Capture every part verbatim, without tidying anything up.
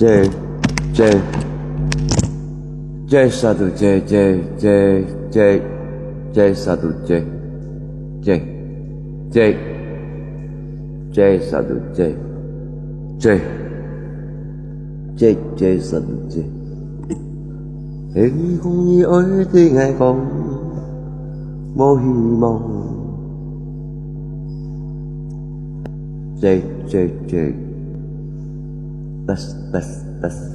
J，J，J，殺到J，J，J，J，J，殺到J，J，J，J，殺到J，J，J，J，殺到J。你講你愛對𠊎講，無希望。J，J，J。 Test, test, test。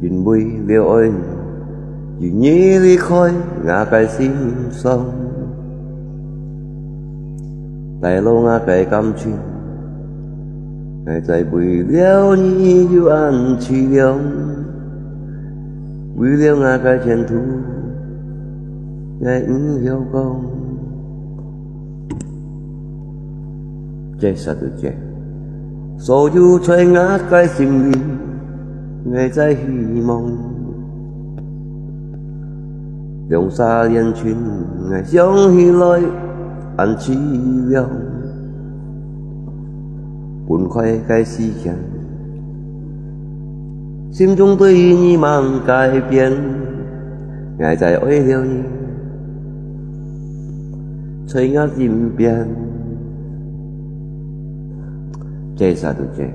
因為了愛你，有你離開𠊎个心上，帶落𠊎个感情，𠊎在為了你又恁淒涼，為了𠊎个前途，𠊎毋曉講。 J，殺到J。所有在𠊎个心裡，𠊎在希望。兩儕戀情，𠊎想起來恁淒涼。分開个時間，心中對你吂改變，𠊎在愛了你。 在𠊎身邊。J，殺到J。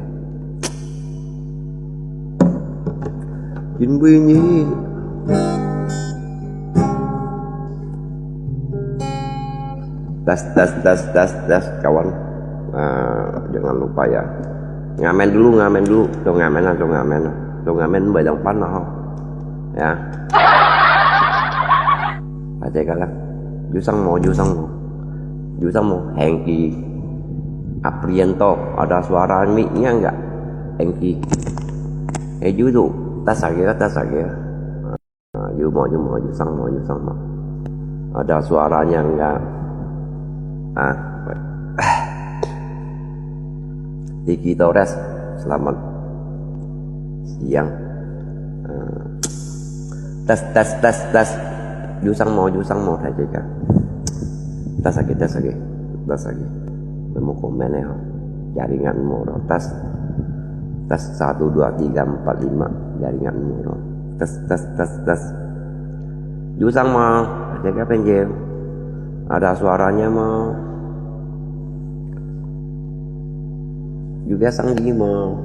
因為你。Test, test, test, test, test, kawan. Ah, jangan lupa ya. Ngamen dulu, ngamen dulu. Coba ngamen lah, coba ngamen lah. Coba ngamen boleh lompat lah, ho. Ya. Ada kalah. Yusang mo, yusang mo. Yusang mo, hengki. Aprian to, ada suara mic-nya enggak? Hengki. Eh, yu tu, tas lagi, tas lagi. Ah, yu mo, yu mo, yusang mo, yusang mo. Ada suaranya enggak? Ah, Ricky Torres, selamat siang. Ah. Tes, tes, tes, tes. Yusang mo, yusang mo, thai cika. Tes lagi, tes lagi, tes lagi. Nemu komen ya, ho. Jaringan mo, tes. Tes satu, dua, tiga, empat, lima. Jaringan mo, tes, tes, tes, tes. Yusang mo, thai cika penjel. Ada suaranya mo. Juga sang di mo.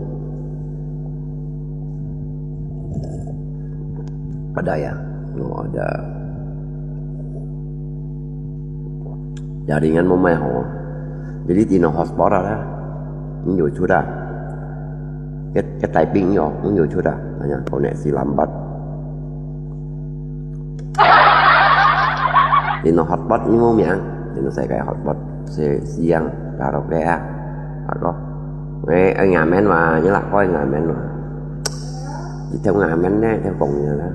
Ada ya? Oh, ada. Jaringan mo mai ho. Jadi tino hotspot ada. Ini juga sudah. Ke, ke typing yo, ini juga sudah. Hanya koneksi lambat. Tino hotpot ni mo miang, tino saya kaya hotpot si siang karaoke ah. Ako, eh, eh, ngamen wa, nyelak koi ngamen wa. Itau ngamen ne, itau kong ne la.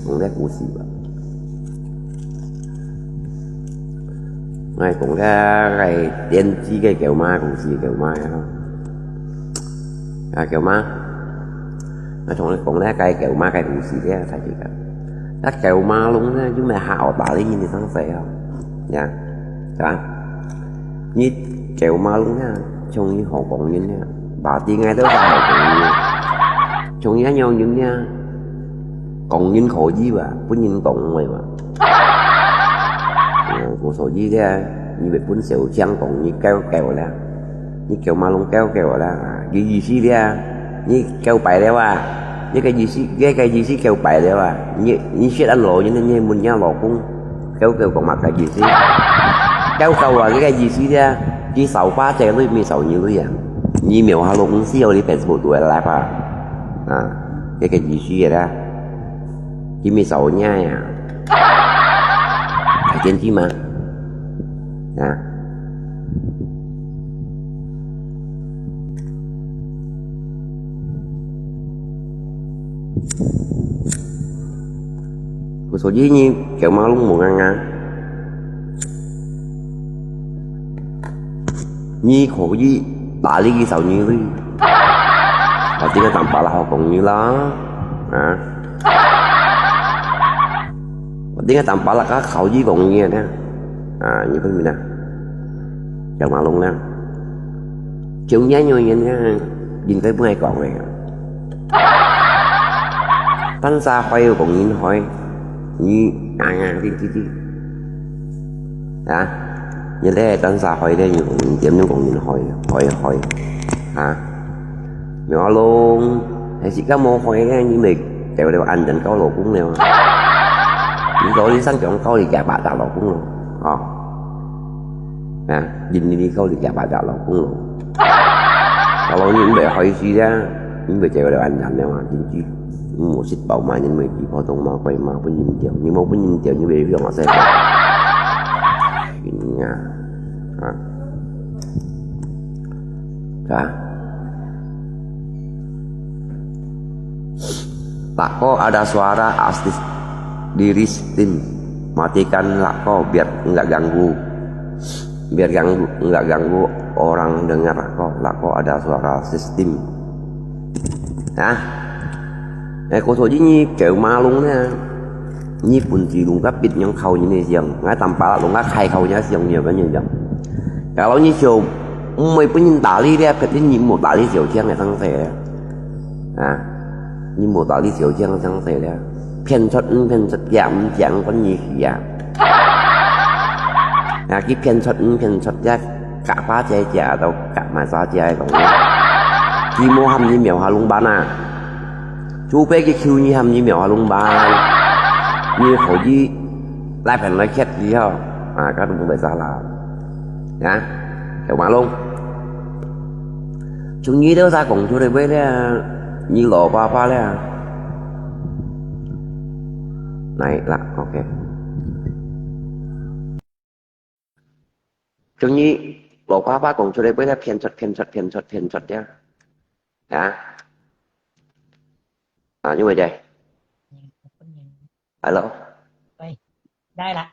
Kong ne kusi wa. Ngai kong ne kai tian ji kai kiau ma kusi kiau ma ya. Ah, kiau ma. Ngai kong ne kai kiau ma kai kusi dia, sai ji ka. 該狗馬龍呢，又毋係客家話，你認真寫啊？呀，係吧？你狗馬龍呢，像你香港人呢，話啲𠊎都係香港人呢。像你恁樣人呢，講人可以吧？不能講話吧？嗯，故所以呢，你會分小強講你狗狗啦。 你狗馬龍狗狗啦，啊，佢意思咧，你狗敗了啊，你个意思，你个意思狗敗了啊，你，你識恁老人，你問你老公，狗狗講麼个意思？狗狗啊，佢个意思咧，佢掃把仔女，毋係掃你女啊，你廟下落公司有你Facebook都會來吧，啊，佢个意思啦，佢毋係掃你啊，看見知嗎？啊。 故所以你狗馬龍無硬硬，你可以打理佢掃你女，我點解當巴拉好講你啦？啊？我點解當巴拉个考慮講你呢？啊，你分明啊，狗馬龍呢？ 就恁樣呢，應該毋愛講个。單儕害又講人害，你啊啊，你你你，啊，你咧單儕害咧，又講人點，又講人害，害害，啊，苗龍，還係敢無害咧？你咪掉了安人交老公了啊？你到你上講交你家爸打老公了，啊？ 啊，因為你靠你家爸打老公咯。Kalau你毋會害死咧，你毋會做了安人了嘛，真係。你無食飽嘛，你毋會知普通嘛，貴嘛，分人掉，你無分人掉，你會用麼个？你啊，啊。啊。Lako ada suara artis di sistem. Matikan lako biar enggak ganggu. Biar ganggu, enggak ganggu orang dengar lako. Lako ada suara sistem. Hah? Eh, kau tu ni kau malung ni. Ni pun si lung kapit nyong kau ni ni siang. Ngai tampak lung ngai khai kau ni siang ni apa ni siang. Kalau ni siang, mai pun ni tali dia, pet ni mau tali siang siang ni sang se. 啊，你無道理，小將相勢咧，騙出毋騙出，假毋假，分你去啊！啊，佢騙出毋騙出，這假花姐姐都假賣花姐个講，佢無喊你廟下弄班啊！除非佢求你喊你廟下弄班，你可以來騙來騙佢吼，啊，該都毋會啥啦，啊，有馬龍。 Chunyi dia sa kong chule bwe dia, ni lo pa pa dia. Naik lah, oke. Chunyi lo pa pa kong chule bwe dia, pian chot, pian chot, pian chot, pian chot dia. Ya. Ah, ni mo jai. Hello. Oi, dai lah.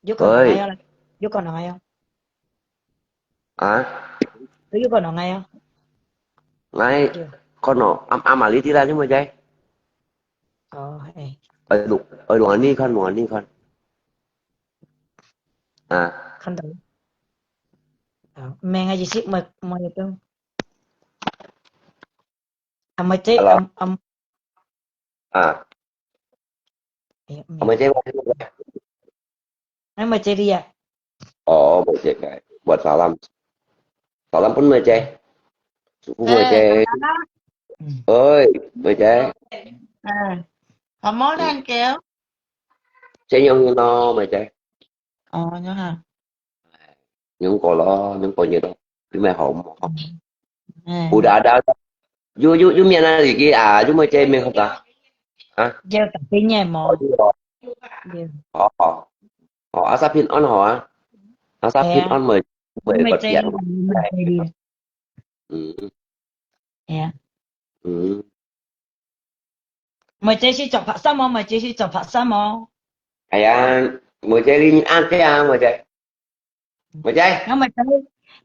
Oi. Oi. Hah? Oi, oi, kono ngai ah? Ngai, kono, am, am ali tila ni mo jai. Oh, eh. Oi, lu, oi, luang ni kan, luang ni kan. Ah. Kan tahu. Oh, mengaji si mo, mo itu. Ama cek, hello. Am, am. Ah. Ama cek. Nama cek dia? Oh, mo cek kai. Buat salam. Salam pun mo cek. Suku mo cek. Oi, mo cek. Ah. Kamu dan kêu? Cek nyong no, mo cek. Oh, nyong ha. Nyong ko lo, nyong ko nyet lo. Cuma hom. Udah ada. Yu, yu, yu mian lagi ah, yu mo cek mian hop ta. Hah? Jauh tapi nyai mo. Oh, iya. Oh, oh. Oh, asa pin on ho ah. Asa pin on mo. Mo ko tiang. Hmm. Ya. Hmm. Mo cek si cok paksa mo, mo cek si cok paksa mo. Aya, mo cek ni ate ah, mo cek. Mo cek. Nga mo cek,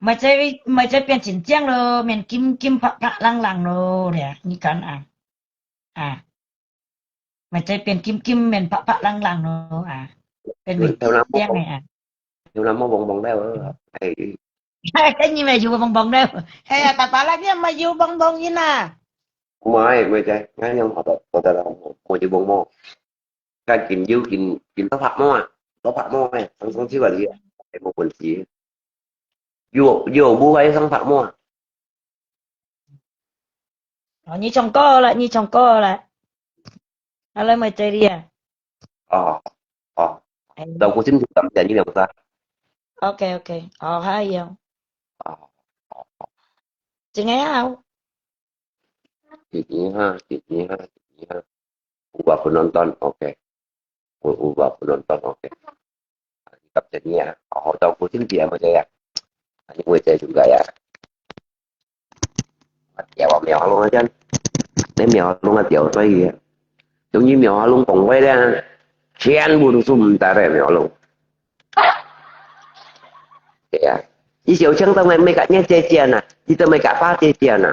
mo cek, mo cek pian cin ciang lo, mian kim kim pak pak lang lang lo, dia, ni kan ah. Ah. Mo cek pian kim kim mian pak pak lang lang lo, ah. Pian mian cin ciang ni ah. Yung namo bong bong dai, eh. Cái gì mà dù bong bong đâu? Hay là tao tao là cái mà dù bong bong gì nè? Mai, mai cai, ngai yang apa, kau dah lama, mau je bong bong. Kan kin yu kin, kin tao phak mo ah. Tao phak mo eh, sang sang chi bali ah. Ai mo pun chi. Yu, yu bu kai sang phak mo ah. Ôi, như chồng cô là, như chồng cô là. Nó lấy mười triệu đi à? Ờ, ờ. Ê. Đâu có xin được tấm tiền như vậy ta. Ok, ok. Ờ, hai yêu. Ờ, ờ, ờ. Chị nghe không? Chị nghe ha, chị nghe ha, chị nghe ha. Ubah penonton, oke. Ubah penonton, oke. Cakap jadinya, oh, tahu kucing dia macam ya. Hanya gue saya juga ya. Ya, wah, mèo halong aja. Ini mèo halong aja, saya ya. Dong ini mèo halong kong wei dia. Sian bun sum tare mèo halong. Ya. Ini siau chang tao mai mai kat nya cia cia na. Kita mai kat pa cia cia na.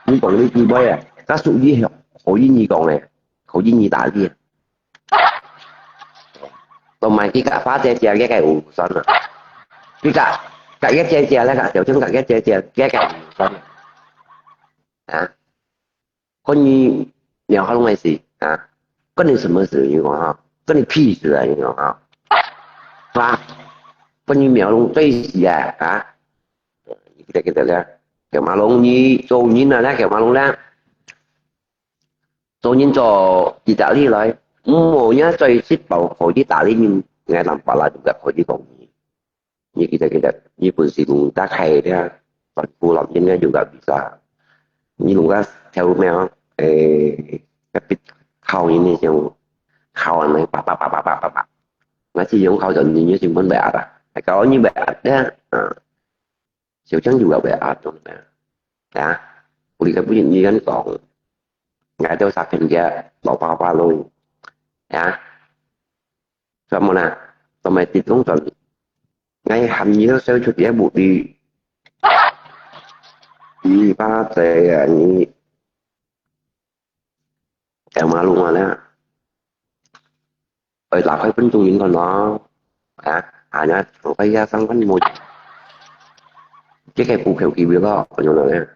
Ini kong ini boy ya. Kasu ini, kau ini kong ya. Kau ini tadi ya. 同埋佢个花姐姐个个有分啊。佢个个个姐姐咧，个小青个个姐姐个个有分啊。啊？關你苗條龍个事啊，關你什麼事？你講哈，關你屁事啊！你講哈，啊，關你苗條龍最事啊！啊，你記得記得咧，狗馬龍，你做人啊咧，狗馬龍咧，做人做意大利來，毋好也做食飽好意大利人，𠊎南巴拉就个好意講你。你記得記得，你本事弄大開个，全部男人个有个比賽，你弄个跳咩？誒，个比考人个像考人个，叭叭叭叭叭叭叭，那是用考人，你就根本袂啊，還搞你袂啊，啊，小將有个袂啊，懂没？啊，我哋个不你跟講，𠊎都殺平个，老爸爸咯，啊，什麼啦？都没地方轉。 𠊎喊你都笑出个目的。你巴嘴啊你！狗馬龍啊咧，愛打開分眾人看咯。啊，啊，那長輩呀，上班無，這个不口機會咯，朋友咧。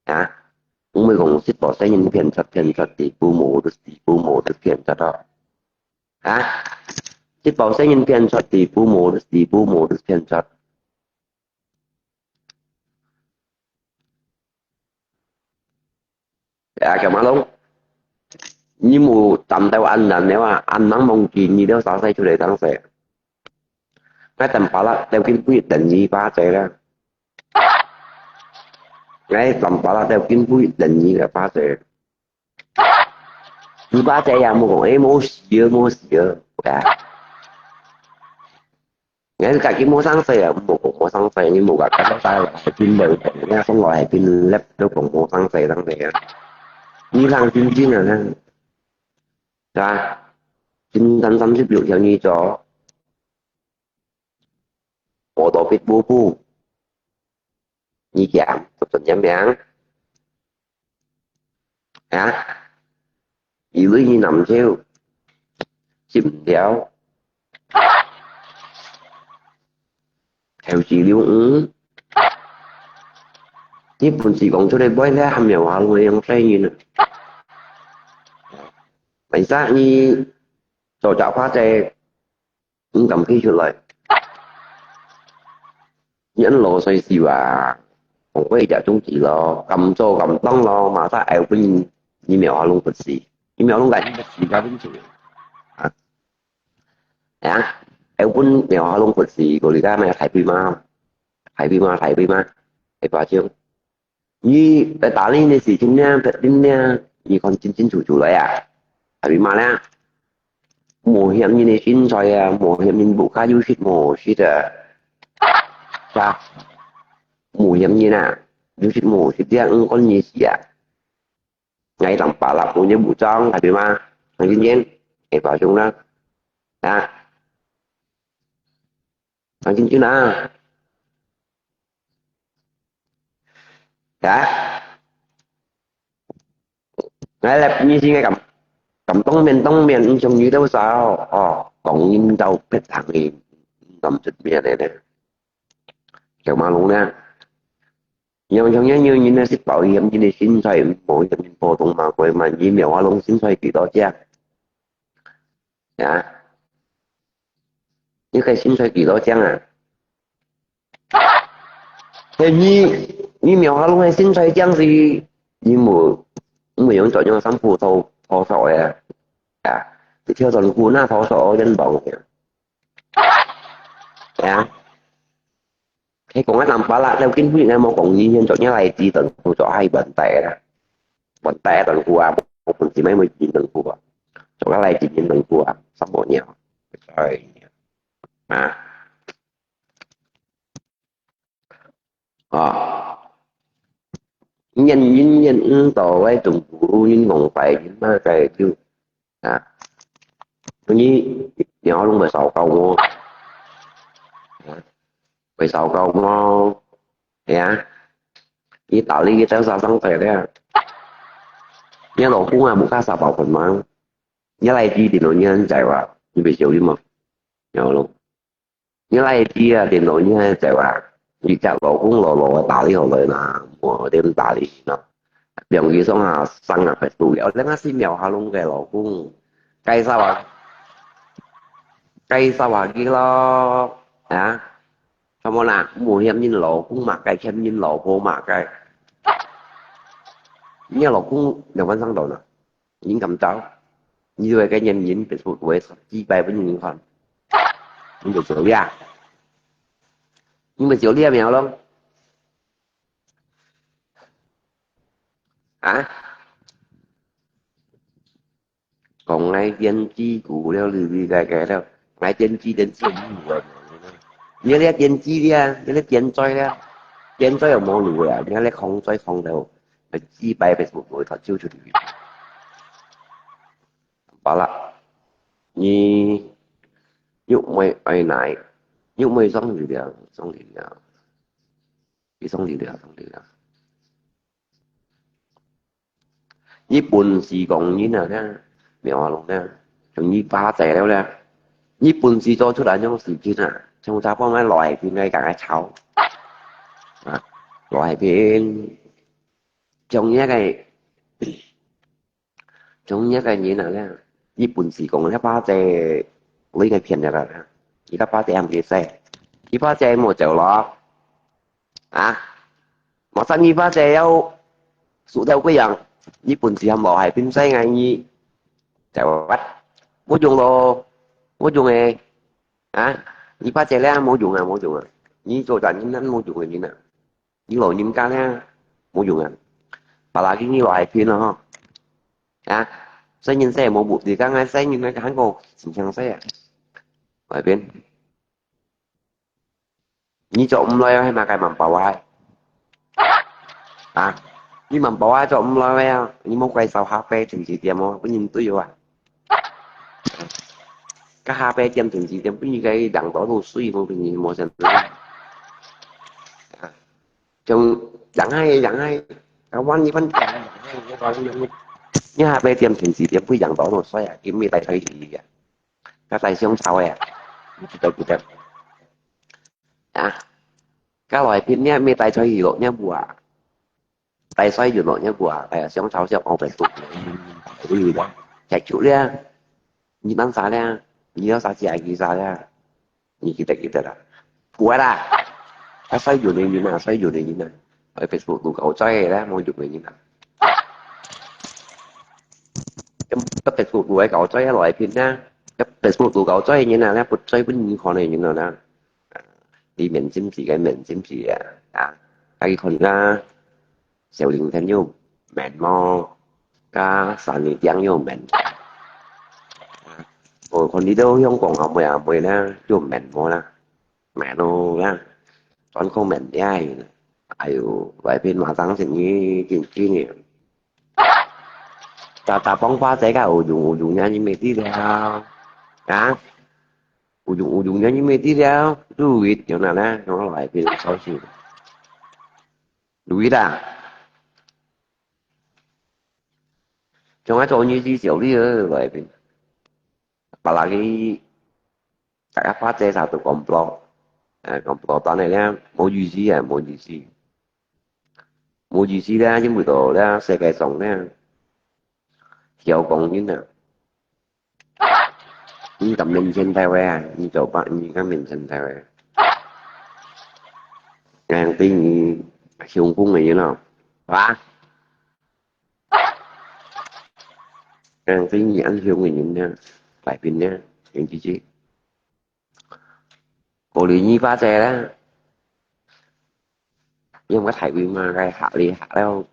啊，毋會講食飽細人騙出，騙出地步無，地步無，就騙出咯。 啊，食飽細人騙出，地步無，地步無就騙出。啊，狗馬龍，你無擔到恁難了啊，恁難忘記你了，生細出來當細。該等巴拉，了緊不一等你巴嘴啦。該等巴拉，了緊不一等你个巴嘴。 你巴嘴也無講，誒，無事啊，無事啊，啊。𠊎自家無生事啊，無講無生事，你無講，看到大家還真無講，人家講我還真lep都講無生事，生事啊。你看真真啊，係吧？今天三十六條你做，我都別步步。 你講，做怎樣名？啊？以為你南châu，食毋了，口氣溜魚，你本事講出來，袂咧，還有話會用細人啊？為啥你做假花仔？ 毋敢企出來。你恁老歲數啊，講話就中意咯，敢做敢當咯，馬上愛分你苗條龍不死，你苗條龍个你不死，該分死啊！啊，愛分苗條龍不死，我哋家咩大飛嘛，大飛嘛，大飛嘛，大巴掌。 你在打理你事情呢，決定呢，你看清清楚楚來啊，係嘛呢？無嫌人个身材啊，無嫌人屋下有食無食啊，係吧？無嫌人啊，有食無食，這樣毋關你事啊。𠊎當巴拉，無人武裝，係嘛？看清清，哎，保重啦，啊，看清楚啦。 啊，𠊎來你先个感，感動面動面，你像你都少哦，講你到別行个，毋出面个咧，狗馬龍咧，樣樣樣樣人咧食飽，嫌人个身材無嫌人普通嘛，佢嘛，你苗條龍身材幾多隻？啊？你个身材幾多隻啊？ 係你，你苗條龍个身材靚時，你無，你無用著樣衫褲套，套索个啊？啊，一條短褲那套索，人望个。啊？係講啊，南巴拉，你今晡日無講你，現著你來知短褲著還問題啦。問題短褲啊，無本事買，買件短褲啊，著个來件短褲啊，什麼鳥？哎呀，啊。 啊，人人人人都會中古，人講拜人嘛，該就啊，你你好弄會燒高無？啊，會燒高無？係啊，你打理个真殺生仔咧，你老公啊，無卡沙包粉嗎？你來知電腦，你很在哇，你會小心嗎？然後咯。 你來知啊，電腦你還在啊？你隻老公老老个打理好來啦，無點打理啦。兩日上下生啊，百度了，兩下四秒下弄个老公，介紹啊，介紹下佢咯，啊，什麼啦，無嫌人老公嘛，該嫌人老婆嘛，該，你老公兩萬上到呢，你敢招？你就係个人人百度會幾百分人看，你就走呀，你咪走了苗咯。 啊？講𠊎電視股了，哩哩个个了，𠊎電視電視有啊。你這電視咧，你這電災咧，電災又無路啊，你這礦災礦到，幾百倍數會發燒出去。好啦，你又毋會愛來，又毋會上去了，上去了，你上去了，上去了。 日本時講人啊，聽，苗啊，龍聽，像你爸仔了咧。日本時做出來種事情啊，像查埔个來賓个，敢愛吵。啊，來賓，像你个，像你个人啊，聽，日本時講，你爸仔，你个騙人啊，你个爸仔還袂使，你爸仔無走咯。 啊，馬上你爸仔要輸掉个樣，你本事還無，還變細，𠊎你，走啊，無用咯，無用誒，啊，你爸仔咧，無用啊，無用啊，你做大人，無用个人啊，你老人家咧，無用啊，把拉你老還變了吼，啊，細人細無目的，剛剛細人那個韓國形象細啊，外邊。 你做毋來啊，係麼个萬寶啊？啊，你萬寶啊做毋來啊？你莫怪掃下背停止點哦，分人對啊。該下背點停止點，分人个兩多度水，分人無成。啊，就讓開，讓開，啊，彎一彎，讓開，你下背點停止點，分兩多度水啊，佢咪帶開始啊。 該大相吵誒，毋知道幾多。啊，該來賓你也帶出去咯，你也無啊？帶出去咯，你也無啊？哎呀，相吵相惡白做，嗯，解決了，你當啥了？你要啥解決啥了？你記得記得啦，不會啦，該使用的人啊，使用的人啊，哎，Facebook都搞災啦，無用的人啊。 該Facebook都會搞災來騙啊，該Facebook都搞災人啊，該不災分你看个人啊，啊，你面心事个面心事啊，啊，啊，佢看啊，小林天又面毛，加三里江又面，啊，我看你都香港阿妹阿妹啦，又面毛啦，面毛啦，專靠面呀，哎呦，外邊馬上是你緊緊的。 打打幫花仔个有用有用呀，你乜知了？啊？有用有用呀，你乜知了？Do it，有哪呢？用來變超市。Do it啊！像啊做你至少你來變，把那个大家花仔啥都講不落，誒，講不落，但係咧，無意思啊，無意思。 無意思啦，因為到啦，世界上啦，曉講人啊，你敢面前台灣啊？你做白，你敢面前台灣？人對你雄風个人咯，係吧？人對你恁雄个人呢，來賓呢，人姐姐，過來你巴嘴啦。 因為大會嘛，該下哩下了，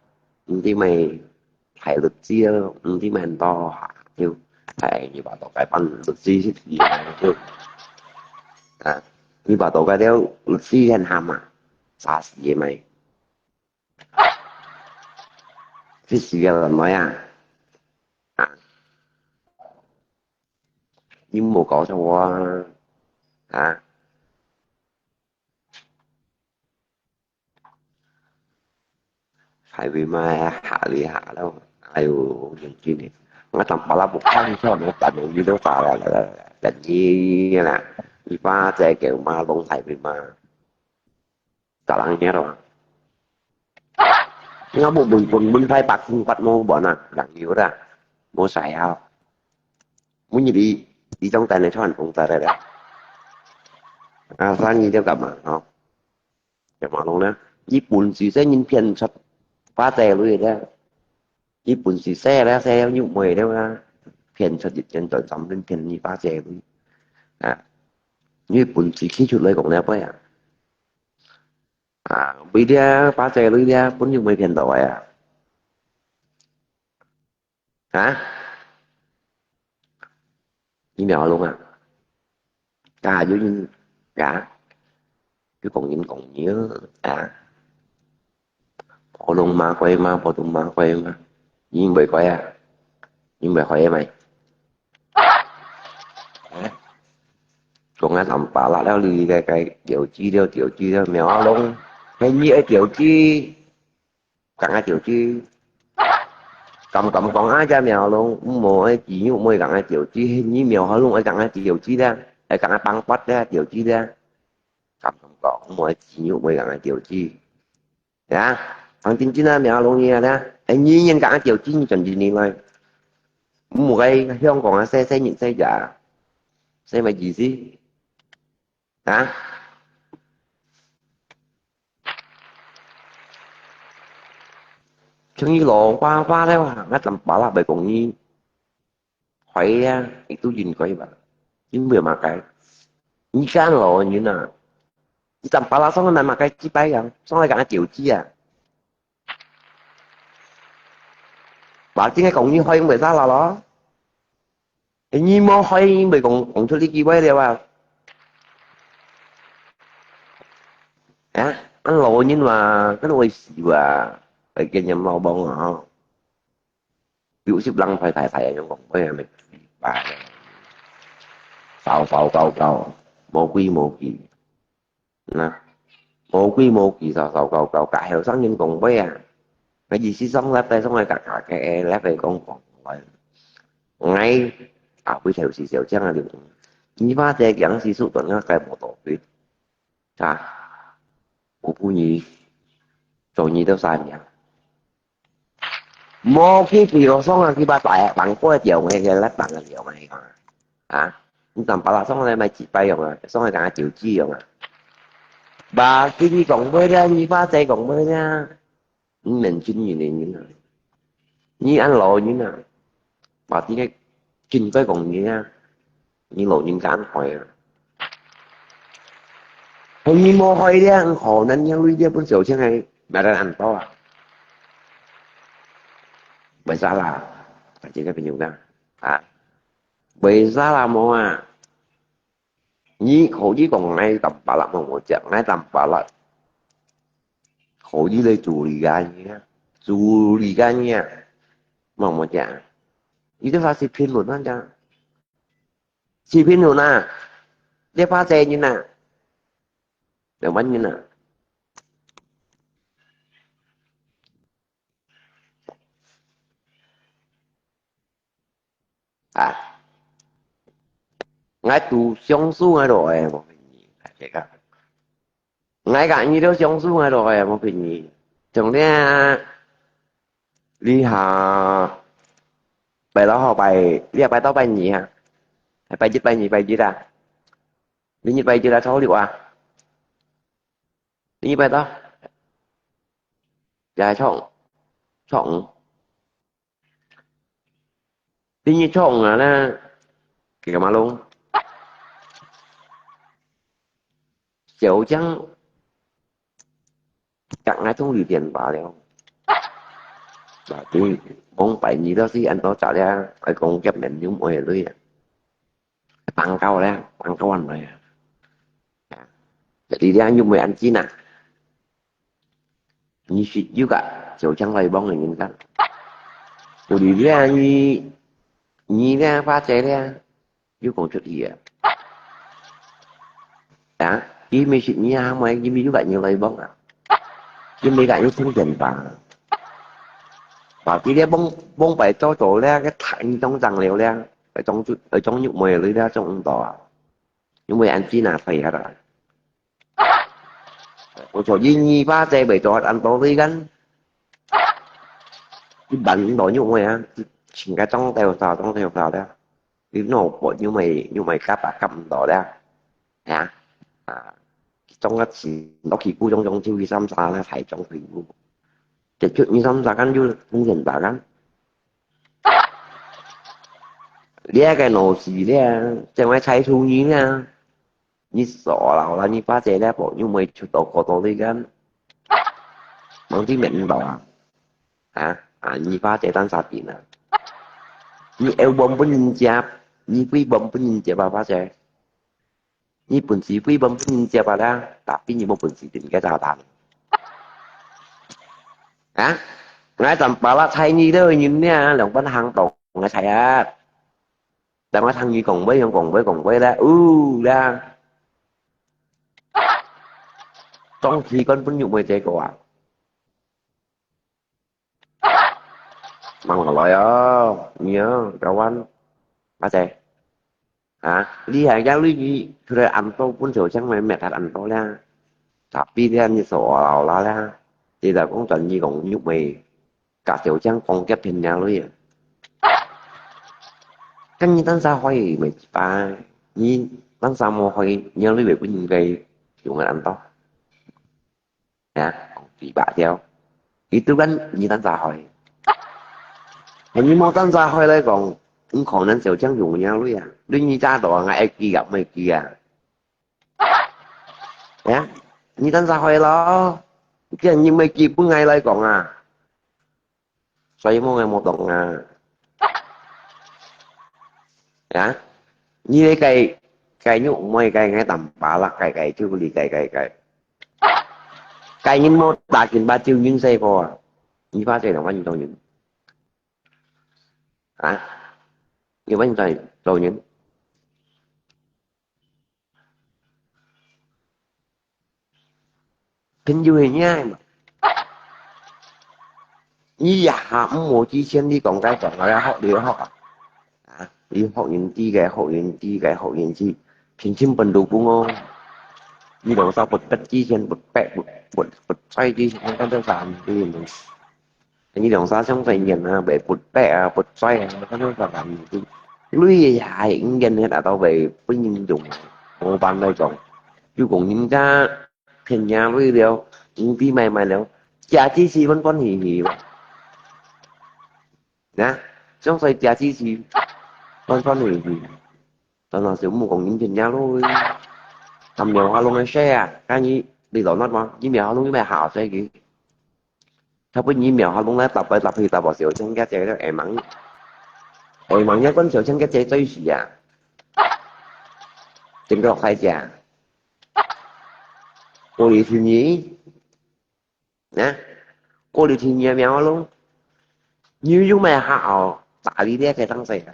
毋知咩大律師咯，毋知咩多下，就大二百多个班律師去，就啊，二百多个了，律師很喊嘛，啥事个咩？這時个人來啊，啊，你無搞錯啊，啊？ 大會嘛下哩下了，哎喲，認真个。我當巴拉木看一下，我打東西都打了了，等你啦，你爸在給我媽弄大會嘛，打人家了嘛。我無問，問，問牌百分百無問啊，人有啦，無使啊。每日你，你總等你穿紅色的啦。啊，生意就幹嘛，吼？就嘛講呢，日本是細人騙出花姐鐳的，日本是細了，細了入門了啦，騙出一千到三千騙你花姐鐳。啊，日本是企出來講了，不呀？ 啊，為了花姐鐳了，本就無騙到个啊。啊？你苗龍啊？啊，有人啊？有講人講你啊？啊？普通話乖嘛，普通話乖嘛，你毋會乖啊？你毋會乖咩？ 講啊，三八六了，你个，个調劑了，調劑了，苗阿龍，係你愛調劑，講啊調劑。敢敢講啊，隻苗阿龍，毋好愛肌肉妹講啊調劑，係你苗阿龍愛講啊調劑啦，愛講啊放發啦，調劑啦。敢敢講，毋好愛肌肉妹講啊調劑。 呀，講真真啊，苗龍你啊，哎，你應該調整轉進來，毋好該香港啊，細細人細隻，細乜意思啊？像你老花花了啊，𠊎三八六會講你 壞啊，佢都應該吧？因為麼个？你敢老人啊，你三八六上來麼个幾擺啊？上來講調劑啊？話真个講你壞，因為啥啦咯？你無壞，因為講，講出呢句話了啊？啊，恁老人嘛，恁會死啊，會見人老亡啊，吼。 六十零歲大大个，用講，哎呀，咪奇怪，瘦瘦高高，無規無矩，那，無規無矩，瘦瘦高高，甲後生人講話啊，該意思上來，上來甲甲个，來个講講話，𠊎啊，會頭是小將啊，你，你話這樣是屬於那个無道理，啊，我不你，做你都三年。 無去比如上啊，去把大放過掉个，个來放个了个啊。啊，你當巴拉上來買幾百樣啊，上來講啊九支樣啊。Ba，佢哋講話咧，你巴仔講話咧，你免真人个人啊，你恁老人啊，把這个真个講你啊。 你老人家恁壞啊。係你無害咧，可能因為這本小錢係買得恁多啊。為啥啦？大家个朋友講啊，為啥啦無啊？你可以講𠊎當巴拉無無講，𠊎當巴拉可以來處理个你啊，處理个你啊，無無講。你都發是評論啊，講。 視頻號啊，你發財人啊，兩萬人啊。啊，𠊎都相信𠊎都會無便宜，大家講。 𠊎講你都相信𠊎都會無便宜。像這，這下拜六好拜，這拜到拜二啊，拜一、拜二、拜一啊，你日拜一啊，初六啊，你日拜到，也初，初五。 你一衝啊呢，佢幹嘛弄？小將，講𠊎終於電話了。Ba，往拜二到時恁多隻了，愛講見面又無鐳啊。放狗了，放狗還來啊。啊，這裡了又無恁緊啊。 你識有个小將來幫个人家。有哩咧，你，你咧，花姐咧，又講出去啊。啊，佢毋識你啊，莫，佢毋有个人來幫啊。佢毋个人聽電話。Ba，佢咧幫，幫拜做做咧，个太當正了咧，愛裝出，愛裝入門裡咧，裝毋到啊。因為恁緊啊，退下來。 我說你，你把這位做恁多鐳个，一般毋到肉糜啊，全个裝兜沙裝兜沙了，你拿薄肉糜肉糜夾啊夾毋到了，啊，啊，裝个錢落去補充充就二三十啦，還裝佢補，解決二三十間就分錢十間。這个老師咧，正會猜出你咧。你傻啦，好啦，你把這咧薄肉糜出到過多你間，望對面毋到啊？啊啊，你把這單啥定啊？你愛換分人接，你會換分人接啊？把這，你本事會換分人接啊啦？tapi你無本事定个炸彈。啊？𠊎當巴拉猜你兜人呢，兩分行動，𠊎猜啊。 等𠊎聽你講話，用講話講話咧，哦啦，當時根本就無這个啊。望落來哦，你哦，kawan，阿姐，啊，你還要你出來恁多，分手相買，買他恁多啦。Tapi咧，你所老啦啦，你就講轉你講肉味。 甲小強講佢騙若女啊。該你單儕害毋係吧？你單儕無害，若女會分人个用个恁多。啊，講對吧？對。佢都跟你單儕害。你無單儕害來講，你可能小強用若女啊，你你揸到啊，𠊎愛記啊，毋愛記啊。 呀，你單儕害咯，既然你毋愛記分𠊎來講啊，所以無𠊎無當啊。呀，你个該該肉毋愛該該當巴拉該該就你該該該，該人無打緊吧就人細個啊，你把這兩萬人當人啊，你把人當當人。 朋友係若个嘛。你這下毋好之前，你講該講，𠊎學你學啊。啊，你學人知个，學人知个，學人知，平均分到分哦。你兩儕不得之前，不得，不不不在之前，該都三對。 你兩儕相對人啊，會不白啊，不衰啊，該種个感覺。鐳也係應該个，達到會分人用，無辦法講。就講人家騙人鐳了，你知買買了，假支持歡歡喜喜吧。啊，相對假支持歡歡喜喜。但係小木講人騙人鐳，他們有話弄个事啊，看你你老那嘛，你沒有弄，你沒好這个。 他分你廟下弄來搭來搭去，搭無小青个姐个會忙，會忙一關小青个姐最死啊！整个開價，過了天意，啊，過了天意廟下弄，你又買下哦，打你這个當時啊，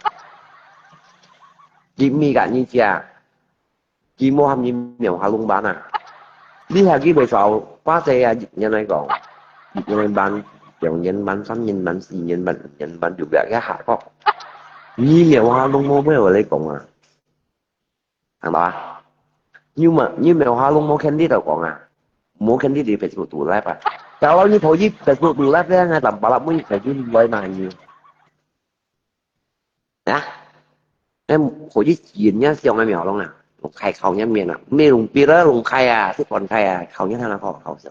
你咪个你姐。 佢無喊你廟下弄辦啊？你還去會少，巴西啊，原來講，一年半、兩年半、三年半、四年半、五年半，就不要去下國。你廟下弄無，無話來講啊？係嘛？你嘛，你廟下弄無，肯定就講啊，無肯定你Facebook都來吧。Kalau你可以Facebook都來，這樣啊，tanpa lah，每日就來嘛你。 啊？該可以錢也想个廟弄啊，弄開烤肉面啊，毋係弄別个，弄開啊，食飯開啊，烤肉還好好食。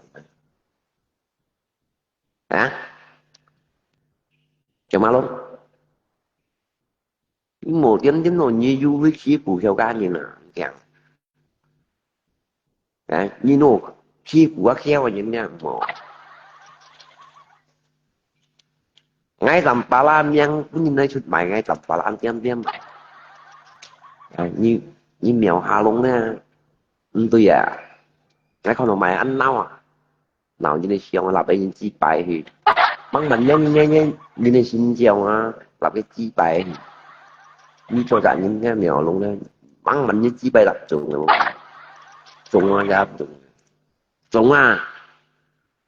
啊？做麼弄？你無點點弄，你又會欺負小家人啊，這樣。 哎，你拿屁股啊，翹啊，人家無。𠊎tanpa lah命，分人來出賣，𠊎tanpa lah暗點點。哎，你，你廟下弄呢？毋對啊，𠊎看到賣恁鬧啊，鬧人个想，立个人祭拜去。慢慢人，人，人，人个心焦啊，立个祭拜去。你做啥人家廟弄呢？慢慢人祭拜立中了，中啊也中。 中啊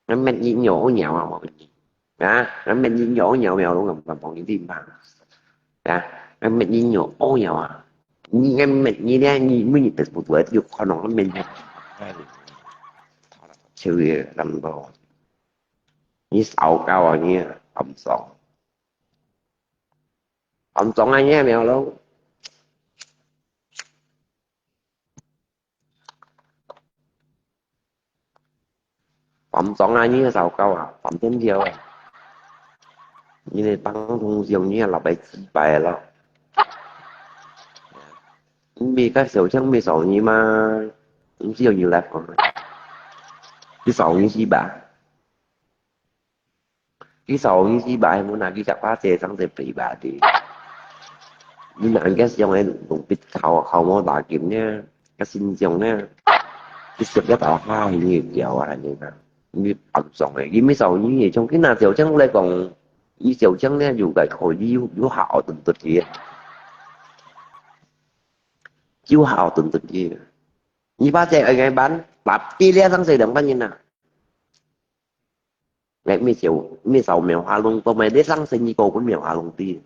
，𠊎搣你尿屙尿啊，無你。啊，𠊎搣你尿屙尿，尿攏毋敢放你地方。啊，𠊎搣你尿屙尿啊，你，𠊎搣你咧，你每日都不做，就看到𠊎搣你。哎，超越咁多。你燒高啊，你暗爽。暗中啊，你也没有咯。暗中啊，你也糟糕啊，反正了啊。你的当中有你也老白几百了。你没个小强没少你嘛，你只有你来讲，你少你几百。 佢少你幾百，我拿佢隻花姐生隻肥吧的。你拿个想个弄必考考我打金呢，个心中呢，佢食一大下你掉啊你啊，你暗爽个，佢没少你也从佢拿小强来讲，你小强呢有个可以有有好等得的，有好等得的。你把这个班，把比例上这两班人呐。 哎，没少，没少苗下弄，都没得上生意过，没苗下弄的。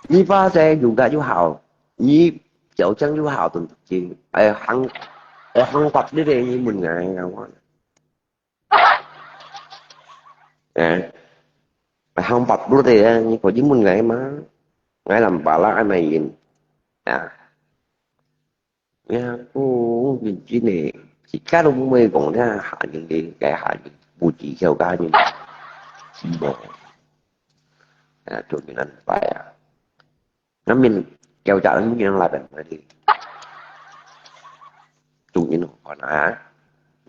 你把这有个又好，你条件又好，等等，哎，行，哎，行法律的，你问俺，我，哎，行法律的，你可以问俺嘛，俺nampak lah，俺没人，啊。 Ya，哦，真个，自家都毋會講，這下人个，該下人，不知曉个人，無。啊，做人難拜啊。那面，叫家人面來本來的，做人好看啊。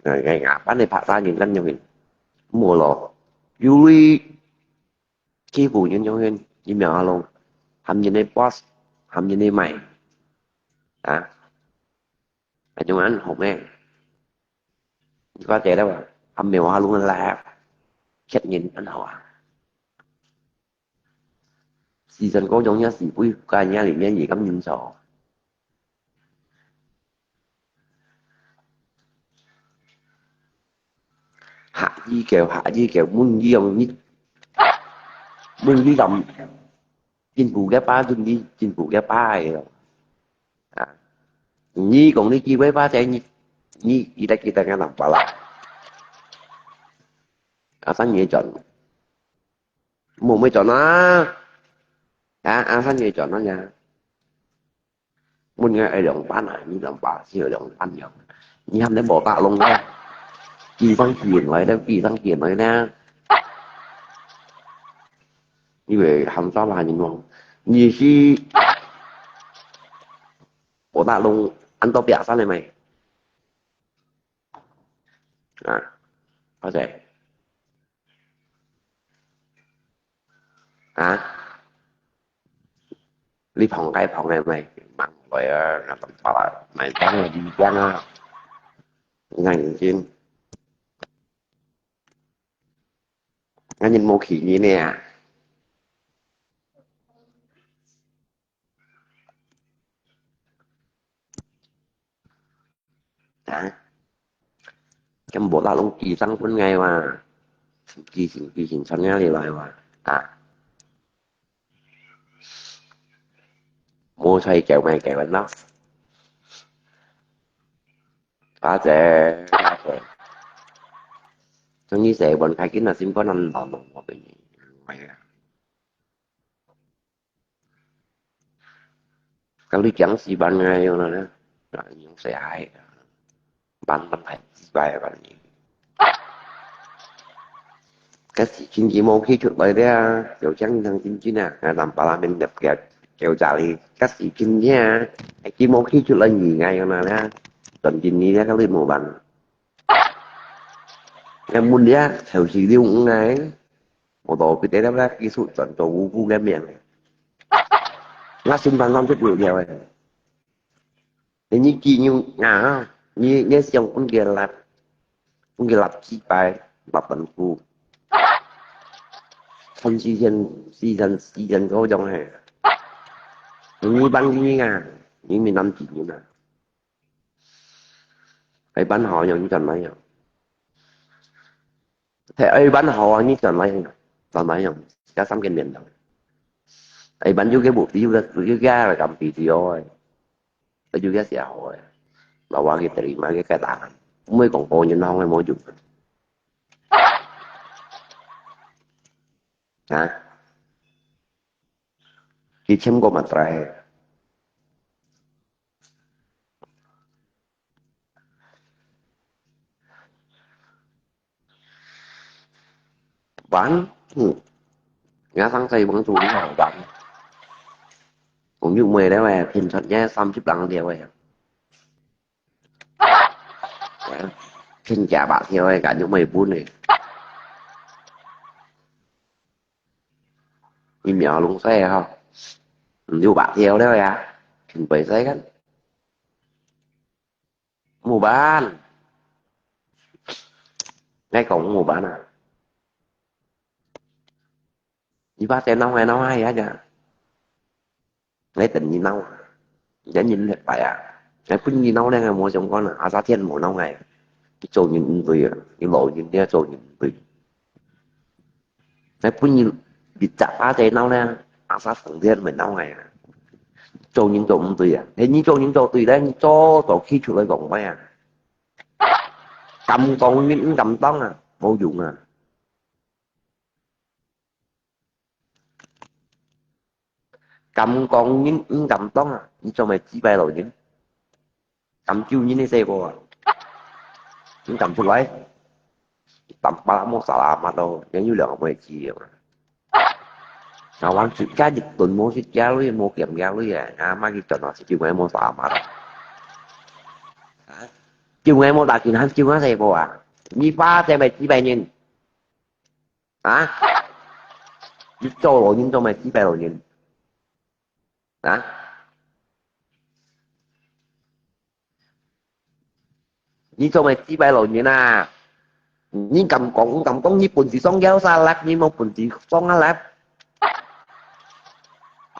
哎，哎，呀，班里拍打人，咱就會，無咯。有位 欺負人樣形，你苗下弄，喊人个boss，喊人个賣，啊，恁樣恁好咩？你看得了啊？喊苗下弄个live，嚇人恁好啊？時辰過鐘也是不會，該夜裡面也咁人潮。 下一个，下一个，問你用你，問你用政府个巴，問你政府个巴个咯。啊，你講你機會巴仔，你，你，你得，你得个nampak啦。啊，生意賺，無咩賺啊？啊，啊，生意賺啊呀。 問个愛兩班啊，你兩班，只有兩班樣。你喊你無打攏个，幾張錢來咧，幾張錢來咧。因為喊啥啦，你講，你是無打攏，恁多表生个咩？啊，好勢。 啊？你捧該捧个咩？忙來啊，那怎麼啦？買單啊，你講啊，你看眼睛，那你無去你呢？ 啊？咁無啦，攏寄生分𠊎哇，寄生寄生傳下來哇，啊？無才叫咩叫人咯。阿姐，阿姐，終於寫完，開緊啊，心肝恁老老，我畀你，哎呀。 Kalau yang si ban ngai na, na yung sa ai. Ban ban hai si bai ban ni. Kasi chin ki mo ki chut lai dia, yo chang nang chin chin a, ngai tam pala min dep kiat, kêu jali. Kasi chin dia, ki mo ki chut lai ni ngai na na. Tan chin ni dia kalau mo ban. Ngai mun dia, theo si liu ngai. 我都不得了，技术转做无辜个面。我心肝上就不了了。你金牛啊，你你想分个拉，分个拉几百，拉本股，看时间时间时间够用嘿。你帮你啊，你没男子啊，还办好用，你干嘛呀？ Thế ai bán hậu anh ấy chọn lại, chọn lại không? Cả sáu cái nền đó. Ai bán vô cái bộ tiêu, vô cái là cầm video rồi. Ai vô cái xã hội. Là qua cái tỉ mà cái cái tảng. Mới còn cô như nó không ai mua dùng. Hả? 一千个嘛得。万，嗯，人家上次问主理好万，我又没了喂，平常也三十两了喂。 全家百姓个，敢有咩分呢？疫苗弄晒吼，毋就百条了呀，全部晒个。冇辦，𠊎講冇辦啊！你把電腦愛弄壞啊？ 𠊎等你鬧，人人失敗啊！𠊎分你鬧咧，無相干啊，阿沙天無鬧𠊎，你做人毋對啊，你老人家做人毋對。𠊎分你一隻阿姐鬧咧，阿沙上天會鬧𠊎啊！做人做毋對啊，你做人做對咧，你早早企出來講話啊！敢講人毋敢當啊，無用啊！ 敢講人毋敢當啊！你做麼个祭拜老人？敢救人个細个啊？你敢出來？Tampalak無salamat咯，人有兩个妹子啊！啊，還出家一頓無出家鐳，無減價鐳啊！啊，麼个轉啊，救人無salamat啊！啊，救人無打緊，還救人細个啊！你爸做麼个祭拜人？ 啊？你做老人做麼个祭拜老人？啊？你做麼个祭拜老人啊？你敢講，你敢講，你本事上要沙拉，你無本事上阿拉。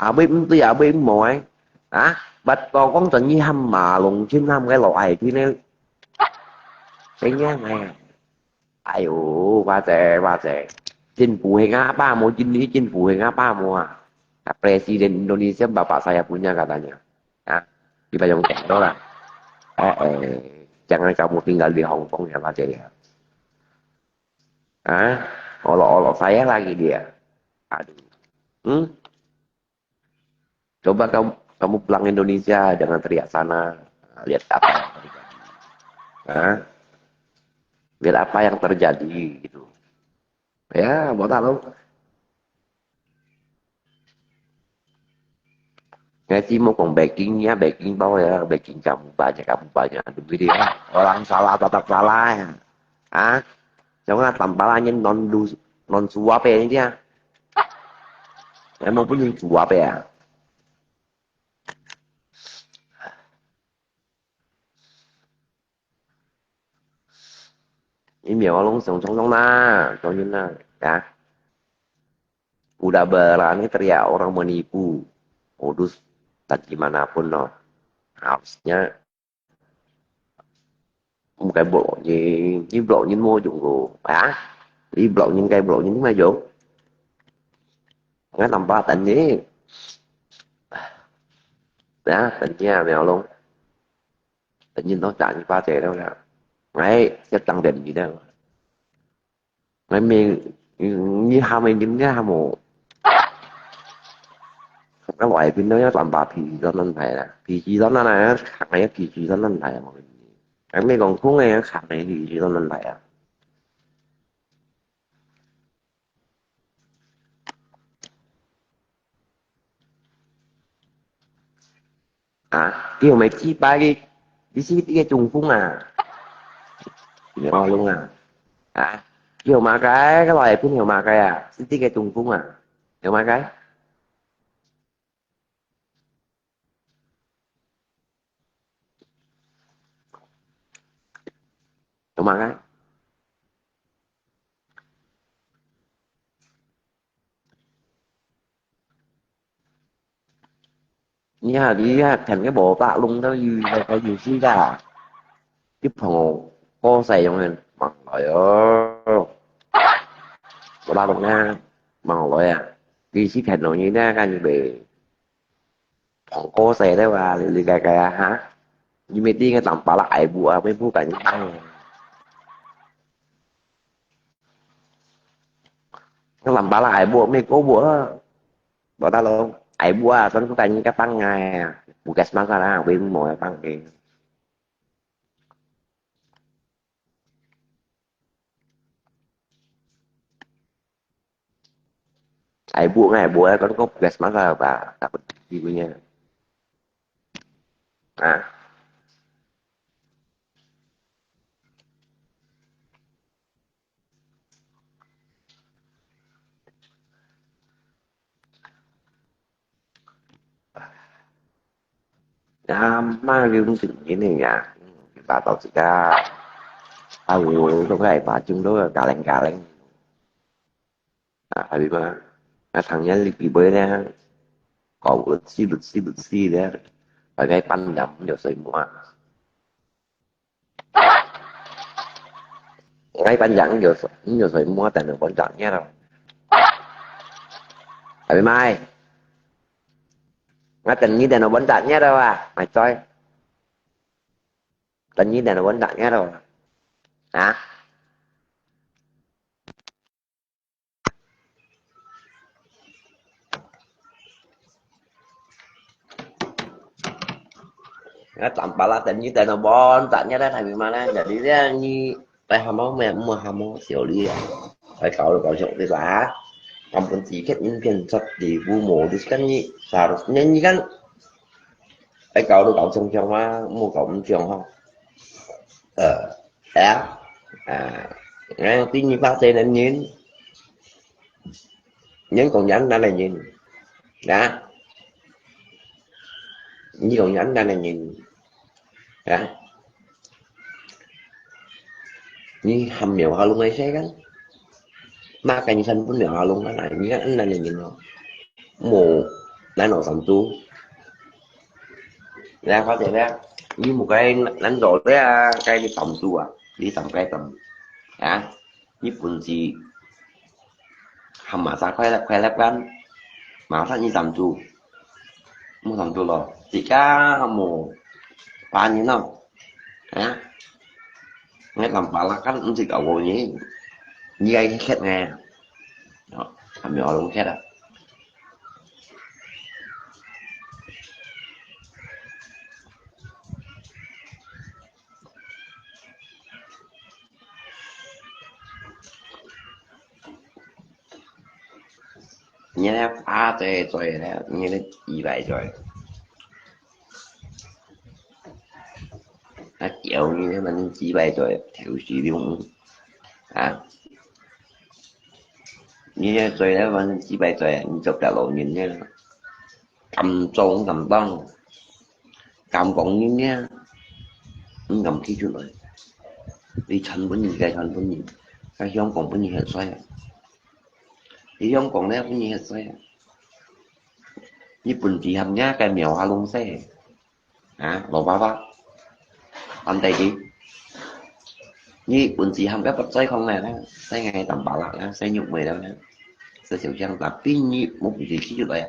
阿妹毋對，阿妹毋好哎。啊？Bát Kôk講真，你喊馬龍，真喊个老矮片呢。怎樣哎？ 哎喲，花姐，花姐，政府係阿爸無，今日政府係阿爸無啊？啊，Presiden Indonesia bapak saya punya katanya. Ah, kita yang contoh lah. Eh, eh, jangan kamu tinggal di Hong Kong ya, 花姐 ya. Ah, olok-olok saya lagi dia. Aduh. Hmm? Coba kamu, kamu pulang Indonesia, jangan teriak sana. Lihat apa yang terjadi. Hah? Lihat apa yang terjadi gitu. Ya, mau tahu. Ngaji mau kong begging ya, begging bao ya, begging kamu banyak, kamu banyak. Begitu ya. Orang salah tetap salah ya. Hah? Jangan tampalanya non lu, non suap ya ini ya. Emang punya suap ya. 疫苗攏上衝動啦，當然啦，ya. Udah berani teriak orang menipu, modus dan gimana pun no. Harusnya Một cái bộ như, như bộ như mua dùng của, hả? Đi bộ như cái bộ như mà dùng. Ngay tầm ba tấn nhỉ? Đó, tấn nha, mèo luôn. Tự nhiên nó trả như ba triệu đâu nè. Ngay, chắc tăng điểm gì đâu. Ngay mình, như hai mươi nghìn cái hả mộ. Cái loại phim đó là tầm ba phim cho nên phải là, phim gì đó là, là, cái phim gì đó là phải là. Cái mấy con khốn này, cái này thì gì đó là phải à. Hả? Kêu mày chi ba đi, đi xí tí cái trùng phúng à? Nhỏ luôn à? Hả? Kêu mà cái, cái loại phúng hiểu mà cái à? Xí tí cái trùng phúng à? Hiểu mà cái? Hiểu mà cái? Ni hả, đi hả, thành cái bộ bạ lung đó, yu, cái, cái yu xí ra. Tiếp hồn, có xài giống nên, mặn lòi ơ. Bộ bạ lung nha, mặn lòi à. Đi xí thành nó như thế, cái như bề. Phòng có xài đấy mà, lì lì cái cái à, hả? Như mấy tiếng cái tầm bạ là ai bụa, mấy phút cảnh. Cái tầm bạ là ai bụa, mấy cô bụa. Bảo ta luôn. Ai bua, tuan ku tanya ka pang ngai. Bukas masalah, wei mo pang ke. Ai bu ngai bu, kau kau bukas masalah ba, takut ibunya. Ah. Ya, mah yung sing ini ya. Kita tahu juga. Tahu, tu kan, baju tu kaleng-kaleng. 啊，係嘛？啊，唐人你比杯呢，搞律師、律師、律師咧，大概半年就睡滿。大概半年就睡，就睡滿，等到半隻月咯。係咪？我等你等到半隻月咯啊，咪再。等你等到半隻月咯啊。啊？ Nga tlampa la tani tano bon tanya da thai mana jadi dia ni tai hamo me mo hamo sioli ya. Tai kau lo kau siok di ba. Kampun tiket ni pian sat di bu mo di kan ni seharusnya ni kan tai kau lo kau siok siok ma mo kau siok ho. Ờ, ya. À, ngang tí nhi phát tên anh nhìn. Những con nhắn đã là nhìn. Đã. Những con nhắn đã là nhìn. Đã. Nhi hâm miêu hao lung ai xe kan. Mà cái nhi thân pun miêu hao lung kan. Nhi kan anh đã là nhìn nó. Mù. Đã nó sắm tu. Nè, có thể nè, như một cái nắn rồi đấy, à, cái đi tầm tu à, đi tầm cái tầm, hả? Như bún gì, hầm mà sao khoai lép, khoai lép kan, mà sao như tầm tu, mua tầm tu lo, chỉ cá hầm mù, phá như nào, hả? Ngay tầm phá là kan, không chỉ cả vô nhỉ, như ai khét nghe, đó, hầm nhỏ lông khét à. Nhớ phá tê tê nè, nhớ nó chỉ bài rồi. Nó chịu như thế mà nó chỉ bài rồi, theo sĩ luôn. À. Như thế rồi đó mà nó chỉ bài rồi, nó chụp cả lộn nhìn thế. Kam chong kam bang. Kam kong ni nia. Ngam ki chu loi. Li chan bun ni, gai chan bun ni. Ka hiong kong bun ni het sai. Li hiong kong ne bun ni het sai. Ni bun ti ham nia, gai miao ha long sai. Ha, lo ba ba. Tam tai di. Ni bun ti ham ka pat sai kong ne na. Sai ngai tam ba la na, sai nyuk mei la na. Sai siu chiang ta, pin ni mo bun ti ki chu loi.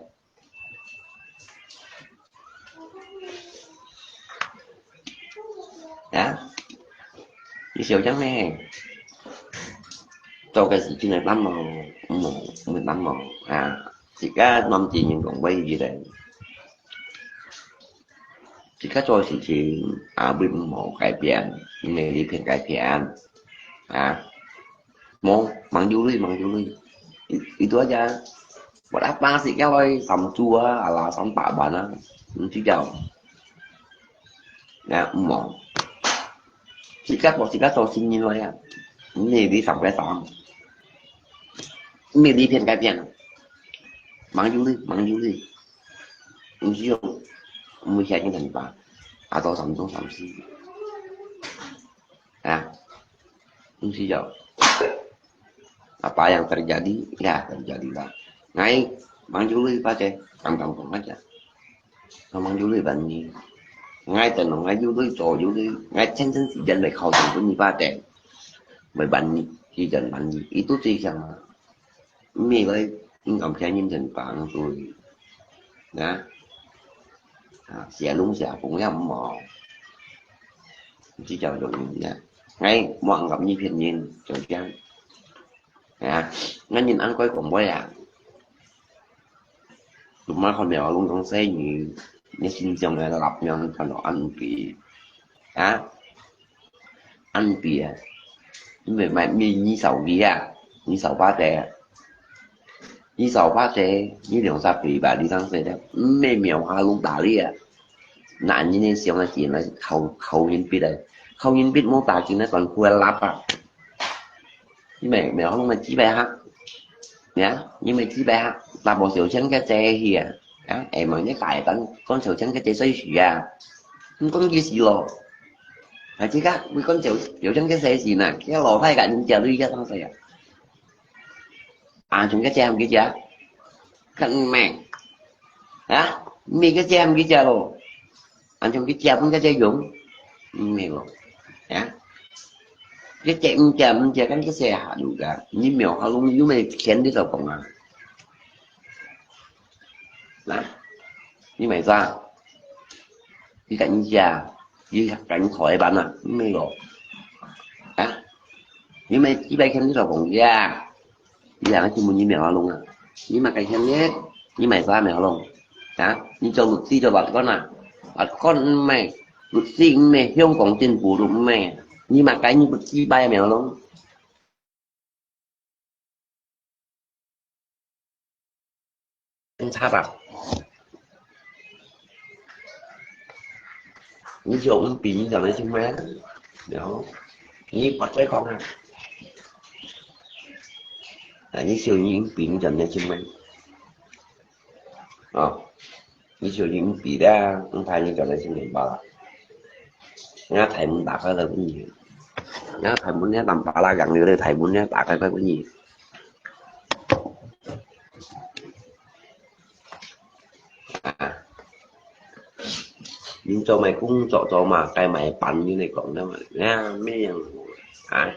Hả? Đi siêu trắng nè. Cho cái gì chứ này lắm mà. Mười lăm mà. À, chỉ có năm chị những cộng với gì đây. Chỉ có cho sự kiện, à, bị một cải thiện, người đi phiền cải thiện. À, Mong, mang du lịch, mang du lịch. Itu aja. Buat apa sih kalau samsua ala sampa bana? Nanti jauh. Ya, mong. Sikat, buat sikat, tau sini lo ya. Ini di sampai sam. Ini di pian kai pian. Mang du lịch, mang du lịch. Nanti jauh. Mesti ada yang tanpa. Atau samsung samsi. Ya. Mesti jauh. Apa yang terjadi, ya terjadilah. Ngai, mang jului pace, tang tang tang aja. Mang jului bani. Ngai tenong, ngai jului, cho jului, ngai chen chen si jan bai khao tang pun ni pace. Bai bani, si jan bani. Itu sih sama. Mi bai, ngam chen chen chen pang tui. Nah. À, xia lung xia kung ya mò. Chỉ cho dụ như thế. Ngay, mọi ngọc như thiên nhiên, cho chăng. À, ngay nhìn ăn coi cũng bối à. 做麼个看到龍江細人，你心上个力量看到恁肥啊？恁肥啊！你買買買二手个啊，二手八个啊，二手八个，你兩隻肥吧，你當細个，毋係苗下龍打你啊！那你呢想啊，錢來靠靠人逼啊，靠人逼無打緊啊，còn khua lạp啊！你買苗下龍買幾百下？呀，你買幾百下？那無小錢个借去啊？啊，哎嘛，你大單講小錢个借衰死啊？你講幾時咯？還自家會講小小錢个事情啊？佢老太个人借你一當細啊？啊，從个借毋佢借？看你咩？啊，你个借毋佢借咯？ 恁樣佢借分佢借用，毋係咯，啊？佢借毋借毋借，跟佢借下路个，你苗下龍有咩錢你就講啊？啊？你買啥？你跟佢借，你跟佢討一半啊？毋係咯，啊？你買幾百千你就講呀？ 你兩个去問你苗下龍啊？你買个香煙，你買啥苗下龍？啊？你做律師做法官啊？法官毋係，律師毋係，香港政府都毋係。你買个你不幾百苗下龍？警察啊！ 你就毋比你長得清咩？然後你不再講啊？啊，你就你毋比你長得清咩？啊，你就你毋比啦，毋怕你長得清明白啦。人家大門打開了分你，人家大門呢，打巴拉講有的大門呢，打開了分你。 啊，你做麼个工作，做麼个買辦，你來講啦嘛？啊，咩樣啊？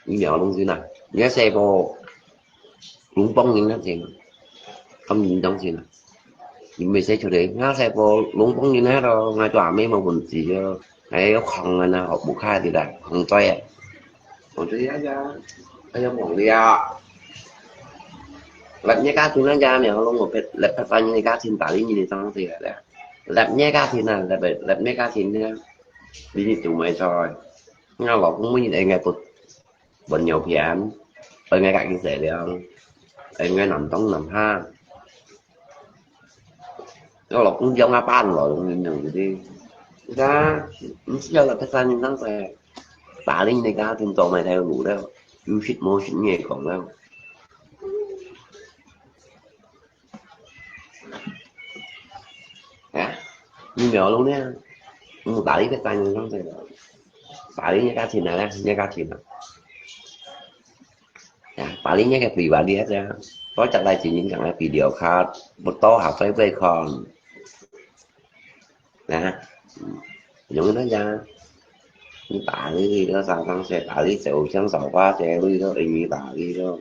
你苗下龍先啊，你个細个，龍幫人那先，咁嚴重先啊？ 你毋使出去，𠊎細个龍幫人該度，𠊎做阿妹無問題哦。還有空个呢，學無開的啦，空嘴啊。空嘴啊呀，哎呀，忘了。Lab你家庭啊，家苗下龍，我別，lab別人家庭，打理你的東西了。Lab你家庭啊，lab，lab你家庭呢，你煮麼菜？𠊎老公每日應該不 搵尿片，愛𠊎家己洗涼，愛𠊎南東南下。𠊎老公養阿爸老公人樣个，那毋需要了，別人當在打理你个家庭，做麼个太有路了，有食無食你也講了。 啊，你苗下龍呢？嗯，打理个單人上去了，打理你个家庭啊，你个家庭啊。啊，打理你个pribadi啊，我將來真正講个video卡，不多下再再看。 啊，嗯，用个呀，你打理个啥東西，打理就像扫把这类个，你打理个，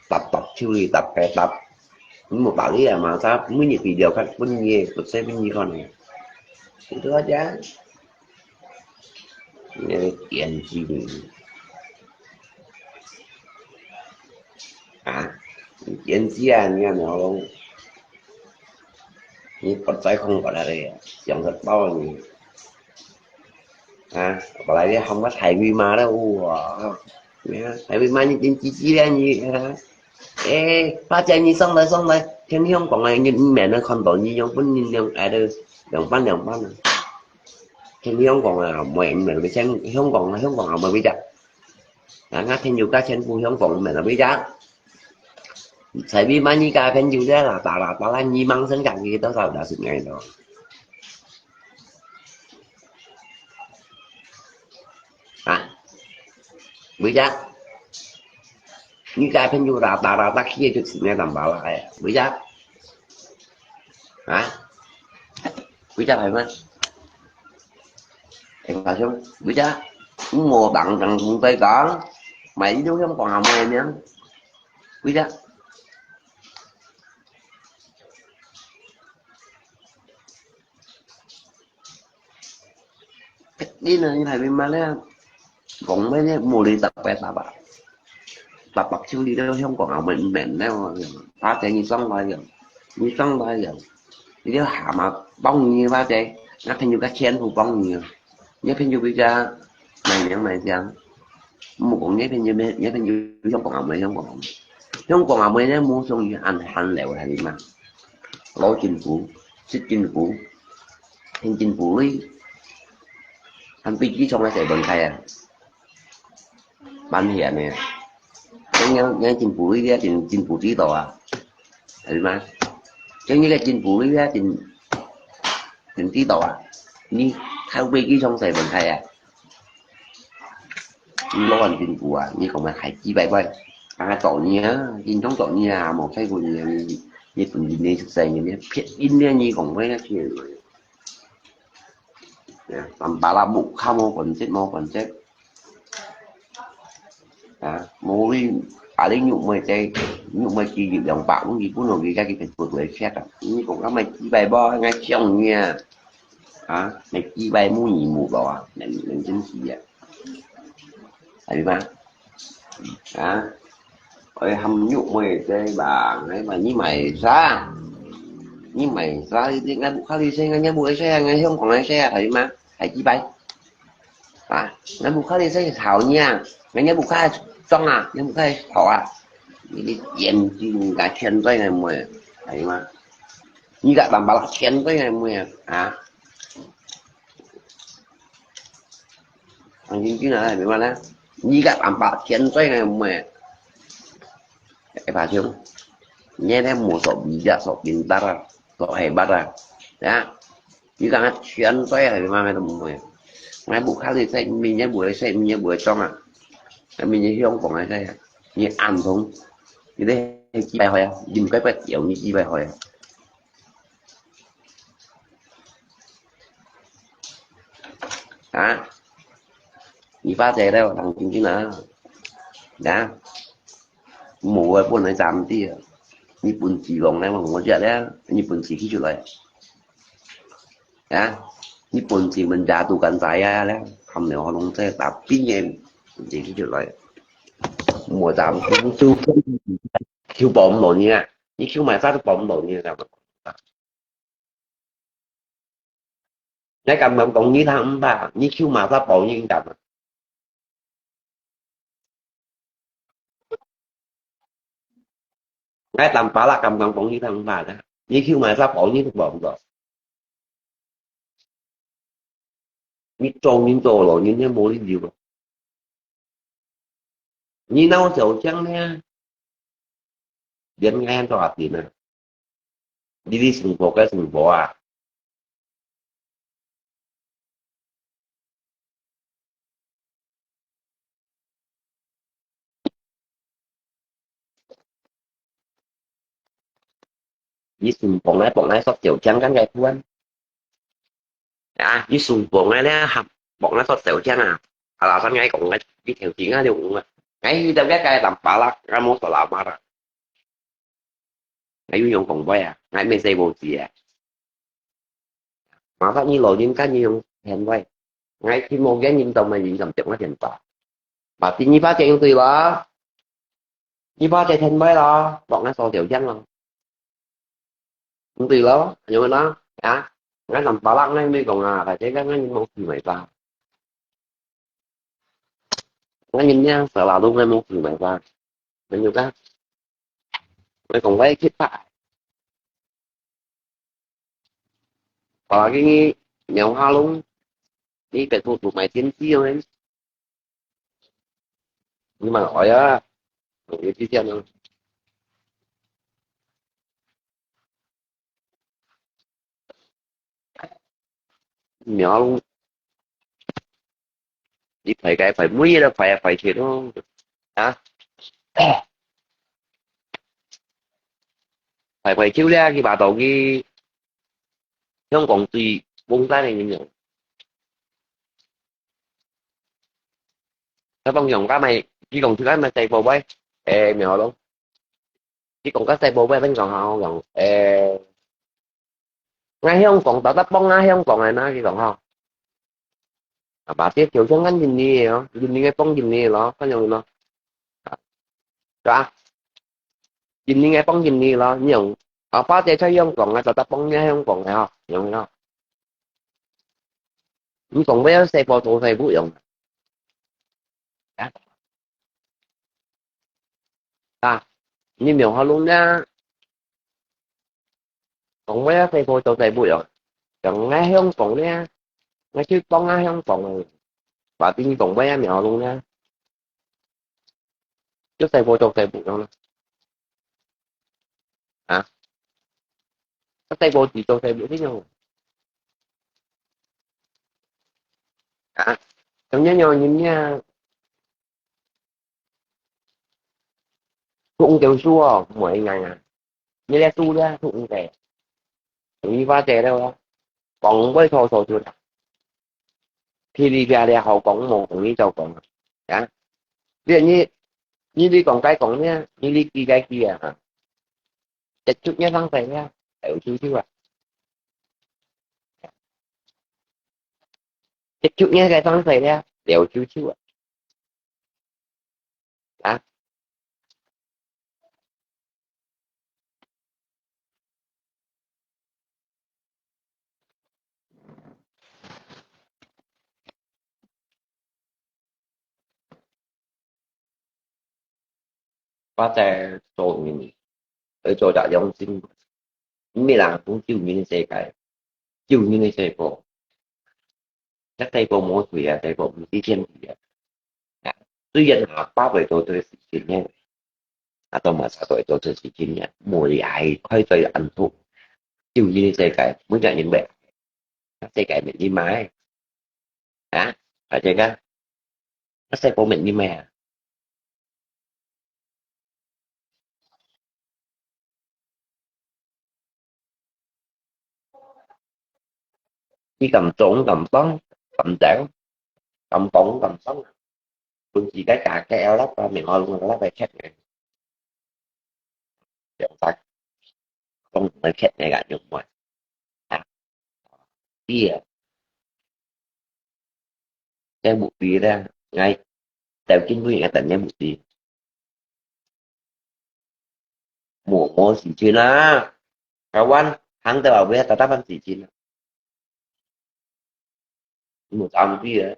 搭搭手里搭个搭，你无打理啊嘛，啥每日video看，分你，不是分你看个，你多少钱？你个眼睛。 啊，你点击啊，你看苗下龍，你不再空过来了，想得到你。啊，本來你喊个大尾媽了，哇，你看大尾媽你点几几了你啊？哎，大姐你上来上来，天天讲啊，你你面上看到你用本人两哎的两半两半啊，天天讲啊，没没没，香港啊香港啊没回家。 啊，𠊎朋友个全部香港人啊，回家。在你们一家朋友的啦，打啦打啦，你忙生家己多少个十年咯。啊，回家。你家朋友打打打打去就十年两把了，哎，回家。啊，回家来吗？ 哎，大兄，回家，我当当同在讲，买一种香港阿妹面，回家。你呢？你还没买呢？讲咩呢？莫里搭白搭吧。八百九里到香港啊，毋免了，花姐你上來了，你上來了，你就下嘛幫你花姐，那朋友个全部幫你啊，你朋友比較买娘买香，莫讲你朋友咩，你朋友香港啊，毋香港啊，香港啊，毋咧，无想伊安寒流，系嘛？攞政府，食政府，听政府哩，还飞机从个地方开啊！ 蛮远个。恁樣，恁樣政府个真，真不知道啊，係嘛？恁樣个政府个真，真知道啊，你靠飛機从西门开啊？你老板政府啊，你讲嘛还几百块，啊，做你啊，经常做你啊，冇睇过你啊，你，你本人你出世你，你骗人呢，你讲咩个骗人？啊，三八啦，木卡冇关节，冇关节。 啊，無你，啊，你玉妹仔，玉妹寄入兩百，你本來佢家己个做做个食啊。你講个買幾百包，𠊎想你啊。啊，買幾百母二母包啊，兩，兩千四啊。係嘛？啊，我喊玉妹仔吧，𠊎問你買啥？你買啥？你，𠊎不考慮先，𠊎不會先，𠊎香港來先啊，係嘛？係幾百？ 啊，你屋下你使炒你啊，人家屋下裝啊，你屋下炒啊，你个眼睛个天灾个妹，係嘛？你个淡薄啦天灾个妹啊，啊？眼睛啊，明白啦？你个淡薄天灾个妹，哎，把兄，你那摸索比较索pintar啊，索hebat啊，啊？ 你讲啊，全在啊，你妈妈都毋会。俺屋下里在，明年不会在，明年不会种啊。俺明年香港还在啊，你暗通，你得几百岁啊？你唔该不要你几百岁啊？啊？你发财了，当真真啊？啊？无啊，本来站地啊。你本事讲呢，我讲咧，你本事起出来。 啊，你本事問家都敢知啊咧，還有可能在打邊个本事起出來。莫站都都，就幫毋到你啊！你就買啥都幫毋到你，知道嗎？你敢敢講你他毋怕，你就買啥幫你敢啊？ 𠊎淡薄啦，敢敢講你聽話啦，你去買啥包你都買毋到。你做人做老人，你無理由啊。你鬧小強呢？連𠊎都下定啊！你，你成婆个成婆啊！ 你順風來幫𠊎索條件，敢𠊎分？啊，你順風來咧，還幫𠊎索條件啊？啊，老實𠊎講，𠊎一條件啊，就有啊。𠊎遇到个个人巴拉，𠊎無索老媽啦。 𠊎有用講話啊，𠊎毋使無事啊。麻煩你老人家你用電話，𠊎去無見人到，無人敢接𠊎電話。Berarti你把錢用對咯，你把錢電話咯，幫𠊎掃條件咯。用對咯，用啦，啊，𠊎南巴拉𠊎毋講啊，大家講𠊎無事咪吧。 𠊎人呢，selalu𠊎無事咪吧。Menunjukkan，𠊎講𠊎去吧。啊，你鳥下龍，你別處處買天地哦，你蠻愛啊，有之前哦。 苗，你排該排，每日都排啊排去咯，啊？排排去了，佢話到佢香港最風山个人樣。佢講用該咪，佢講自家咪細寶貝，誒，苗咯。 佢講个細寶貝分講下，我講，誒，𠊎香港，大家幫𠊎香港个啦，佢講吼。啊，把這條件看印尼个哦，印尼个幫印尼个咯，看樣咯。啊，對吧？今日个幫今日咯，你用，啊，八隻在香港啊，就得幫你香港个吼，用咯。你講要細波做細波用，啊，啊，你無好弄啊，講要細波做細波用，用个香港个，我去幫啊香港个，話俾你講要無好弄啊。 做細波做細波樣啦。啊？做細波子做細波呢樣。啊？咁樣樣人呀，讀唔到書哦，毋會硬啊。你這書咧，讀唔到。容易發展了哦。講會錯錯出來。 噼里啪啦好講，無容易就講啊。啊？你，你，你，你講該講呢，你，你記該記啊。接觸你上勢呢，了就就啊。接觸你个上勢呢，了就就啊。啊？ 我在做人，愛做隻良心。毋係人講救人个世界，救人个世界，這世界無罪啊，世界毋係天理啊。啊，雖然下巴會做對事情呢，啊，都嘛差不多做事情呢，無理還開嘴安福，救人个世界，每隻人會，世界面你買，啊，大家看，啊，世界面你買啊。 你敢做敢當，敢走，敢講敢當，分自家家个有粒个名號，有粒个缺个，有啥，講个缺个个用乜啊？對啊，這目的咧，𠊎，到今晡日𠊎等个目的。 無，無時間啊！台灣行到後尾，大大半時間啊！無站位啊！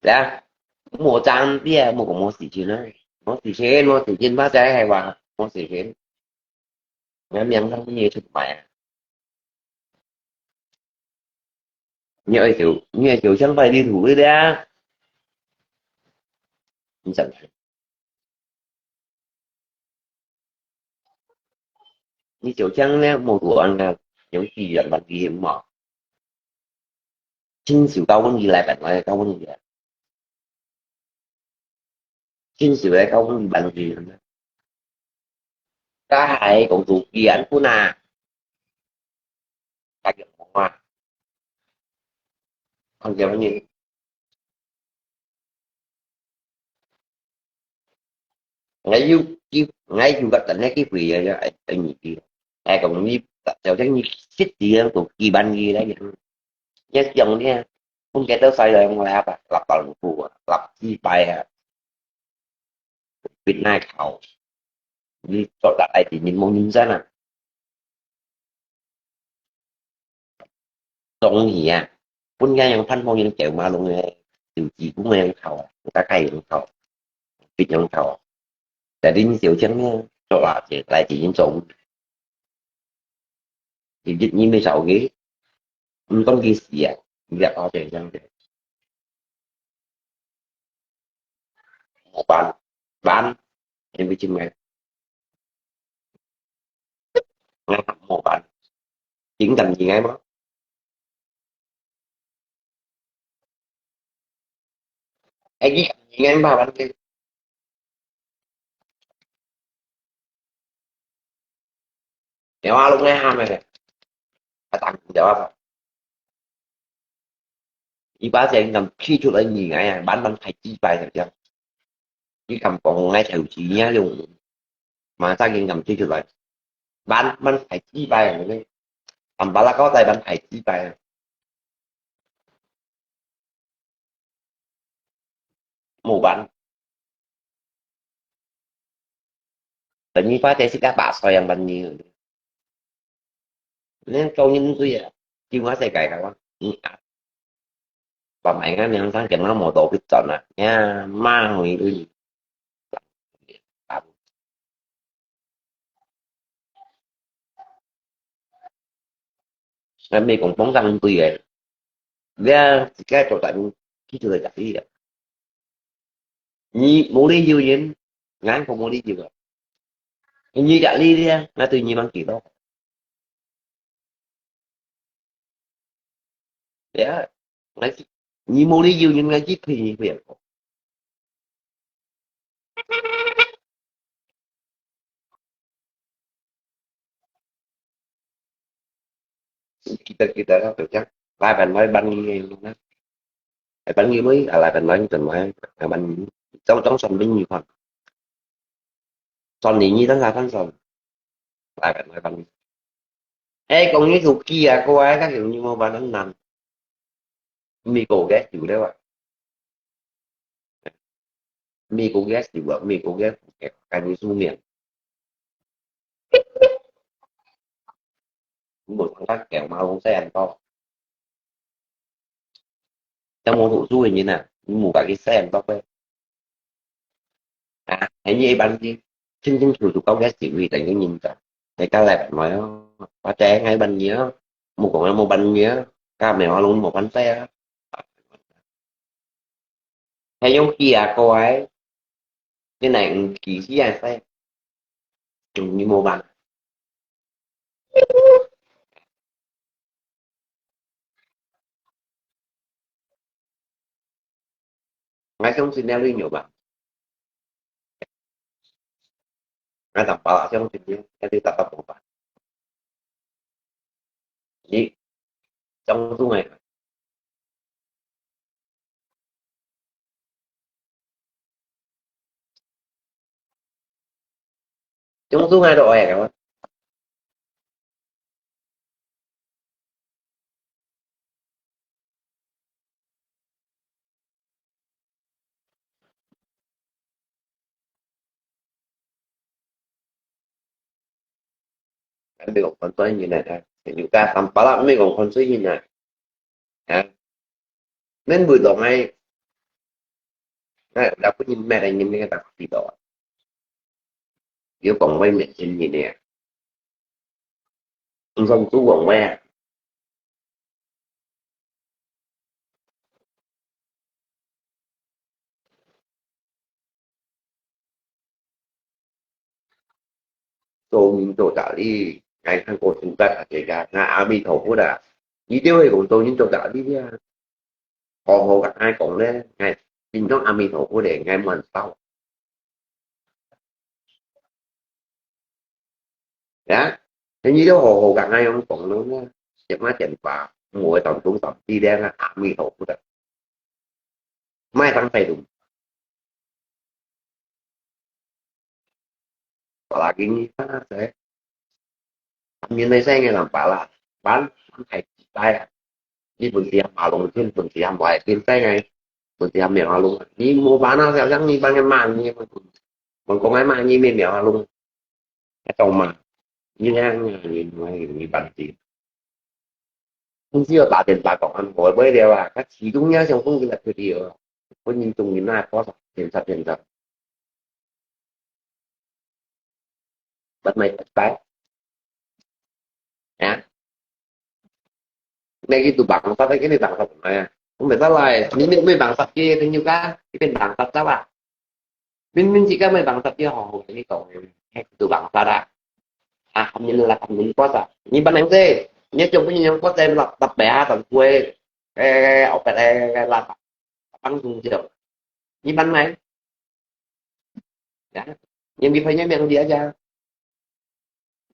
對啊，無站位啊，無講無時間啊！無時間，無時間，麼个係話無時間？ 𠊎命當你出賣啊！你愛走，你愛走向拜地圖个啊？你想看？你走向呢，無路安啊，用語言問題嘛。親手教問題來辦，來教問題啊。 親手來教分人知。該係講做幾安分啊？該樣啊？看見無？𠊎有機，𠊎有个等个機會啊，愛，愛你知。𠊎講你，就像你識字啊，做幾萬字來樣。 你想呢，分佢兜使來，𠊎來啊，立法院啊，立幾擺啊，別哪靠，你做得愛人民無認真啊。中意啊，分佢用盼望用走馬龍个，就自古个用靠啊，大家用靠，別用靠啊。但係你小心呢，做啊，這來自己做。 日日你乜愁佢，毋當佢死啊，你也搞成這樣子。無辦，辦，因為真个，無辦，真个應該嗎？ 哎，你，你應該罵完這，電話攏愛喊个，啊，打電話吧。你把聲敢提出來，你哎呀，慢慢開幾擺了，這樣。你敢講𠊎投資你啊，用，馬上你敢提出來，慢慢開幾擺了，你，敢把那個再慢開幾擺了。無辦。等於花在自家把衰樣般呢。恁做人毋對啊，就我世界个話，嗯啊，把買个名聲跟我無多去賺啊，呀，罵回去。啊，美國幫咱對个，你啊，自家做大人，去做个家己个。你無理由人，𠊎可無理由啊。你家己咧，𠊎對你吂幾多？對啊，𠊎是，你無理由人，𠊎去推你不要。記得記得啦，就這樣。來，辦來辦你个啦。來辦你妹，啊，來辦來你等來，啊，辦你，總總算俾你看。算你，你等下看算。來辦來辦你。哎，講你手機啊，過來，看有你無辦法難。美國个有了啊。美國个有啊，美國个，哎，你出名。 你無通過行馬路細人多。像無讀書个人啊，你無家己細人多个。啊，係你一般个，清清楚楚講个行為，等於人家，大家來辦來哦，或者愛辦你哦，無講啊，無辦你哦，甲咩話攏無關係啊。 係用寄啊過來，你來毋寄死啊使，你無辦。𠊎相信了你有辦。 𠊎當巴拉相信你，該你答答無辦。你相信个，相信个都愛个。 Amigo，看衰人啊，有个三八啦，amigo，看衰人啊，啊，免為到𠊎，𠊎，𠊎本人咩个人，你个大知道啊，有講話面前人呢，毋想做講話啊。 做人做道理，𠊎看過真大个，𠊎阿彌陀佛啊！你就會講做人做道理啊！好好甲𠊎講咧，𠊎心中阿彌陀佛咧，𠊎滿燒。 呀，你都好好甲𠊎樣講咯，食嘛電話，無會當中當地咧，阿彌陀佛的，莫當態度。巴拉给你，巴拉谁？面对生个人巴拉，班，班还几代啊？你本地人马龙，你本地人外边生个，本地人苗龙，你无办法，想想你班个骂你，我讲个骂你，没苗龙。 一種嘛，你聽你你你辦事，毋使有打電話講啊，無無了啊，佢始終也想講佢來佢哋哦，本人中意那多少，騙殺騙殺，不買不買，啊，那個都辦法，那個你辦法怎麼樣？我沒得來，你沒沒辦法，佢跟你講，佢變辦法，知道吧？ 明明自家無辦法，你好好甲你講，係無辦法啦。啊，含人啦，含人骨啊！你捌能事，你中國人用骨仔落落白啊，同佢誒，後壁誒，落放鬆少。你捌無？呀，你咪朋友名字啊，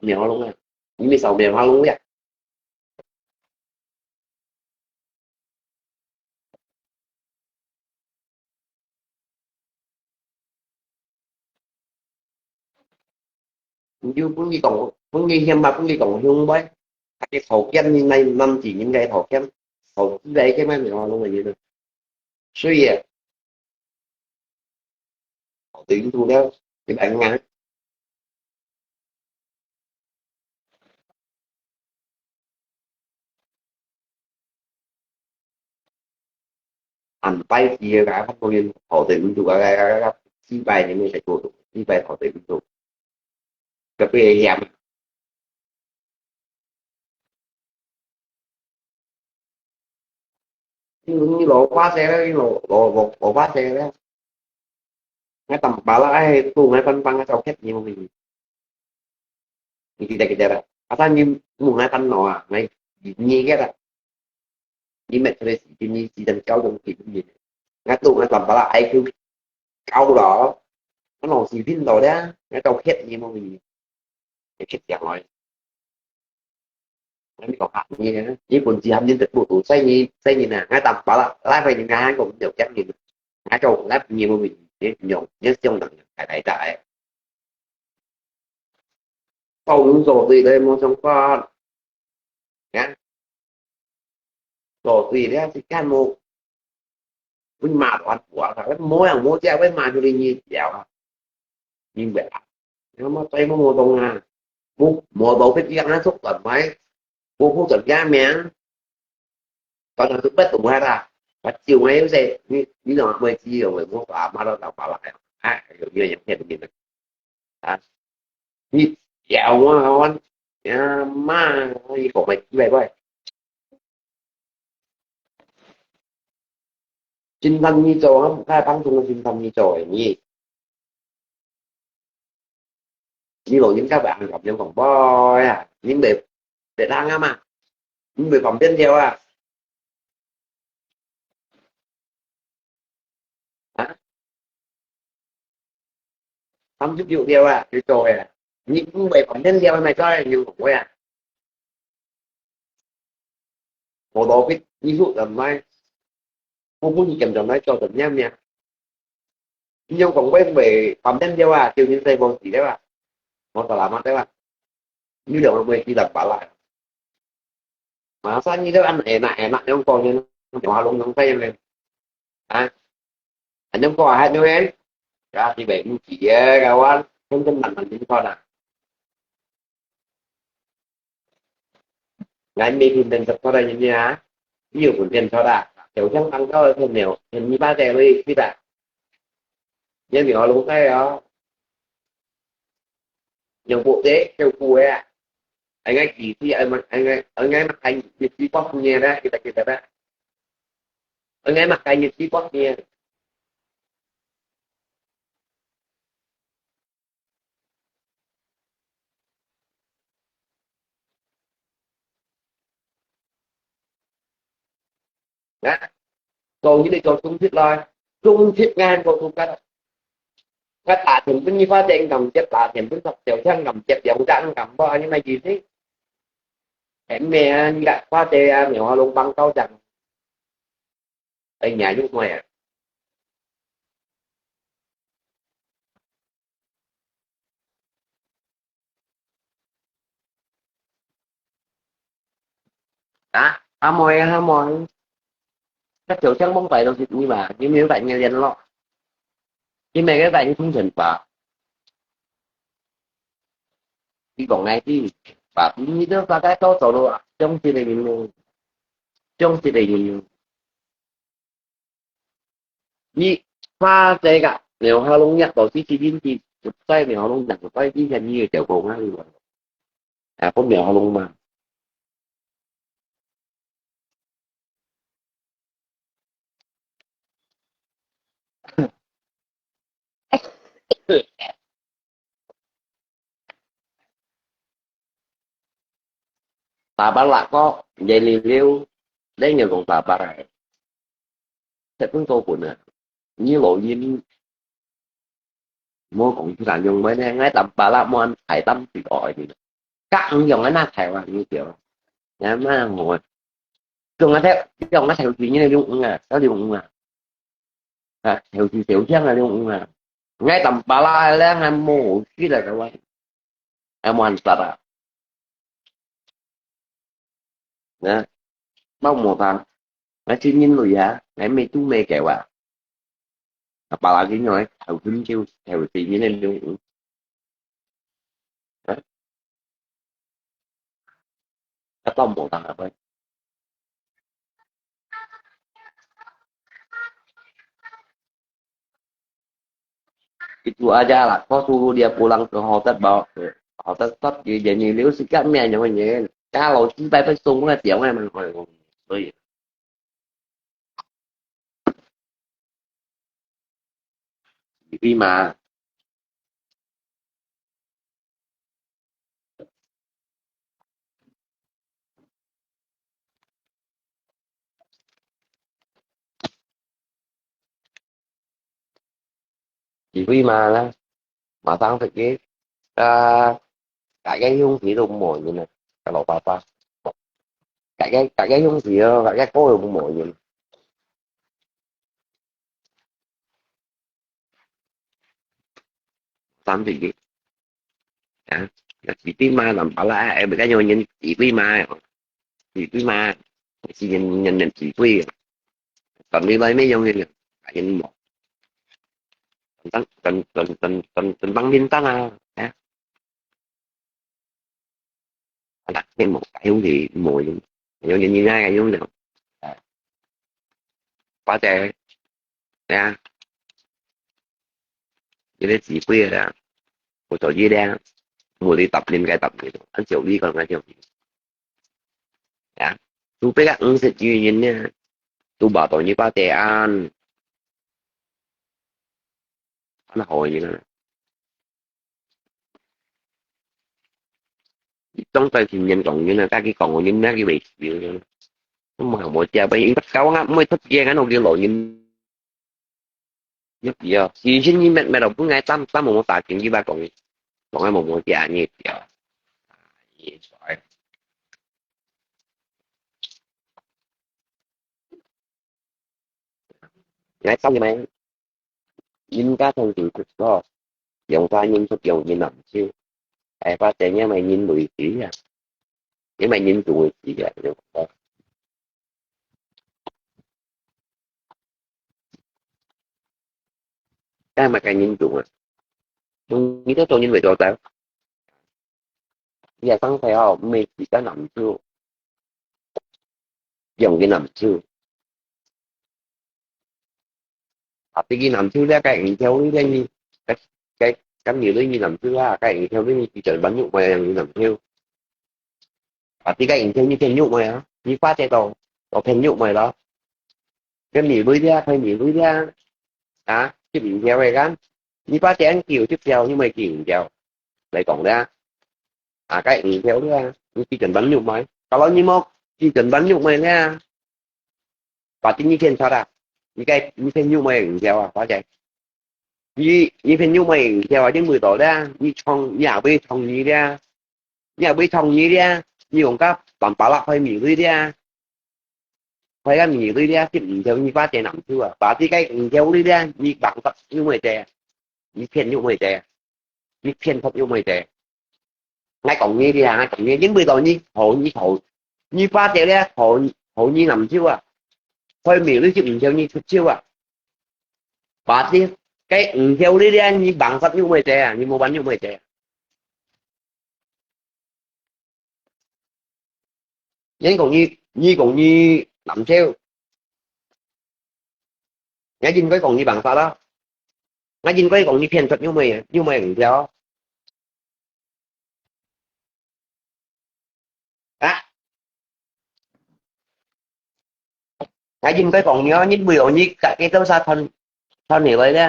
苗龍啊，你咪少苗龍呀。 你就分佢講，分佢嫌嘛，分佢講凶歹。佢个條件，你哪，哪毋知人家條件，投資來个嘛，你話攏會贏。所以啊，河對面肚了，你毋愛啊？恁拜四个，看到人河對面肚个，四拜你們才做到，四拜河對面肚，特別險。你，你老花色了，你老，老，老，老花色了。𠊎當巴拉愛做𠊎班班个照客，你無明白？你記得，記得啦。啊，但你問𠊎班老啊，𠊎，你，你个啦。你乜出來時間，你時間交通給你。𠊎做𠊎當巴拉I Q高了，𠊎老是拼到了，𠊎照客，你無明白？你客講來。 你講客語呢？日本字含音讀不讀？細人，細人啊，𠊎當巴拉，拉回人家還講有講人，𠊎就來你無明白，你用，你想人，大大大个。到你做對了，無相干。啊？做對了，是幹麼？會罵到很火啊，無樣無價，會罵出來你了啊。明白啊？那麼對無無懂啊？無，無道个地方，那做什麼？我不怎樣名，反正是不懂啊啦。我就我有些，你，你怎麼會知道我，我爸媽都老爸了，哎，有没有人骗你们？啊，你教我，我，呀妈，你讲个奇怪怪。真正你做，我不该帮助我真正你做的，你，你老人家会恁样讲，喂呀，你袂，袂行啊嘛，你袂方便了啊。 啊？三十六條啊，你做个啊。你毋會講天條，你做个，你會啊？我都會，你說怎麼？我不是讲怎么做怎样呀？你有讲过会放电掉啊，就你在房子对吧？我在哪嘛对吧？你两个会记得吧啦？马上你都按enak-enak yang kau yang yang halong yang saya men. Ha? Anyong kau ahat nyo men. Ya, si baik muki ya kawan. Kan kan nan nan ni kau dah. Ngai mi pun den sat kau dah ni ya. Iyo pun den kau dah. Jauh jang tang kau tu neo. Yang ni ba te lui kita. Yang ni halong saya. Yang bu te, yang bu ya. Anh ấy kỳ thi, anh ấy, anh ấy, anh ấy mà anh như chi bóc nghe đó, kita kita đó. Anh ấy mà anh như chi bóc nghe. Đó. Cô như đi cô trúng thịt rồi. Trúng thịt ngang cô trúng cái. Cái tả thịt bún như phá chén cầm chết, tả thịt bún sọc tiểu chăng cầm chết, tiểu chăng cầm bò như này gì thế? Em mẹ như đã phá chén, à, nhiều hoa lông băng cao chẳng. Ê, nhà giúp mày à? Hả? Hả mày, hả mày? Các tiểu chăng bóng tay đâu thịt như mà, như miếng vậy nghe liền lọ. Cái mẹ cái vậy như không chuẩn bà. Đi còn ngay đi, bà cũng như đó, bà cái có sổ đồ, trong tiền này mình mua. Trong tiền này mình mua. 你花這个，然後弄一到四十零去，在然後弄兩个，在以前你有掉过哪里玩？啊，不然後弄嘛。Tabar lah ko, jadi liu, dia nyerong tabar ai. Saya pun kau pun ah. Ni lo yin, mo kong tu dan yong mai ne, ngai tam pala mo an ai tam ti oi ni. Kak ang yong ana Taiwan ni dio. Ngai ma ngoi. Kong ate, yong ate ti ni ne yung nga, ta yung nga. Ha, 條條條聽啊，你講啊，𠊎當巴拉咧，𠊎無去了，各位，𠊎無閒煞啊。啊，包無當，𠊎真人類啊，𠊎咩都咩个哇。啊，巴拉个人呢，頭先就頭先个內容，啊，啊，到無打開。Itu aja lah, kau suruh dia pulang ke hotel bawa ke hotel stop dia jadi liu sikap meh nyawa nyen. Kalau si pai pai sung lah tiang ai mang koi. Oi. Di ma. Chỉ huy mà là mà tăng thực cái à, cả cái hung khí đồ mỏi như này, cái lọ papa, cả cái cả cái hung khí đó, cả cái cô đồ mỏi như này. Tám tỷ. Hả? Là chỉ biết mà làm bà là em cái nhau nhân chỉ biết mà chỉ biết mà chỉ nhân nhân nhân chỉ biết. Còn đi lấy mấy nhau nhân nhân một. Tấn tấn tấn tấn tấn tấn băng biên tăng à. Hả? Là thêm một cái hung khí mùi, hung khí như ngay cái hung khí. Quá trời. Nha. Jadi chỉ quy là một tổ dây đen, một đi tập nên cái tập này, anh chịu đi còn cái chịu. Nha. Tu pek ang sit yu yin nha. Tu ba to ni ba te an. An hoi ni na. Trong tay thì nhân cộng như là các cái cộng như nát cái về chịu. Mà một chia bây giờ bắt cáo ngáp mới thất kia cái nó kia lỗi như nhất kia. Thì xin như mẹ mẹ đọc bữa ngày tâm tâm một tài chính như ba cộng cộng ai một một chia như kia. Ngai tông meng, yin ka thong tu kut ko, yong fa yin kut yong yin nam chiu. Ai fa te nya mai yin lui ti ya, yin mai yin tu ti ya, yong fa. Ai mai ka yin tu a, yin to to yin wei to ta. Ya sang thai ao, mei ti ka nam chiu. Yong yin nam chiu. Ati ki nam chiu le ka ing theo lui le ni, ka ka ka mi lui ni nam chiu la, ka ing theo lui ni ki chen ban nyu mai yong yin nam chiu. Ati ka ing theo ni chen nyu mai a, ni fa che to, to chen nyu mai lo. Ka mi lui le, ka mi lui le, a, ki ing theo ka, ni fa che an kiu chiu theo ni mai ki ing theo. Lai kong le. A, ka ing theo le, ni ki chen ban nyu mai. Ka lo ni mo, ki chen ban nyu mai le. Ba ti ni chen cha da. Ni ka ni chen nyu mai ing theo a, ba che. Ni ni chen nyu mai ing theo a, yin mui to le, ni chong ni a bei chong ni le. Ni a bei chong ni le, ni yong ka ban ba la hoi mi lui le. Hoi ka mi lui le, ki ing theo ni ba che nam chiu a. Ba ti ka ing theo lui le, ni bang tak nyu mai che. Ni chen nyu mai che. Ni chen thot nyu mai che. Ngai kong ni le, ngai kong ni, yin mui to ni, hoi ni hoi. Ni ba che le, hoi hoi ni nam chiu a. Hoi mi lui ki ing theo ni chut chiu a. Ba ti, ka ing theo lui le, ni bang tak nyu mai che a, ni mo ban nyu mai che. Yin kong ni, ni kong ni nam chiu. Ngai yin koi kong ni bang fa la. Ngai yin koi kong ni phian thot nyu mai, nyu mai ing theo. A. Ngai yin koi kong ni, yin mui o ni ka ke to sa thon, thon ni lai le.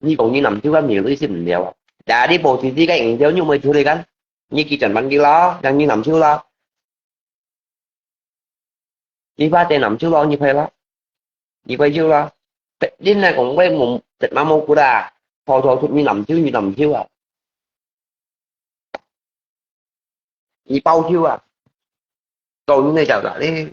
Ni kong ni nam chiu ka mi lui sim liao. Jadi posisi ka ing theo nyu mai chiu le kan. Ni ki chen ban ki lo, yang ni nam chiu lo. Ni ba che nam chiu lo, ni phai lo. Ni phai chiu lo. Pe, din na kong wei mo, tet ma mo ku da. Thao thao thut ni nam chiu, ni nam chiu a. Ni bao chiu a. Kau ni ne chao da le.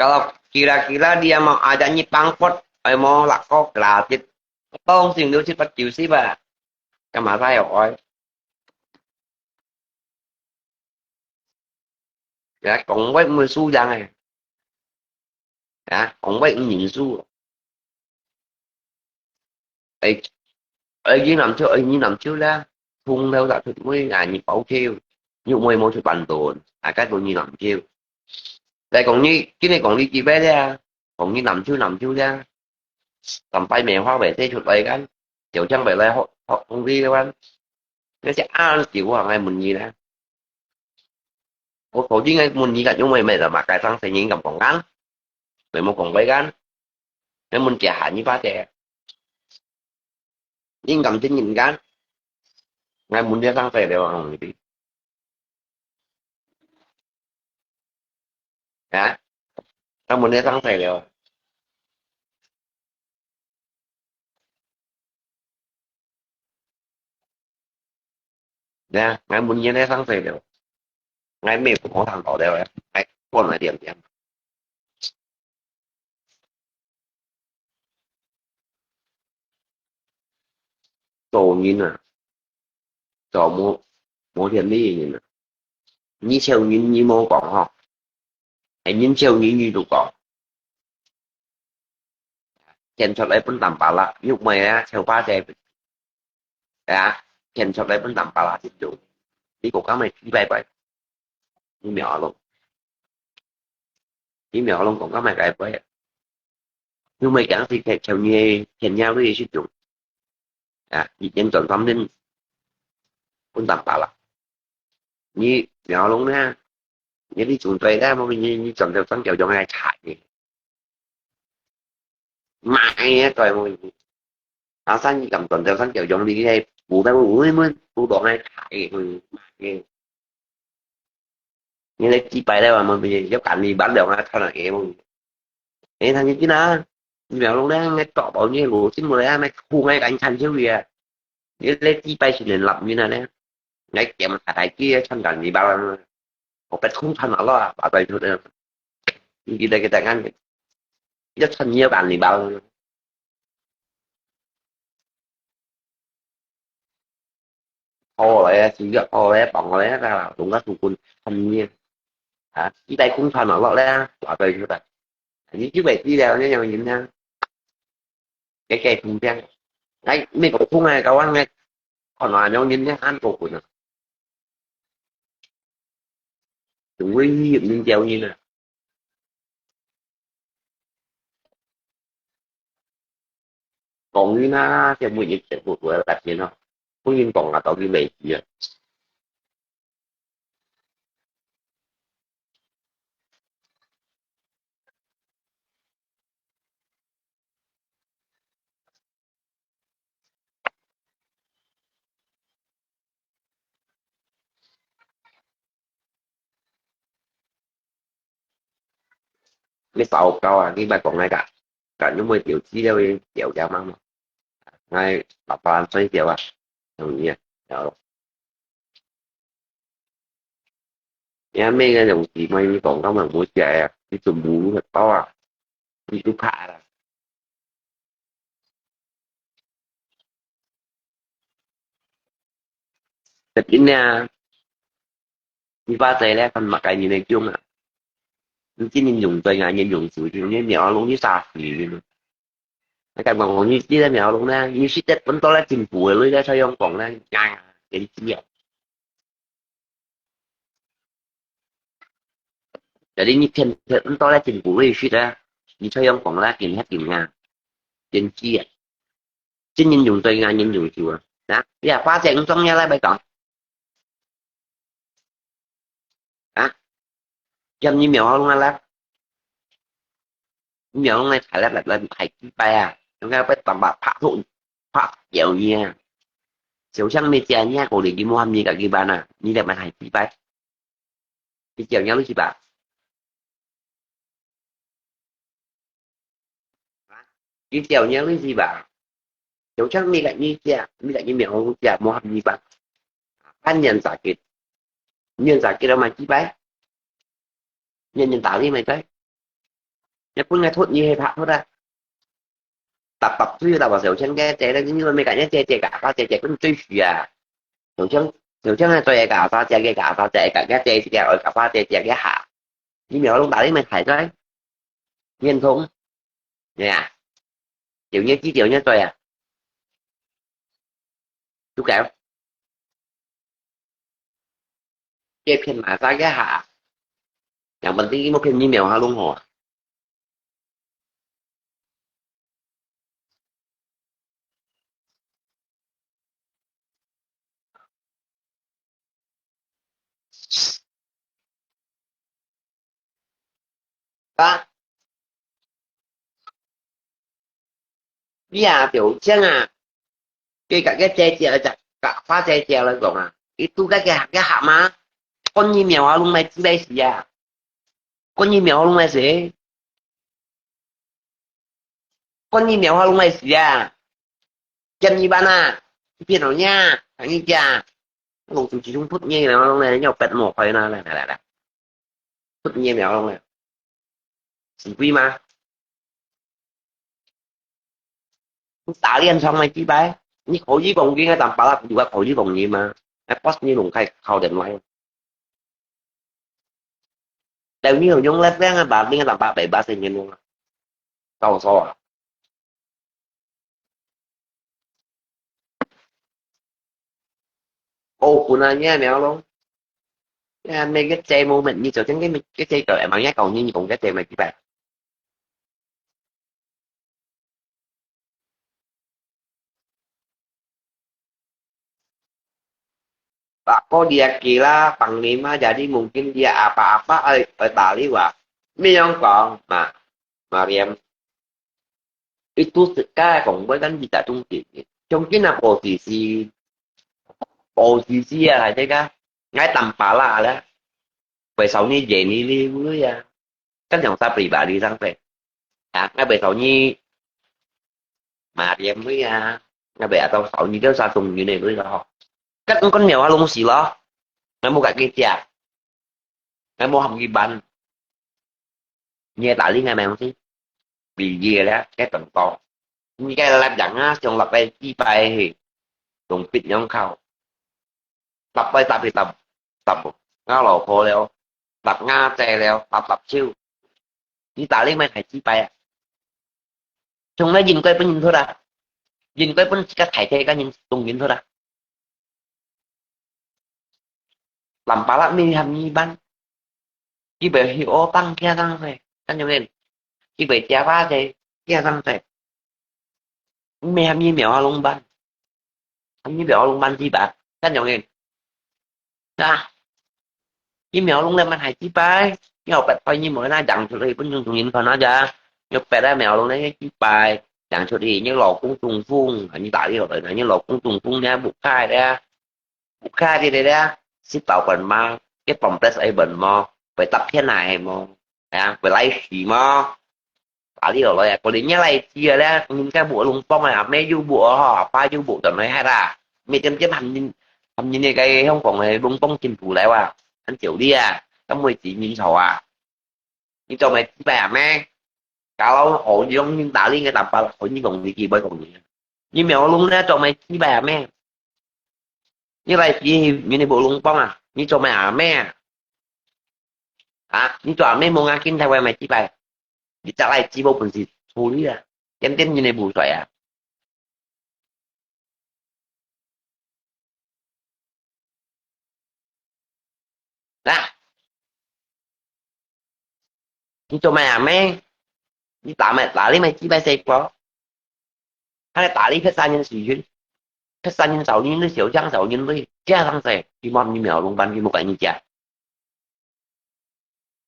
Kalau Kira-kira dia mau ada nyi pangkot, ai mau lakok gratis. Tong sing lu sit pat kiu si ba. Kama saya oi. Ya, kong wei mun su yang ai. Ya, kong wei mun su. Ai, ai, ni nam chiu, ai, ni nam chiu la. Thung thâu tak thut mui, a, ni pau chiu. Ni mui mau thut ban don. A, ka don ni nam chiu. Lai kong ni, kini kong ni ki bai le. Kong ni nam chiu, nam chiu le. Tam pai me hua bai te thut bai kan. Chiu chang bai lai hok, hok kong ni le wan. Ngai se an kiu wa ngai mun ni la. Ôi, khổ chứ ngay mun ni gạt nhung mày mày là mà cái sang sẽ nhìn gặm cổng ngắn. Mày mua cổng quay gắn. Ngay mun kia hả như bát tè. Nhìn gặm trên nhìn gắn. Ngay mun đi sang sẽ đều bằng đi. Hả? Ngay mun đi sang sẽ đều. Nè, ngai mun nhi nè sang sài liu. Ngai mẹ cũng không thằng đó đâu, ngai con nói điểm điểm. Tổ nhìn à, tổ mua, mua tiền đi nhìn à. Nhi siêu nhìn nhi mua còn hả? Ai nhìn siêu nhìn nhi tụ còn. Chèn chọt lei pun tam pa la, yuk mei á, chèo pa chè. Á, chèn chọt lei pun tam pa la chit chung. Đi kok ka mei ki bai bai. Ni miao a long. Ni miao a long kok ka mei kai bai. Yuk mei kiang si chèo chèo nie, chèn nia lui chit chung. Á, đi chèn chọt tam nin. Pun tam pa la. Ni miao a long na. Ni đi chung toi la, mo ni, ni chọn chèo chắn chèo yong ai chai. Mãi á, coi mùi. Áo xanh gì cầm tuần theo xanh kiểu giống đi đây. Bố bé bố ơi, mưa, bố đỏ ngay thải, mùi, mãi. Như đấy, chi bài đây mà, mà bây giờ dốc cảnh đi bán được ngay, thôi là em. Ê, thằng như kia nè. Mèo lông đấy, ngay tỏ bảo như bố xin mùi đấy, mày khu ngay cảnh khăn chứ gì à. Như đấy, chi bài xin lên lập như này đấy. Ngay kèm thả thải kia, chăn cảnh đi bao. Có bé không chăn nó lo, bảo tay thôi đấy. Như kia đây, cái tai ngăn. Rất thân nhiều bạn đi bao. Thô lei, si giọt thô lei, bỏng lei, ta là đúng các thủ quân thân nhiên. Hả? Chỉ tay cũng thân ở lọ lei, lọ tay như vậy. Như chứ vậy đi đeo nhé, nhau nhìn nha. Cái cây không chăng. Đấy, mình cũng không ai, có ăn ngay. Còn nói nhau nhìn nha, ăn cổ của nó. Chúng với hiểm nhìn gieo nhìn nè. Kong ni na, tia mui ni tia bu bu la tia no. Kong ni kong a tau ki mei ki a. Ni sao kau a, ni bai kong ngai ka. Ka ni mui tiu chi liao, tiu ya mang. Ngai, pa pa an sai tiu a. Tong ni a. Yau. Ya mei ngai yong chi mai ni kong kau mang mui tia ya. Ni tum bu ni tau a. Ni tu pa la. Tết in nè, mi ba trai lẽ phần mà cái nhìn này chung à. Mình chỉ nhìn dùng trai ngà nhìn dùng chủ thì nhìn mèo luôn như sao thì. Nó cái bằng hồn như chỉ là mèo luôn nè, như shit Tết vẫn to là chính phủ rồi đó sao không còn nè, ngà, cái gì à. Jadi ni ken ken ento la chính phủ lui shit a, ni cho yong kong la ken het ken nga, ken chi a, chính nhân dùng trai nga nhân dùng chùa, na, ya khóa chạy không sống nha lai bai kong, a, yam ni miao hao lung a la, miao hao lung lai thải lát lát lai thải chi pai a, yong nga bai tầm bạc phạt thụ, phạt kiểu nha, chiếu sang mê chia nha, cổ để đi mua hâm ni cả cái bàn à, ni đẹp mà thải chi pai. Ki chiao ngiao lui chi ba. Ki chiao ngiao lui chi ba. Chiao chang mi gak nyi chia, mi gak nyi miao chia, mo hap nyi ba. Pan nian sakit. Nian sakit ama chi bai. Nian nian ta li mai tai. 你分个出你去拍出啊。搭搭水搭到小青个姐咧，你为咩个姐姐个阿姐姐跟追许啊？小青小青个追个阿姐姐个阿姐姐个姐姐个阿姐姐个下，你苗龙打你们海在，认同，对呀，有人记得有人追啊，就讲，这片马上个下，两本第一目片你苗哈龙好啊。啊，你啊，就这样啊，佢个个姐姐个，个花姐姐来讲啊，佢都个个个蛤蟆，看你苗啊，弄来之类事啊，看你苗啊，弄来事。 分你苗花龙个事啊，见你班啊，一片好呀，喊你家，龙族集中扑你苗花龙个，要白莫开啦，来来来来，扑你苗花龙个，死鬼吗？你打脸上来几摆，你可以讲应该打巴拉，你话可以讲你吗？哎，boss你龙开靠点来。 Tao ni hujung lép leng a ba ling a ba bai ba sen yen lung. Tao so a. Ô, kun a nia mèo lung. Ya, mèo cái chai mô mèo ni cho chân cái mèo cái chai cỡ em mang ya cầu ni ni cũng cái chai mèo chỉ bai. Pak ko dia kira panglima, jadi mungkin dia apa-apa ai, ai tali wa. Mi yang kong, ma, Mariam. Itu sekarang kong buat kan bisa tungkit. Mungkin apa posisi, posisi ya, aja kah. Ngai tampala lah. Pai sau ni Jenny li ya. Kan yang sa pribadi sang pe. Ya, ngai pai sau ni Mariam lui ya. Ngai pai atau sau ni dia sa tung ni lui lo. Kan kon mèo ha lung si lo. Ngai mu kat ki tia. Ngai mu ham ki ban. Ni ta li ngai mèo si. Vì gì đó cái tận to. Như cái lắp dặn á, xong lặp cái chi bài thì đồng bịt nhóm khâu. Lặp bài tập thì tập, tập ngã lầu khổ leo, lặp ngã tè leo, lặp lặp chiêu. Như ta lấy mấy thầy chi bài à. Xong nó dừng quay bên nhìn thôi à. Dừng quay bên chỉ có thầy thầy cá nhân tùng nhìn thôi à. Lam pa lak mi ham ni ban. Ki bai hi o tang kia tang se. Kan yong en. Ki bai tia pa se. Kia tang se. Mi ham ni mèo ha lung ban. Ham ni mèo ha lung ban chi ba. Kan yong en. Na. Ni mèo lung le man hai chi bai. Ni o pet poi ni mo na jang chu le pun chung chung yin pon na ja. Ni o pet le mèo lung le chi bai. Jang chu le ni lo kung chung fung. Ni ta li lo le ni lo kung chung fung ne bu kai le. Bukha di de de, si tau bần ma, cái bom pres ai bần mo, bai tap thiên hại mo, ya, bai lai si mo. Tali lo lo ya, ko li nya lai si ya le, min ka bu lung pong ya, me yu bu ho, pa yu bu tao noi hai la. Mi tem tem ham nin, ham nin ne kai hong kong hai lung pong chính phủ lai wa, an chiu li ya, ka mui chi min chao a. Ni cho mày chi bai a me. Ka lo ho yong nin ta li ngai tam pa ho ni kong ni ki bai kong ni. Ni mèo lung ne cho mày chi bai a me. Ni lai chi ni ni bu lung pong a. Ni cho mày a me. A, ni cho a me mo nga kin thai wai mày chi bai. Ni cha lai chi bu pun si chu li a. Tem tem ni ni bu suai a. Nah, ni cho mày a me. Ni ta mày ta li mày chi bai se ko. Hai ta li phet sa nyen si yun. Phet sa nyen sau nyen lui, siu chang sau nyen lui. Chia sang se. Ki mom ni mèo lung ban ki mu kai ni chia.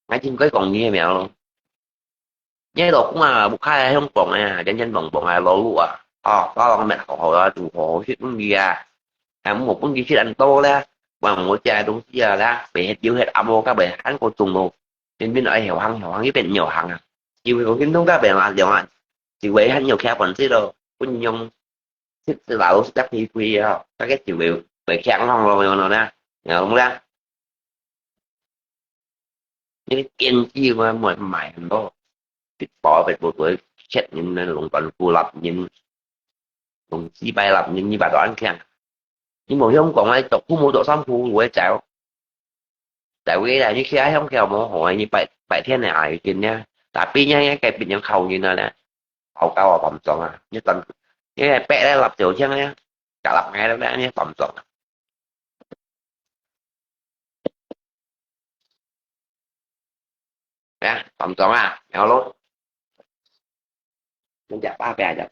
Ngai chin koi kong ni mèo lung. Nhớ lo cũng à, bố khai hông bỏng à, chân chân bỏng bỏng à, lo lụa. Ờ, có lo mẹ khổ khổ là chủ khổ shit cũng đi à. Em một cũng đi shit ăn tô lá. Và một chai đúng chia lá, phải hết dấu hết amo các bạn, ăn cô trùng một. Nên bên ấy hiểu hăng, hiểu hăng, cái bên nhiều hăng à. Chỉ có cái nông các bạn là nhiều hăng. Chỉ với hăng nhiều kia còn xí đâu. Cũng nhung. Xích xí là lúc chắc thì quỳ à. Các cái chịu với, với khéo hăng lo, lo, lo nè. Hiểu không đó? Những cái kiên trì mà, mà mãi hăng đó. 別包別部隊，七人呢，弄斷褲立人，弄四百立人，二百多人強。你無香港啊，著褲無著衫褲，會走。在位啦，你去啊，香港無好啊，你白，白天的啊，有劲呢。Tapi呢，該別人靠人啊呢，好高啊，防撞啊，你等，你白咧，立就槍呢，隔立ngay咧，你防撞啊。 Ya, paham tuan ah? Yang lo. Menjak apa aja.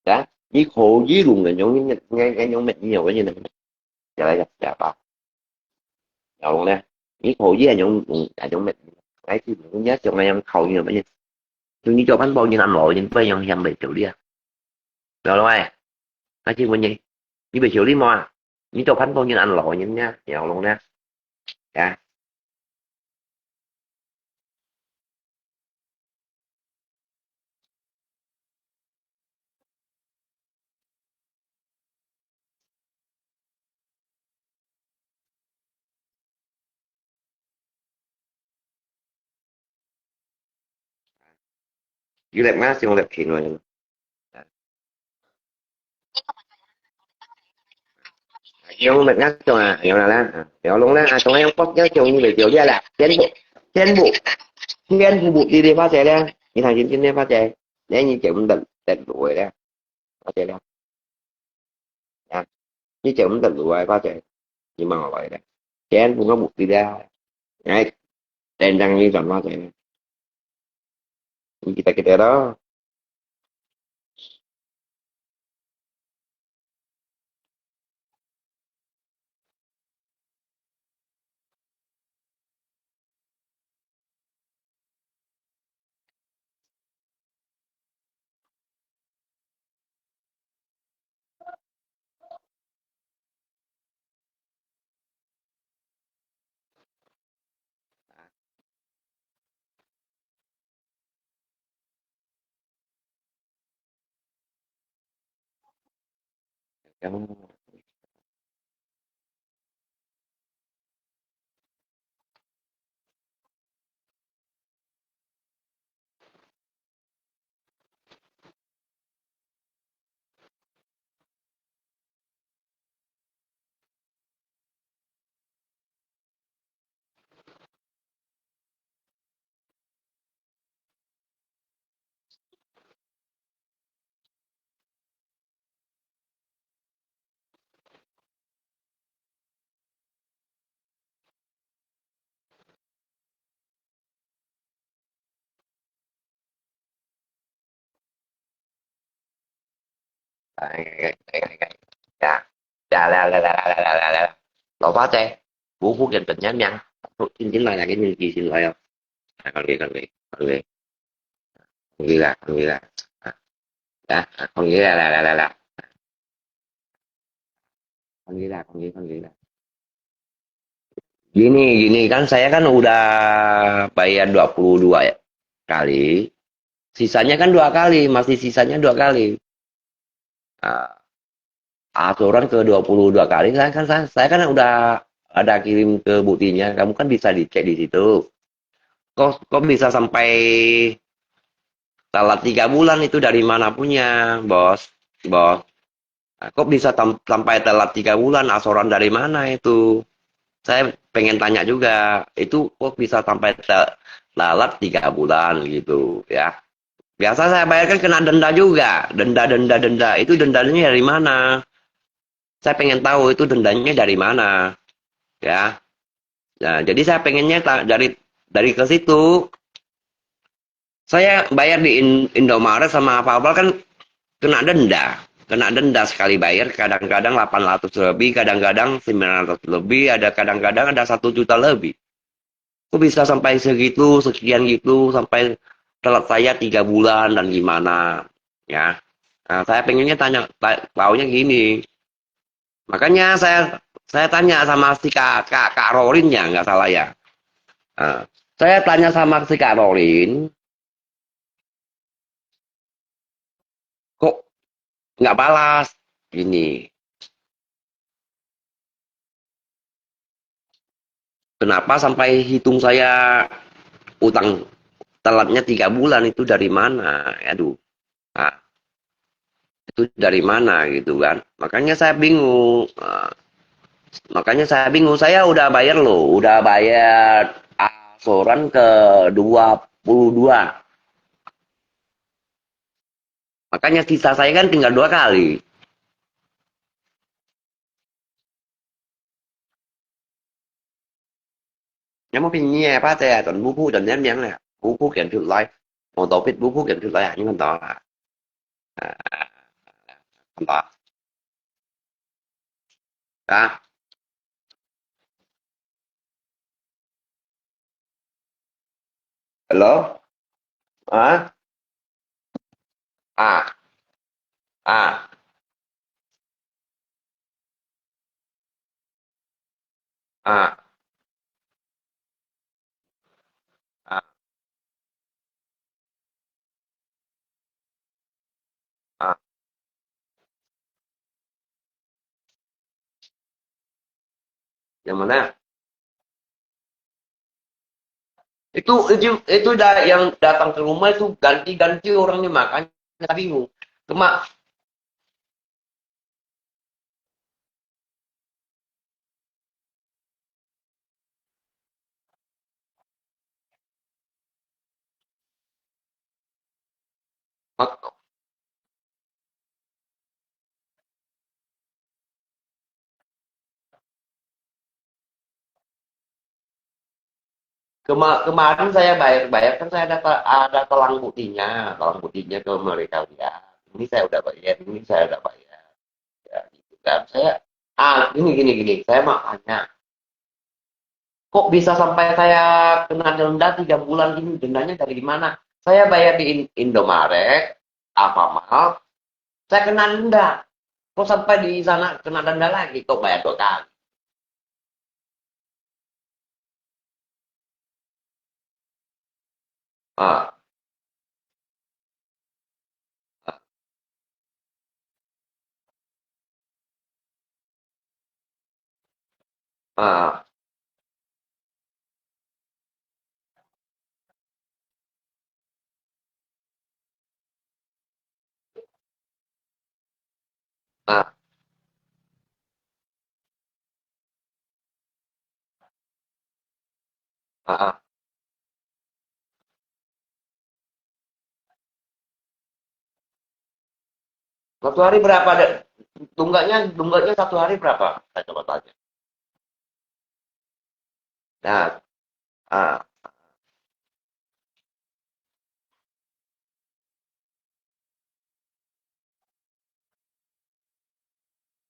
Ya, 你可以用个用，用，用乜嘢个呢？Ya, ya, ya, apa? Ya, 用呢？你可以用，用，用乜嘢？哎，你，你想用考虑乜嘢？就你做番報人安老人，不用想袂少哩啊。了了哎，还是问你，你袂少哩无啊？你做番报人安老人呀，了了呢？Ya. Yu lep nga siung lep khin wa. Yung lep nga siung a, yung na la. Yung long la, a, siung yung pop yung siung yung video dia la. Sian bu. Sian bu bu di di pa se la. Ni thang sin sin di pa se. Ni ni jeu mun den den lu la. Pa se la. Ya. Ni jeu mun den lu la pa se. Ni mang lo la. Sian bu nga bu di la. Ngai. Den dang ni zon pa se. Kita-kita dah. Ai, ai, ai, ai, ai. Ya. Ya, la, la, la. Lô Pha Che, 我福建本人名，天天來，來，今日寄信來哦。啊，講你，講你，講你。講你啦，講你啦。啊，啊，講你啦，啦，啦，啦，啦。 Alhamdulillah, alhamdulillah, alhamdulillah. Gini, gini, kan saya kan udah bayar dua puluh dua kali. Sisanya kan dua kali, masih sisanya dua kali. Ah, aturan ke dua puluh dua kali, saya kan, saya, saya kan udah ada kirim ke buktinya, kamu kan bisa dicek di situ. Kok, kok bisa sampai telat tiga bulan itu dari mana punya, Bos? Bos. Nah, kok bisa tam-, sampai telat tiga bulan, aturan dari mana itu? Saya pengen tanya juga, itu kok bisa sampai te-, telat tiga bulan gitu, ya. Biasa saya bayarkan kena denda juga, denda, denda, denda. Itu dendanya dari mana? Saya pengen tahu itu dendanya dari mana, ya. Nah, jadi saya pengennya ta-, dari, dari ke situ, saya bayar di In-, Indomaret sama Alfamart kan kena denda. Kena denda sekali bayar, kadang-kadang delapan ratus lebih, kadang-kadang sembilan ratus lebih, ada kadang-kadang ada satu juta lebih. Kok bisa sampai segitu, sekian gitu, sampai telat saya tiga bulan dan gimana, ya. Nah, saya pengennya tanya, ta-, taunya gini. Makanya saya, saya tanya sama si Kak, Kak, Kak Rorin ya, nggak salah ya. Nah, saya tanya sama si Kak Rorin, kok nggak balas. Gini. Kenapa sampai hitung saya utang telatnya tiga bulan itu dari mana? Aduh. Nah, itu dari mana gitu kan? Makanya saya bingung. Nah, makanya saya bingung. Saya udah bayar loh, udah bayar angsuran ke dua puluh dua. Makanya sisa saya kan tinggal dua kali. 有無便宜个？把這啊，全部鋪，全面面咧，鋪鋪揀出來，無多必，鋪鋪揀出來啊，你看到啊？啊，看到啊？啊，Hello？啊？啊？啊？啊？啊？啊？ Yang mana? Itu itu itu dah yang datang ke rumah itu ganti-ganti orangnya, makanya saya bingung. Cuma Kema- kemarin saya bayar-bayar, kan saya ada ada telang buktinya, telang buktinya ke mereka lihat. Ini saya udah bayar, ini saya udah bayar. Ya, gitu kan. Saya, ah, gini, gini, gini. Saya mau tanya, kok bisa sampai saya kena denda tiga bulan ini? Dendanya dari mana? Saya bayar di In- Indomaret, Alfamart, saya kena denda. Kok sampai di sana kena denda lagi? Kok bayar dua kali? Ah. Ah. Ah. Ah, ah. Satu hari berapa? Tunggaknya, tunggaknya satu hari berapa? Saya coba tanya. Nah, ah.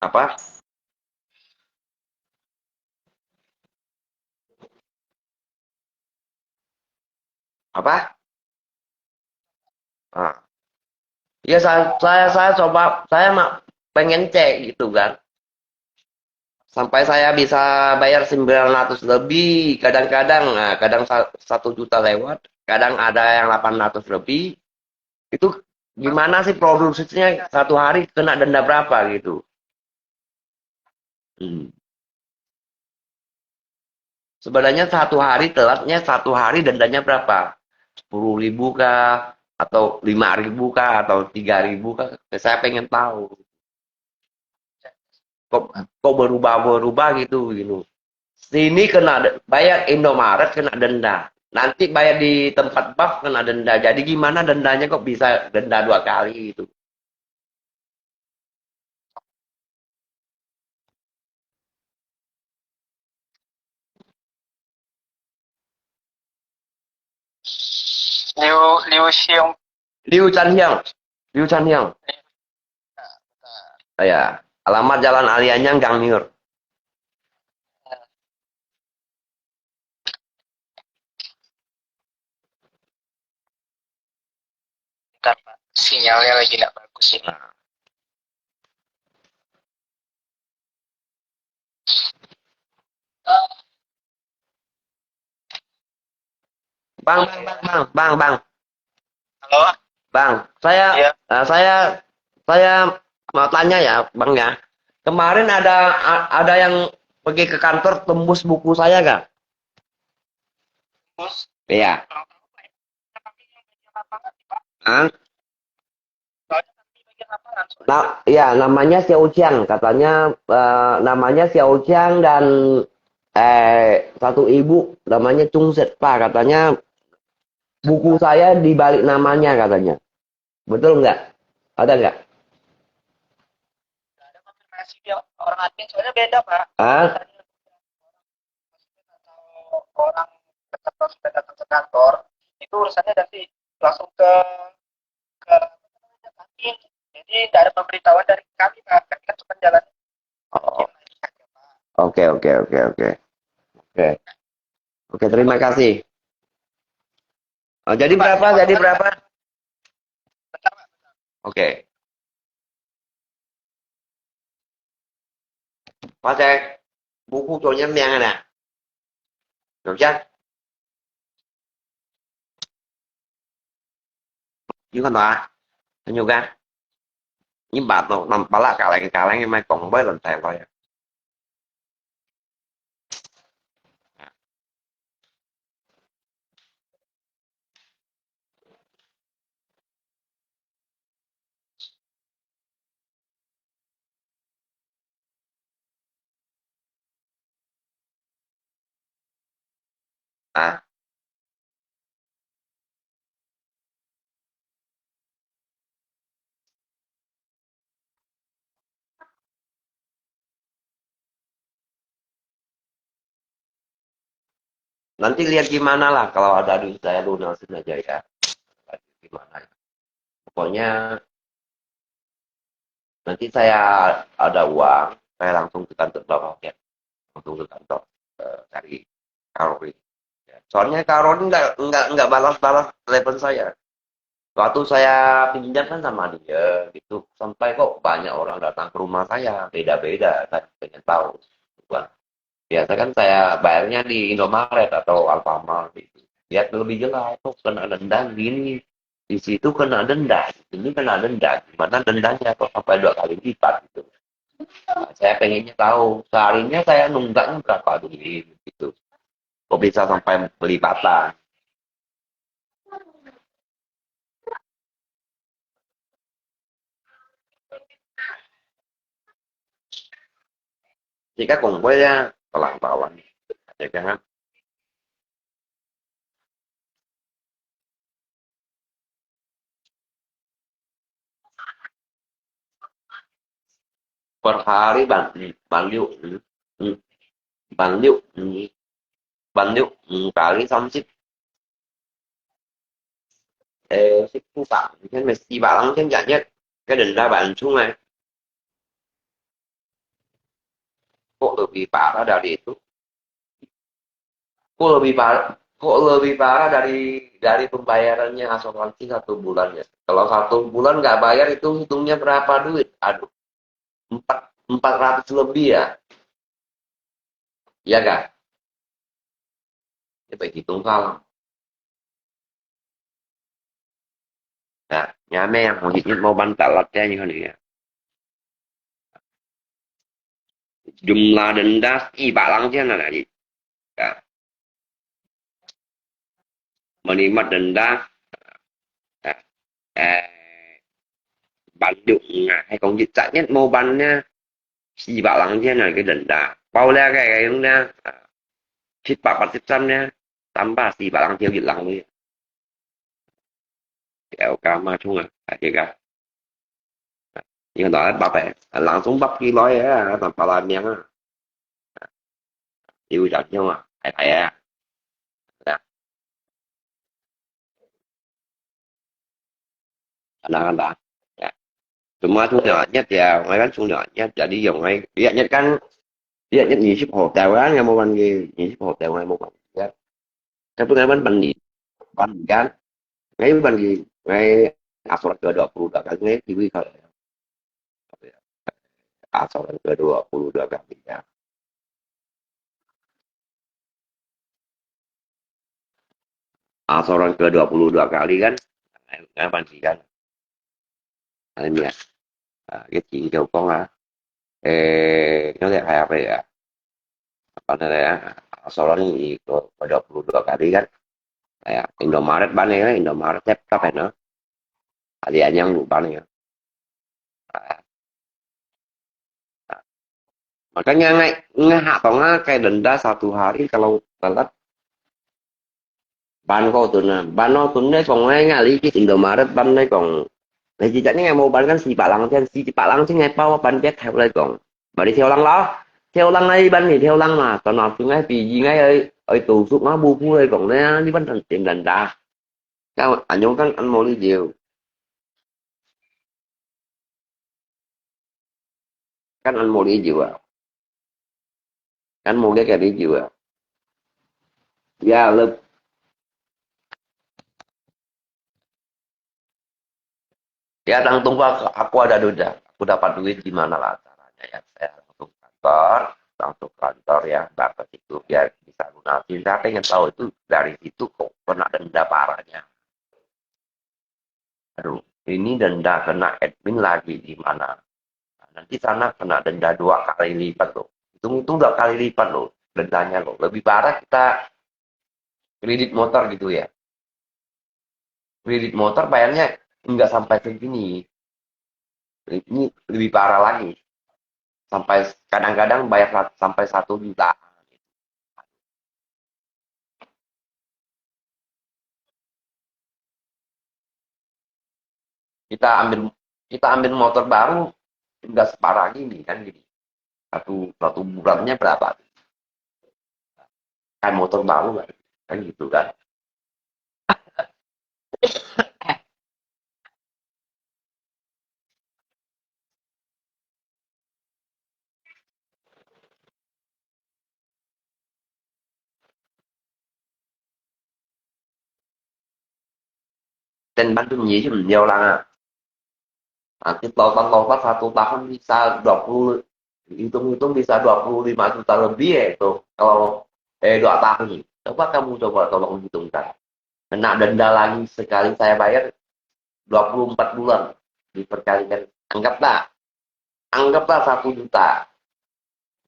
Apa? Apa? Ah. Ya, saya, saya, saya coba, saya mak pengen cek gitu kan. Sampai saya bisa bayar sembilan ratus lebih, kadang-kadang, nah, kadang sa- satu juta lewat, kadang ada yang delapan ratus lebih. Itu gimana sih prosesnya, satu hari kena denda berapa gitu? Hmm. Sebenarnya satu hari telatnya, satu hari dendanya berapa? Sepuluh ribu kah? Atau lima ribu kah? Atau tiga ribu kah? Saya pengen tahu. Kok, kok berubah-berubah gitu, gitu. Sini kena de- bayar Indomaret kena denda. Nanti bayar di tempat bank kena denda. Jadi gimana dendanya kok bisa denda dua kali itu? Liu Liu Xiong. Liu Chan Hiang. Liu Chan Hiang. Iya, alamat Jalan Alianyang, Gang Niur. Bentar, Pak. Sinyalnya lagi nggak bagus ini. Bang, bang, bang, bang, bang, bang. Halo? Bang, saya, Iya. Eh, saya, saya Mau tanya ya, Bang ya. Kemarin ada a- ada yang pergi ke kantor tembus buku saya kan? Bos, iya. Hah? Na, ya, namanya Xiao Qiang, katanya eh, namanya Xiao Qiang dan eh satu ibu namanya Chung Set Pa, katanya buku saya di balik namanya katanya. Betul nggak? Ada nggak? Nggak ada konfirmasi dia orang admin, soalnya beda, Pak. Hah? Maksudnya kalau orang tertentu sudah datang ke kantor, itu urusannya nanti langsung ke ke admin. Jadi nggak ada pemberitahuan dari kami, Pak. Kami kan cuma jalan. Oh. Oke, oke, oke, oke. Oke. Oke, terima kasih. Oh, jadi berapa? Jadi berapa? Oke. Pasal buku tu nya miang ada. Macam Ni kan ah, anyo kan? Ni bat no, nampak lah kaleng-kaleng mai kong bai lan tai bai. Ah. Nanti lihat gimana lah kalau ada duit saya lunasin aja ya. Gimana ya. Pokoknya nanti saya ada uang, saya langsung ke kantor bawah ya. Langsung ke kantor eh, dari Karol ini. Ya. Soalnya Karol ini nggak nggak nggak balas-balas telepon saya. Waktu saya pinjam kan sama dia gitu, sampai kok banyak orang datang ke rumah saya, beda-beda, saya pengen tahu. Wah, biasa kan saya bayarnya di Indomaret atau Alfamart gitu. Biar lebih jelas, kok kena denda gini, di situ kena denda, di sini kena denda, gimana dendanya kok sampai dua kali lipat gitu. Nah, saya pengennya tahu, seharinya saya nunggaknya berapa duit gitu. Kok bisa sampai berlipatan. Jika kong bai ya, pelan-pelan. Ya kan? Per hari ban ban liu, ban liu, ban liu kali 三十. Eh, 十五百，你看没四百两千 jajet, cái đỉnh đã bạn xuống này. Kok lebih parah dari itu. Kok lebih parah, kok lebih parah dari dari pembayarannya asuransi satu bulannya. Kalau satu bulan nggak bayar itu hitungnya berapa duit? Aduh, empat empat ratus lebih ya. Iya kah? Ini bagi tunggal. Nah, nyamai yang mau hit mau ban talat ya ni kan ya. Jumlah denda 一百两千 lah tadi. Ya. Menerima denda. Ya. Eh, 万六 ngah, hai kong jit cak nyet mau ban nya. 四百两千 là cái đỉnh đà. Bao la cái cái yung na, 七百八十三 na, tambah 四百两千 yit lang lui. Kéo ka ma chung à, à, cái ka. Yung đó bắp à, langsung bắp kilo à, tanpa la miếng à. Yêu chặt nhau à, phải phải à. Đó. Anak-anak. Ya. Cuma chung lio nyet ya, ngai kan chung lio nyet, jadi yong ngai, ya nyet kan, ya nyet 二十號掉 kan, ngai mau ban ke, 二十號掉 ngai mau ban ke. Tapi ngai ban ban ni, ban kan, ngai ban ke, ngai asuran ke dua puluh dua kan, ngai kiwi kalau ya. Asuran ke dua puluh dua kali ya. Asuran ke dua puluh dua kali kan, ngai ban si kan. Alam ya. 啊，佢研究講啊，誒，有啲係啊，係啊，apa namanya, soalnya itu pada perlu dua kali kan, kayak Indomaret ban ya, Indomaret tetap ya, no, ada yang lupa nih ya. Makanya ngai ngai hak tong ngai kai denda satu hari kalau telat ban ko tu na, ban ko tu na kong ngai ngai li kis Indomaret ban nai kong. Lai ci cak ni ngai mau ban kan si palang cien, si palang cien ngai pau ban biak thai lai kong. Bari thiau lang lah, thiau lang lai ban ni thiau lang ma, tao na tu ngai pi yi ngai ai ai tu suk ngai bu pu lai kong na, ni ban tan tim denda. Kan anyong kan an mau li diu. Kan an mau li diu ah. Kan mau li diu ah. Ya, lep. Ya, tang tunggu aku, aku ada duit, aku dapat duit di mana lah caranya ya. Saya langsung kantor, langsung kantor ya, bang ke situ biar bisa lunasin. Saya pengen tahu itu dari situ kok kena denda parahnya. Aduh, ini denda kena admin lagi di mana? Nanti sana kena denda dua kali lipat loh. Hitung-hitung dua kali lipat loh dendanya loh. Lebih parah kita kredit motor gitu ya. Kredit motor bayarnya nggak sampai segini. Ini lebih parah lagi. Sampai kadang-kadang bayar sa- sampai satu juta. Kita ambil kita ambil motor baru nggak separah gini kan gini. Satu satu bulannya berapa? Kan motor baru kan, kan gitu kan. Dan bantu nyi sih menjauh lah. Nanti total total satu tahun bisa dua puluh, hitung-hitung bisa dua puluh lima juta lebih ya itu kalau eh dua tahun. Coba kamu coba tolong hitungkan. Kena denda lagi sekali saya bayar dua puluh empat bulan diperkalikan. Anggaplah, anggaplah satu juta,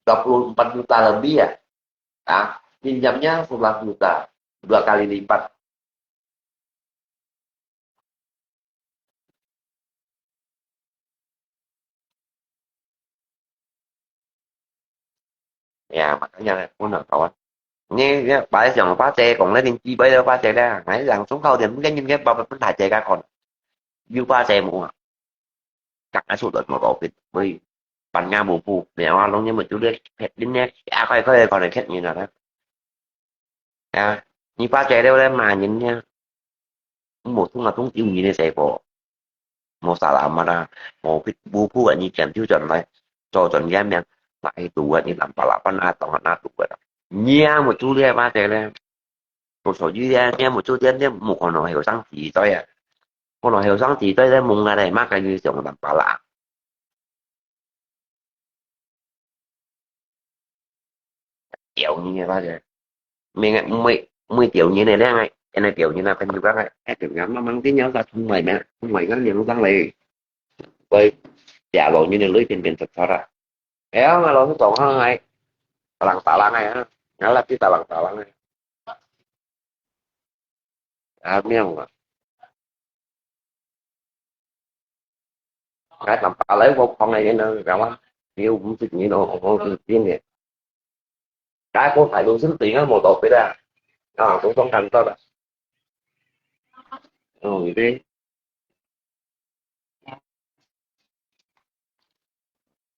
dua puluh empat juta lebih ya. Ah, pinjamnya sebelas juta, dua kali lipat. Ya, makanya aku nak kawan. Ini ya, paling yang apa saya kong le din tiba ya apa saya dah. Ngai yang sung kau dia mungkin mungkin apa pun tak jaga kon. You apa saya mau. Kak asu dot mau covid. Wei, pan nga mau pu. Mẹ wa long ni mau tu dia pet din ya. Ya kau kau kau nak ket ni nak. Ya, ni apa saya dia boleh main ni ya. Mùa thu ngà túng iu ngìn nè sè pò. Mò sà là mà nà, mò phit bu phu gà nyi kiàm thiu chòn lai, chò chòn yam yang, ngà he tù gà nyi tàm pà lạ pà nà tòng gà nà tù gà. Nyi a mò chú lià ma tè lè. Mò sò yu lià, nyi a mò chú lià, nyi mò kò nò hèo sang tì choi à. Kò nò hèo sang tì choi lè mò ngà lè ma kà nyi siòng tàm pà lạ. Tiểu như vậy là mình mới mới tiểu như này đang ngày cái này tiểu như là phần chụp các ngày cái tiểu ngắn mà mang tin nhắn là không mày mẹ không mày ngắn nhiều lúc tăng lì với giả lộ như này lưới tiền tiền thật thật à. Éo mà lo tổng hơn ngày lăng ta lăng ngày á, ngắn là tí ta lăng ta lăng ngày. À miêu à. Ngai tắm pá lấy vô phòng này nên là cảm ơn. Nhiều cũng chịu nhiều đồ không tin nhỉ. Cái cô phải luôn xin tiền á một tổ cái ra. À, cũng không thành tao đã. Ừ, đi.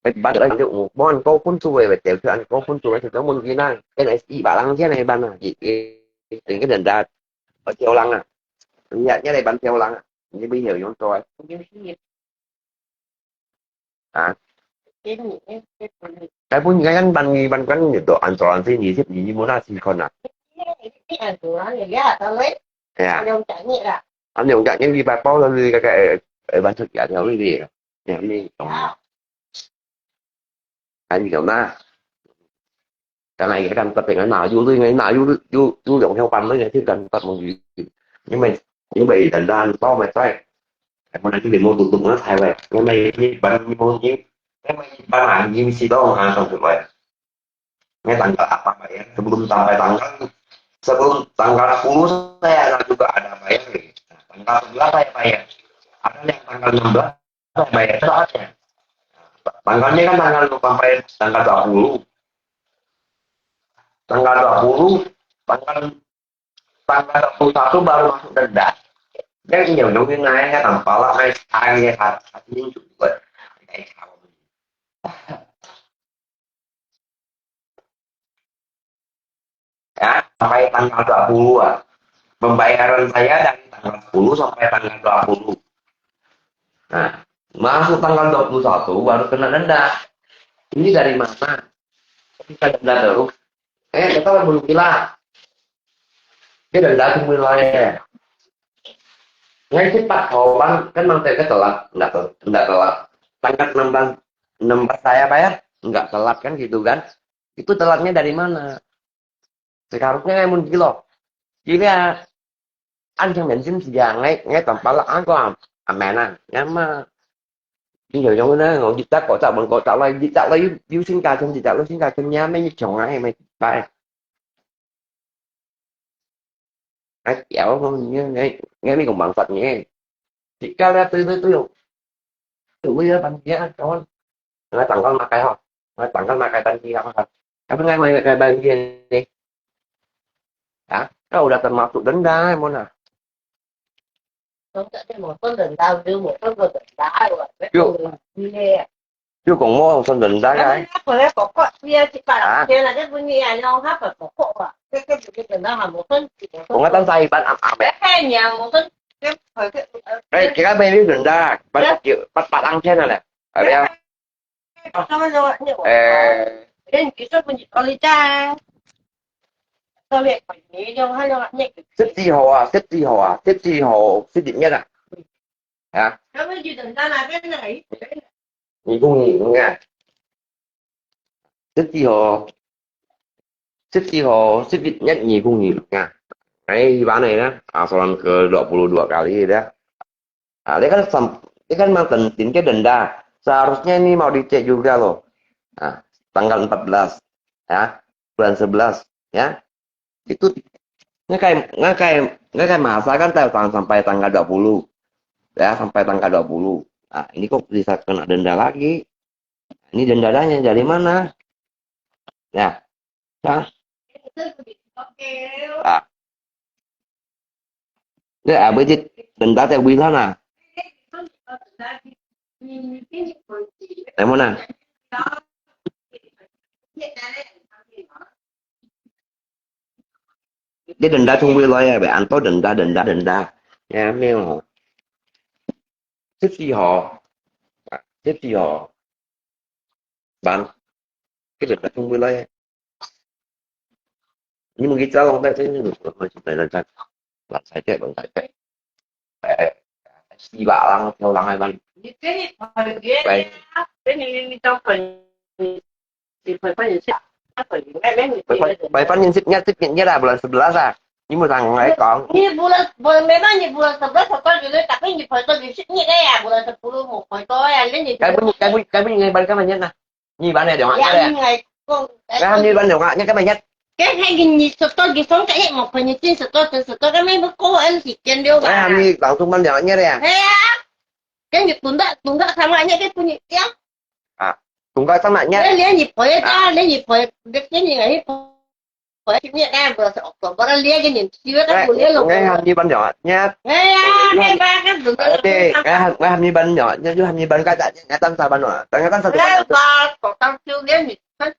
Ê, ban đầu anh cũng muốn có phun su về, về tiểu thư anh có phun su về thì có muốn gì năng. Cái này chỉ bảo lăng thế này ban à, chỉ, chỉ, chỉ cái đền đài ở Châu Lăng à. Nhà, nhà này ban Châu Lăng à. Như bây giờ chúng tôi. À. Cái phun cái anh ban, ban cái nhiệt độ an toàn thì nhị thiếp nhị mua ra thì còn à. Cái an toàn thì giá tao lấy. Dạ. Anh dùng cái gì bà bao là gì cái, cái, cái, ban thực giá theo cái gì. Nhà mình tổng. Anh hiểu na. Cái này cái căn tật thì nó nào du lịch, nó nào du du du lượng theo phần mới này thì cần tật một gì. Nhưng mà, nhưng mà ý tận ra to mày tay. Emang nanti demo tutup na saya. Memang ini ban ini, memang ini ban ini mesti tahu ah sampai. Ini tanggal apa bayar? Sebelum sampai tanggal, sebelum tanggal sepuluh saya ada juga ada bayar. Tanggal sebelas saya bayar. Ada yang tanggal enam belas saya bayar. Saatnya. Tanggalnya kan tanggal sampai tanggal dua puluh. Tanggal dua puluh, tanggal tanggal dua puluh satu baru masuk denda. Yang ini ujung ini naik kan, tanpa lah naik sekali ya, satu, satu minggu juga. Naik tahun. Ya, sampai tanggal dua puluh ah. Pembayaran saya dari tanggal sepuluh sampai tanggal dua puluh. Nah, masuk tanggal dua puluh satu baru kena denda. Ini dari mana? Kita denda terus. Eh, kita kan belum bilang. Cái denda không bao giờ. Ngay cái bắt hậu bắn cái mang theo cái telat, enggak telat, enggak telat. Tanggal enam belas, enam belas saya bayar, enggak telat kan gitu kan? Itu telatnya dari mana? Seharusnya ngay mun kilo. Jadi ya, ăn thằng mình xin gì à, ngay ngay tầm pala ăn có à, à mẹ nè, ngay mà. Ví dụ giống như nó ngồi dịch tắc, có tạo bằng có tạo lại, dịch tạo lại, yêu sinh cả chân, dịch tạo lại sinh cả chân nhá, mấy chồng ai mày phải. Ai kéo không nhá, ngay ngay mấy công bằng Phật nhé. Chị cao ra tôi tôi tôi Tụi bây giờ bằng kia ăn con. Nói tặng con mà cái hả? Nói tặng con mà cái bằng kia hả? Cái bên ngay ngoài cái bằng kia đi. Hả? Cái ổ đặt tầm mạo tụi đánh đá hay môn hả? Không, cái một con đần đau, đưa một con đần đau rồi. Chưa. Nghe. Chưa còn mua không, con đần đá cái. Cái này có có kia, chị bảo là kia là cái bunyi à, nó hấp phải có có à. Cái cái cái đần đau hả, một con. Cũng có tấm tay bắt ẩm ẩm. Cái hai nhà một con. Cái thời cái. Đây, cái bên biết đần đá, bắt bắt chịu, bắt bắt ăn thế này nè. Ở đây. Ê, xếp chi hồ à, xếp chi hồ à, xếp chi hồ, xếp ít nhất à. Hả? Nhị cung nhị nha. Xếp chi hồ. Xếp chi hồ, xếp ít nhất nhị cung nhị nha. Ai, bán này đó. À, soalan ke dua puluh dua kali dah. Ah, dia kan sam, dia kan memang penting ke denda. Seharusnya ini mau dicek juga loh. Ah, tanggal empat belas, ya, bulan sebelas, ya. Itu ngakai ngakai ngakai masa kan tang- sampai tanggal dua puluh, ya, sampai tanggal dua puluh. Ah, ini kok bisa kena denda lagi? Ini dendanya dari mana? Ya, ah, ah. Nè, à, bây giờ tỉnh ta tại Quy Lan à? Tại môn à? Cái tỉnh ta không Quy Lan à, bạn ăn tốt tỉnh ta, tỉnh ta, tỉnh ta. Nghe không? Xếp chi họ. À, xếp chi họ. Bạn. Cái tỉnh ta không Quy Lan à. Nhưng mà cái cháu không tại thế nhưng mà phải là sao? Bạn sai chết, bạn sai chết. Ê, si bạ lăng, theo lăng ai lăng. Vậy. Vậy, vậy, vậy, bạn nhân xếp nhất, xếp nhất nhất là bulan sebelas à. Nhưng mà thằng ấy còn. Như bulan, bulan, memang như bulan sebelas, sebelas gitu, tapi như phải tôi xếp nhất đấy à, bulan sepuluh một phải tôi à, lấy như. Cái bún, cái bún, cái bún ngày ban cái mà nhất nè. Nhi bán này được hả? Cái này. Ngày con, cái Cái con Nhi bán được hả? Nhất cái mà nhất. Cái hai nghìn nhị sổ tôi ghi sống cái một phần như trên sổ tôi, trên sổ tôi cái mấy bữa cô ăn thì tiền đâu Cái mà. Nhi bảo tung bán được nhất đấy à? Thế à? Cái như tụi đó, tụi đó sang lại nhé, cái tụi nhị kia. À, tung cái sang lại nhất. Cái liên nhị phải ta, À. Liên nhị phải, cái cái như ngày phải chịu nhẹ em vừa sợ của bọn nó liên cái nhìn xíu cái Ngay, tụi liên lục. Ngay hàm Nhi bán được nhất. Ngay à, cái ba cái tụi Ờ, nó thì, ngay hàm, ngay hàm Nhi bán được nhất, chứ hàm Nhi bán cái tại, ngay tăng sao bán được, tăng, ngay tăng sao Cái bán được. Ba có tăng siêu liên nhị. Cái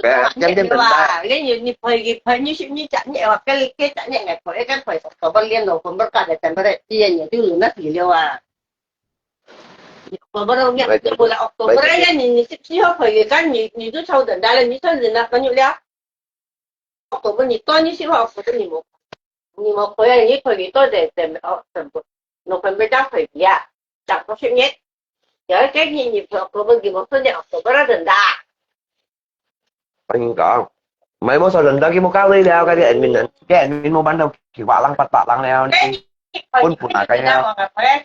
Cái nhẹ chém chém như tỉnh ta. Là, cái như, như phải, cái phải như chịu như chặt nhẹ hoặc cái, cái chặt nhẹ này phải, cái phải có bao liên lục, còn bất cả để chặt bao đây, chia nhẹ chứ lùn nó thì liêu à. October rau ngiat, Vậy, October là October vậy, rau ngiat, nyi, nyi sip sip hó phơi kan, nyi, nyi tu chau dan da le, nyi chau dan da kan nyi lia. October nyi to nyi sip hó, October nyi mo. Nyi mo phơi, nyi phơi nyi to de, de, October. November da phơi ya. Chak ko sip ngiat. Ya, ke nyi, nyi phơi October, nyi mo phơi nyi October ra dan da. Anh có. Mày mua sao dan da ki mo ka le liao, cái admin, cái admin mua bán đâu, ki wa lang pat pat lang liao. Cái, Phun phun à, cái cái ha. Phơi.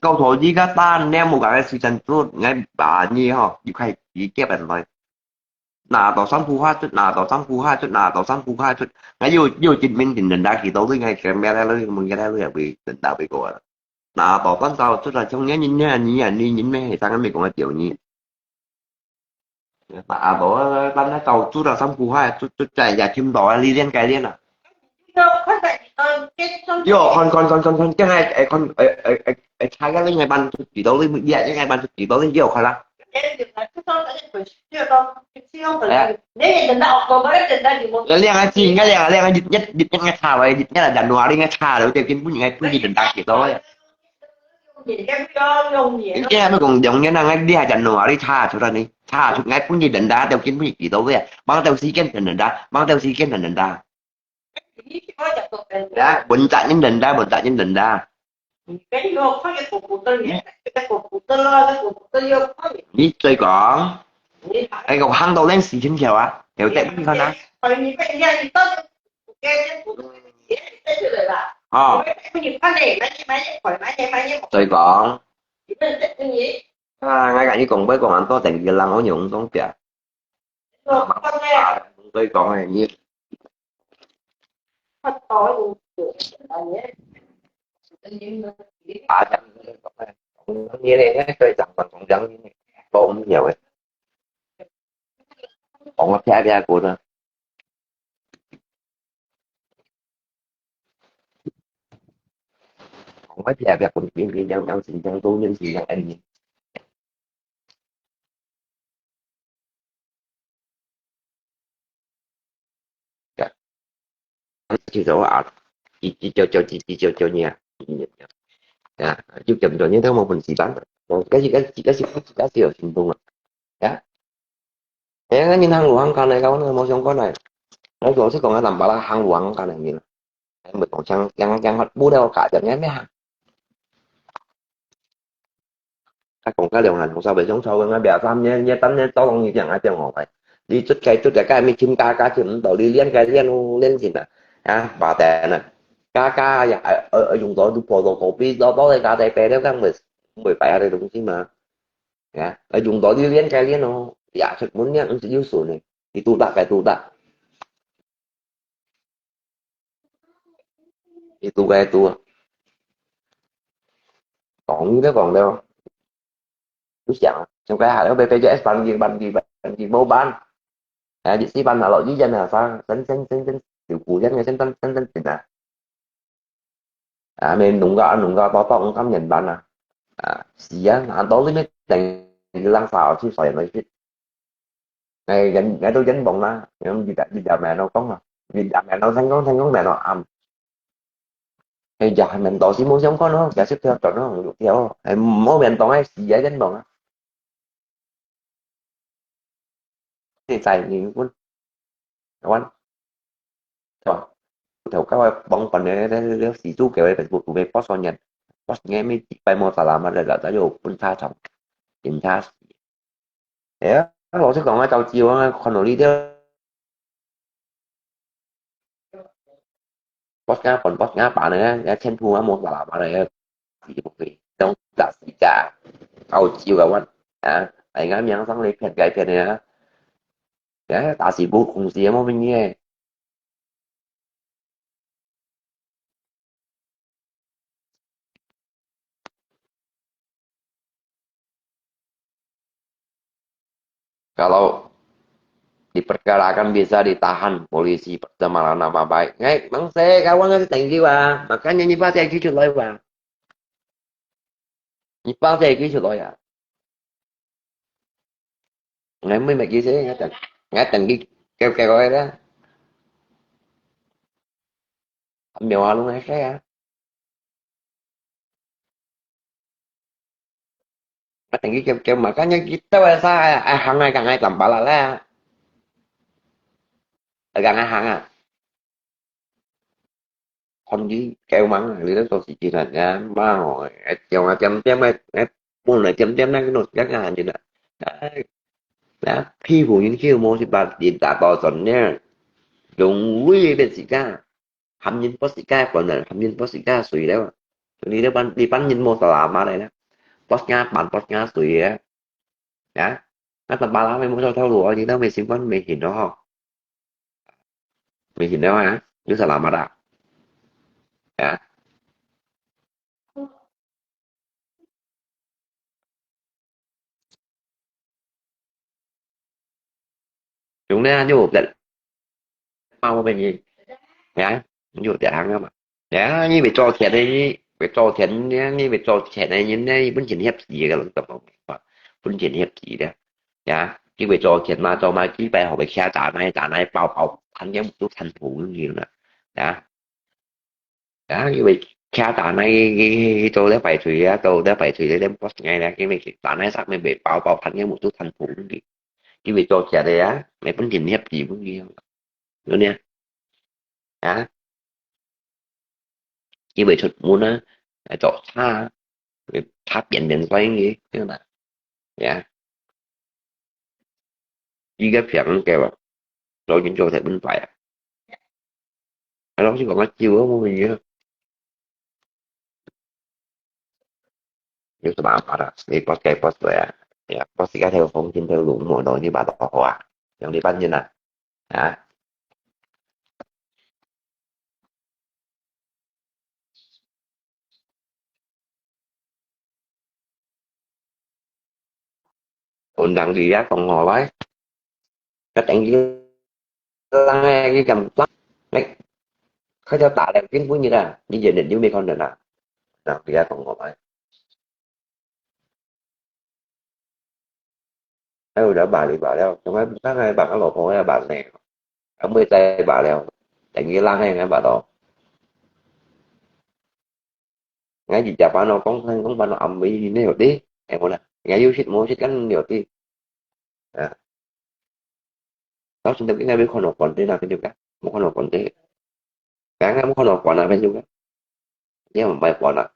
告诉你个答案，你莫讲个时间做，你把你吼，你快你给本来。拿到三幅畫就拿到三幅畫就拿到三幅畫就，𠊎有有證明等等大幾多歲，𠊎全部來來問佢來來會等大會過了。拿到三到就來像你你你你你你，當然沒講个條件。拿到咱那到做到三幅畫，就就在也聽到啊，你練該練啊。有看看看看看，這下哎看哎哎哎哎，查个另外班就知道你，你另外班就知道你有看啦。哎呀，兩个字，兩个兩个日日日日个查落，日日啊，January个查落，就根本个不是等大幾多个。你這還沒講兩年啊，你還January查出來呢，查出來本日等大，就根本幾多个，忙到時間等等大，忙到時間等等大。啊，問責任等大，問責任等大。 你再講，哎，我行到連四千條啊，有得問看啊。哦，再講，啊，𠊎跟你講，不講恁多，等於人我用東西啊。所以講，哎，你啊，講你咧，對長官講講你，講毋曉个，講个啪啪過啦。講个啪啪過，平平常常，心情都面是一樣个。 就做啊，一一九九一一九九年啊，啊，就咁多年都無本事辦，哦，該是該是該是該是有行動啊，呀，哎，該人行路行間个，跟我無相干个，我老實講啊，南巴拉行路行間个人，哎，無講像像像不了家庭个咩啊。 啊，講个兩下，我稍微想抽个，我表三年，你等你到東西講啊，講我來。你出街出街，該咪尋家家尋毋到，你練該練哦，練琴啊，啊，八點啊，家家呀，呃呃，用到都跑到隔壁，到到个家底白了，講會會擺下个東西嘛，啊，呃，用到你練該練哦，呀，出門練毋係有數呢，你都大概都大。 你讀个讀啊，講你都講了，你想啊，像該下了，被被就S班級班級班級無班，哎，一四班下落，一人下三，真真真真，有古人个真真真真真啊，啊，没弄个啊，弄个，到到五三年班啊，啊，是啊，拿到你没等，你让啥去所以没去。 哎，人，人都人忙啦，人你大，你大名都講啊，你大名都聽講，聽講名都暗。哎呀，名都是無相干咯，也是跳轉咯，有跳咯，哎，無名當哎，死啊，人忙啊。你在你分，完，是吧？頭先个幫幫个，个，个，个，死豬狗个，Facebook，有个post个，post个，每禮拜無啥啦嘛，來，來，來，有分他從，警察死。 哎呀，老實講啊，早知啊，看到你兜，boss啊，本boss啊，把那个，那前途啊，莫打啦，把那个，是不会，用打死架，早知啊，我，啊，哎，俺名上来骗该骗的啊，哎，打死不公司也莫名的。 Kalau diperkarakan bisa ditahan polisi pencemaran nama baik. Ngai, mang se kawan ngai thank you ah. Makanya ni pa thank you lah ah. Ni pa thank you lah ah. Ngai mui mek ki se ngai thank, ngai thank you kêu kêu kêu kêu. Miêu ah lu ngai se ah. Ngai thank you kêu kêu makanya kita wasa ah hang ngai kang ngai tampal lah. Kang ngai hang ah. Kon ji kêu mang, lý do gì chỉ là ngã mau, chiều ngã chấm chấm, ngã, ngã buồn là chấm chấm, nó cái nốt chắc là như là, đấy, là khi phụ nhân kêu mô thì bà điện thoại to dần nha, đúng vui bên sĩ ca, hâm nhân bớt sĩ ca, còn là hâm nhân bớt sĩ ca suy đấy, đi đó bán, đi bán nhân mô tà mà đấy đó, bớt ngã bán bớt ngã suy á, đó, 那等巴拉没摸到头路哦，你都没新冠没醒了哈，没醒了啊，有啥那么大？啊？兄弟啊，你有在？啊，我问你，啊，你有在行了嘛？ 呀，你為做錢个，你為做錢个，你為做錢个人呢，你本身協議个，攏做無明白，本身協議个。呀，你為做錢嘛，做嘛，幾擺學會騎打那，打那包包，談天都談不明了。呀，呀，你為騎打那，你做了排隊啊，做了排隊了，連boss个啦，因為打那上面賣包包，談天都談不明。你為做錢个呀，你本身協議不明，有呢？啊？ 因為出門啊，來做差，會差點點衰个，對嘛？呀，一个平个啊，所以就在本擺啊。啊，老實講啊，酒都無味啊。有什麼辦法啊？你不該不對啊？呀，不是該條風景條路無路，你把它好啊？用你半天啊？啊？ 分人佢啊講好來，一定要人誒，佢咁，誒，佢就打了，根本你啦，你人人都沒看到啦，人佢啊講好來。 哎，有了罢了罢了，從來不看那把我老婆那把呢，還沒再罢了，等於拉黑那把咯。𠊎一隻班咯，講講班咯，暗暝你有的，哎，我啦，𠊎有食無食，跟你有的，啊。 到現在應該沒看到官的啦，朋友啊，沒看到官的。剛剛沒看到官啊，朋友啊，你也沒看啊。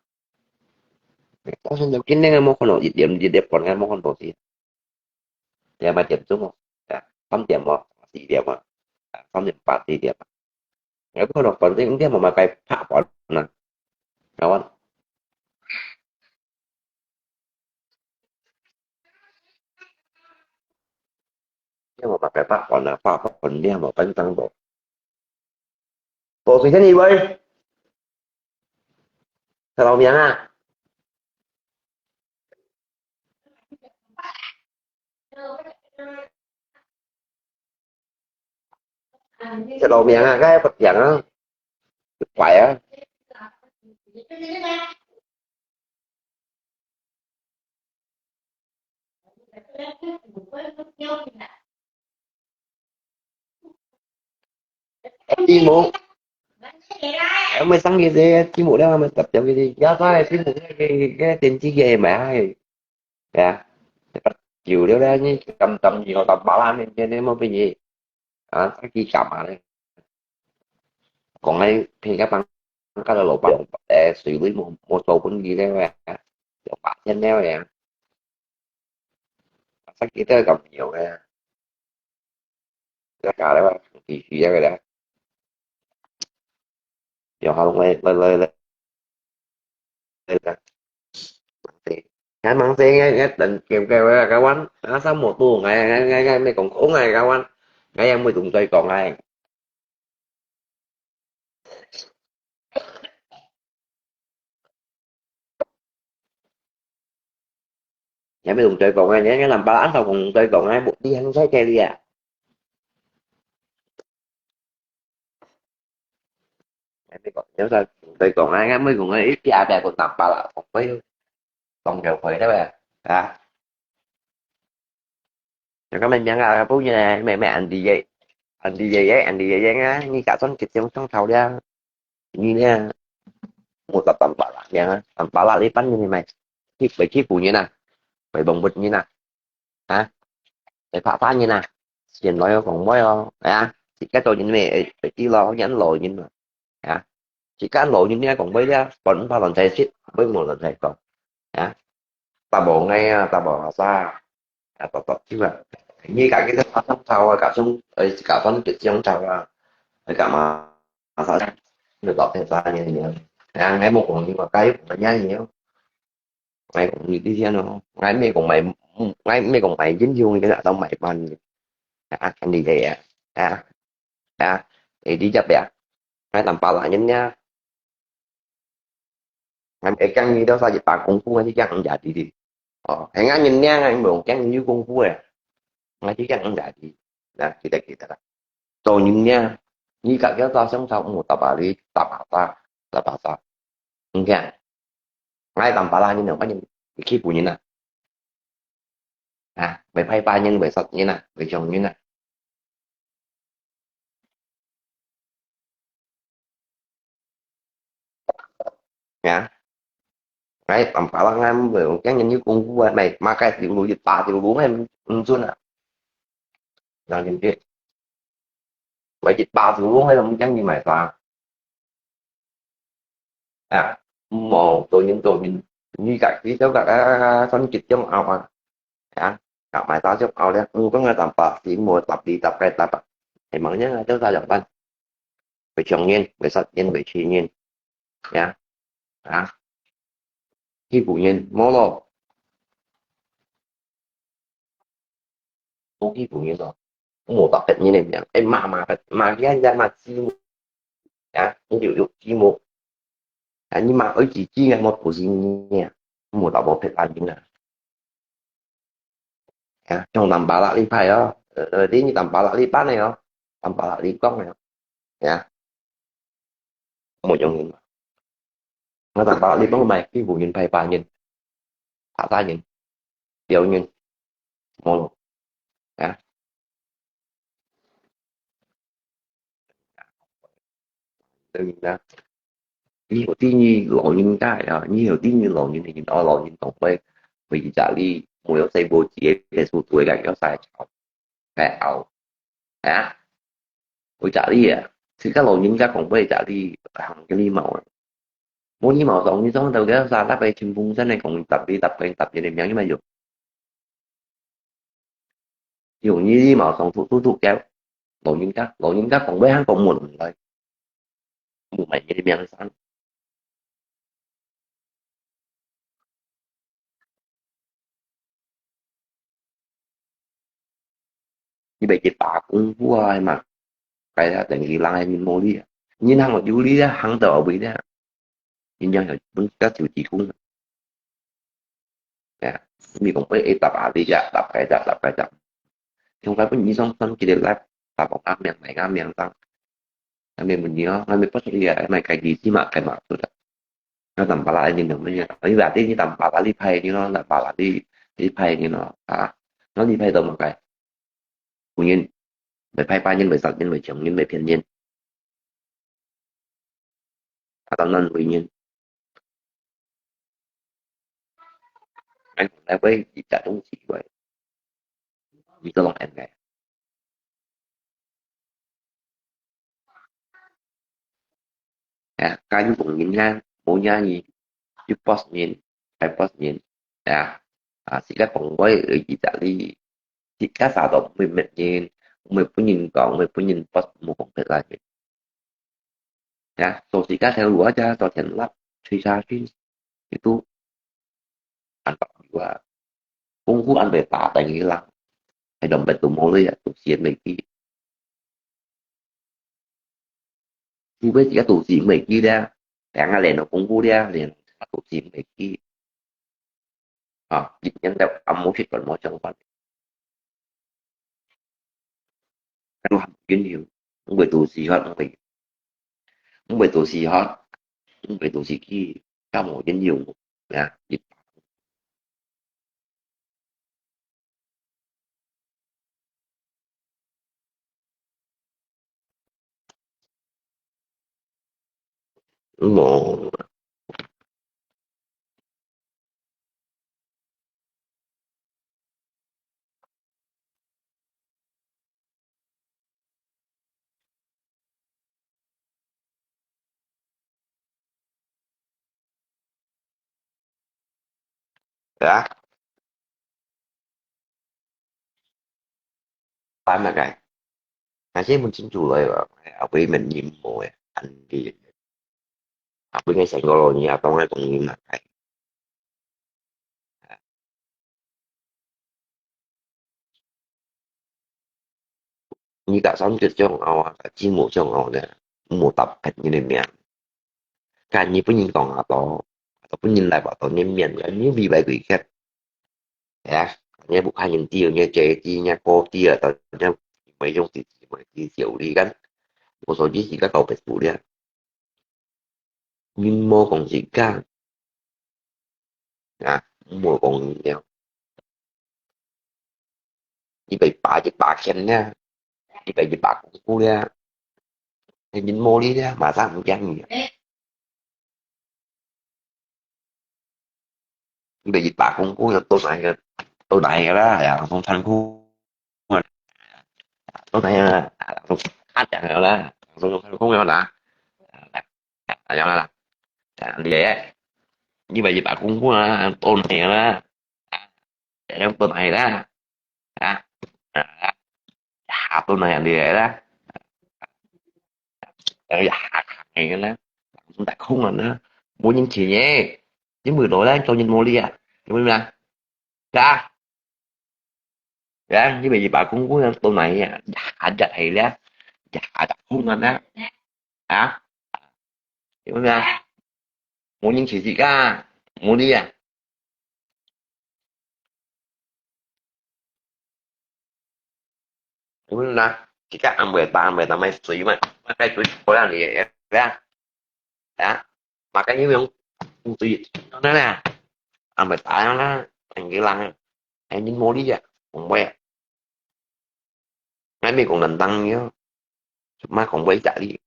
到現在今天沒看到一點一點官，沒看到的。也沒點鐘哦，啊，三點哦，四點哦，啊，三點半、四點啊。也沒看到官的，應該沒買該拍官啊，然後 你有無白白發汗啊？發汗你有無分生無？無水仙你喂，食老命啊！食老命啊，該不行啊，怪啊！ Timu. Em, mai sang gitu ya, timu dah, mai tap jam gitu. Ya, saya timu ya, kayak, kayak tensi kayak mai. Ya. Cepat jauh dia dah ni, tam tam ni, tam balan ni, dia ni mau pergi. Ah, sakit sama ni. Còn ai thì các bạn các là lỗ bóng, ê, xử lý một một số vấn đề đấy mà. Các bạn trên đấy mà. Sắp kia tới gặp nhiều cái. Tất cả đấy mà, thì thì đấy mà. Nhiều hơn, lời lời lời. Ngài mắng thế, ngài ngài tận kiểm kêu là cái quán, ngài sao một tu, ngài ngài ngài ngài mới còn khốn ngài cái quán, ngài em mới tụng tôi còn ngài. Ngài mới tụng tôi còn ngài, ngài ngài làm ba án sao còn tôi còn ngài, một đi ăn sai kè đi à. Ngài mới còn nhớ sao tụng tôi còn ngài, ngài mới còn ngài ít kia bè còn tạm ba là còn với còn đều phải đó bè. Hả? Rồi có mình nhắn là phút như này, mẹ mẹ anh đi vậy. Anh đi vậy ấy, anh đi vậy ấy á, như cả tuần kịch trong trong thầu đi á. Như nè, một tập tầm bả lạc nha, tầm bả lạc đi bắn như này mày. Khi phải khi phủ như nè, phải bồng bột như nè. Hả? Phải phá phá như nè. Tiền nói còn mới không? Hả? Thì cái tôi như này, phải đi lo, nhắn lo như nè. Hả? Chỉ cái lo như nè còn mới đó, còn ba lần thầy xít, với một lần thầy còn. Hả? Ta bảo ngay, ta bảo sao? À, tập tập chứ mà. Như cả cái thằng sống thầu, cả sống, ê, cả sống kịch sống thầu à. Ê, cả mà, mà sao chắc. Được tập thêm ta nhiều nhiều. À, ngay một cũng như mà cái cũng là nhá nhiều. ，𠊎講你知先咯，𠊎毋係講賣，𠊎毋係講賣英雄，你跟佢講賣飯，啊，你个啊，啊，啊，你知隻啊，𠊎當巴拉人呀，𠊎會驚你到時一把功夫，𠊎就驚人家弟弟。哦，係𠊎人呀，𠊎無驚你有功夫个，𠊎就驚人家弟弟。啊，記得記得啦。 做人呢，你自家做上手，毋好搭把你，搭把搭，搭把搭。你看，𠊎當巴拉人呢，反正會欺負人啊，啊，會拍打人，會殺人啊，會傷人啊。啊，𠊎當巴拉人，毋會驚人有功夫啊，賣，賣个條路，一把條路，𠊎毋，毋準啊。人人知。 𠊎一把手，𠊎都毋驚你賣啥。啊，毋好做人做人，你家己做个啊，算集中拗啊，啊，搞賣啥就拗了。毋講个當巴，你莫搭理搭該搭啊，係無人啊，做啥樣辦？會傷人，會殺人，會死人，呀，啊，欺負人，無咯。 無欺負人咯，無搭別人个名，哎，罵罵別，罵人家罵雞母，啊，你就有雞母，啊，你罵愛雞雞个，莫不是你啊，無搭無別人啊，啊，像當巴拉你派哦，呃，呃，你你當巴拉你辦个哦，當巴拉你講个哦，啊，無用个嘛。 𠊎當巴拉你講賣欺負人、拍打人、拍打人、丟人，無咯，啊，對啦。以後第二老人家啊，以後第二老人，哦，老人同會，會在這裡，沒有細波子个，別處做个，要晒吵，該拗，啊。 為這裡啊，自家老人家講話這裡行个禮貌啊。無禮貌，當你撞到个沙拉个清風山个講，搭你搭个搭人个名，你嘛有。用你禮貌上突突突叫老人家，老人家講話還講問來，無賣你个名山。 你袂去打功夫啊，係嘛？該下等於人係面無力啊。你行有力啊，行到後尾咧，人家係本該就幾功啊。哎呀，你講會一搭啊，你呀，搭該搭，搭該搭。從該本你上上幾日來，搭講阿明，來阿明上。 Kami munyi, kami pas iya, mai kai di sima kai ma tu dah. Na tampala ini namanya. Ini berarti ini tampala lipai ini lo, tampala li, lipai ini lo. Ah, nó lipai tau makai. Bunyin, mai pai pa nyin, mai sat nyin, mai chong nyin, mai pian nyin. Atau non bunyin. Ai, ai, wei, ita tung si wei. Ita long en ngai. Ya, kayu bung yin ya, mo ya yi, yu pos yin, kai pos yin. Ya, ah, sila kong wei, eh, ita li. Sila sa to, mui met yin, mui pun yin kong, mui pun yin pos, mo kong pet la yin. Ya, so sila sa lua ja, so tian lap, chui sa chui. Itu, an pak jua. Kung fu an bai pa tai ngi lang. Ai dom bai tu mo le ya, tu sien mei ki. Tu bai sila tu sien mei ki le. Teng a len no kung fu le, len tu sien mei ki. Ah, git nyan da am mo shit ban mo chang ban. Kan ham kin hiu. Mui tu si hot mui. Mui tu si hot. Mui tu si ki. Ka mo kin hiu. Ya, git. Mo. Ya. Pan makai. Nasi mun chin chu lai ba. Apa men nim mo ya. Andi. Apa ngai sai ngolo ni atong ngai tong ni makai. 你甲上級上后啊，甲知府上后呢，毋好搭別人个名。甲日本人講啊，都，都本人來話到你面，你委委屈屈。哎呀，你不怕人知，你姐知，你哥知啊，到你没用自己，没自己有力干。我说你是个搞白富了。你莫讲自家，啊，莫讲了。一百八一百千了，一百一百公斤了，你人无力了，马上毋讲你了。一百一百公斤要到哪个，到哪个啦？哎呀，从仓库啊，到哪个啦？从他讲了啦，从仓库要拿，哎呀啦，哎呀，你，一百一百公斤啊，到哪个啦？啊，要到哪个啦？啊，啊，下到哪个啦？哎呀，下个啦，大空啊啦，无人钱耶，你没落来，叫人无力啊，有没有啊？啊，啊，你们一百公斤都难呀，一下就係了，一下就空了呢，啊，有没有啊？我人去自家，我的呀，我啦，自家安排打，安排打，买水嘛，买水，不然你也，对啊。啊，makan ini yang untuk itu. Nah, nah. Ambil tayang lah, tenggelam. Ini moli ya, ngombe. Ngai mi kong nandang yo. Cuma kong bai cari.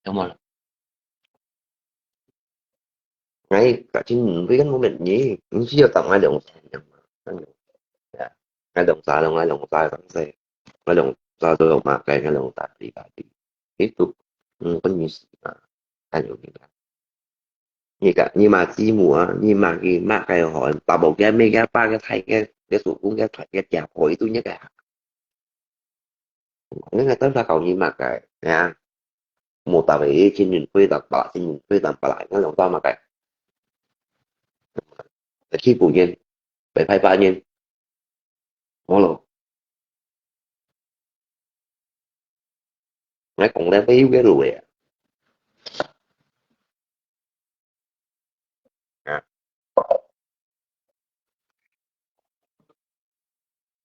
Tama lah. Ngai kacin nui kan mumet ni, nsi yo tam ngai dong sa yang. Ya. Ngai dong sa dong, ngai dong sa dong sa. Ngai dong sa dong makai, ngai dong sa di ka di. Itu, hmm, penyusi. Kan yo ni kan. Ni ka, ni ma si mu a, ni ma ki ma kai ho, ta bo ke me ke pa ke thai ke, ke su kung ke thai ke tia ho, itu ni ke ha. Ngai ngai tan ta kau ni ma kai, ya. Mo ta ve chin yin pui ta pa, chin yin pui ta pa la, ngai long ta ma kai. Ta chi pu yin, bai pai pa yin. Mo lo. Ngai kong le bai yu ke lu ya. Ya.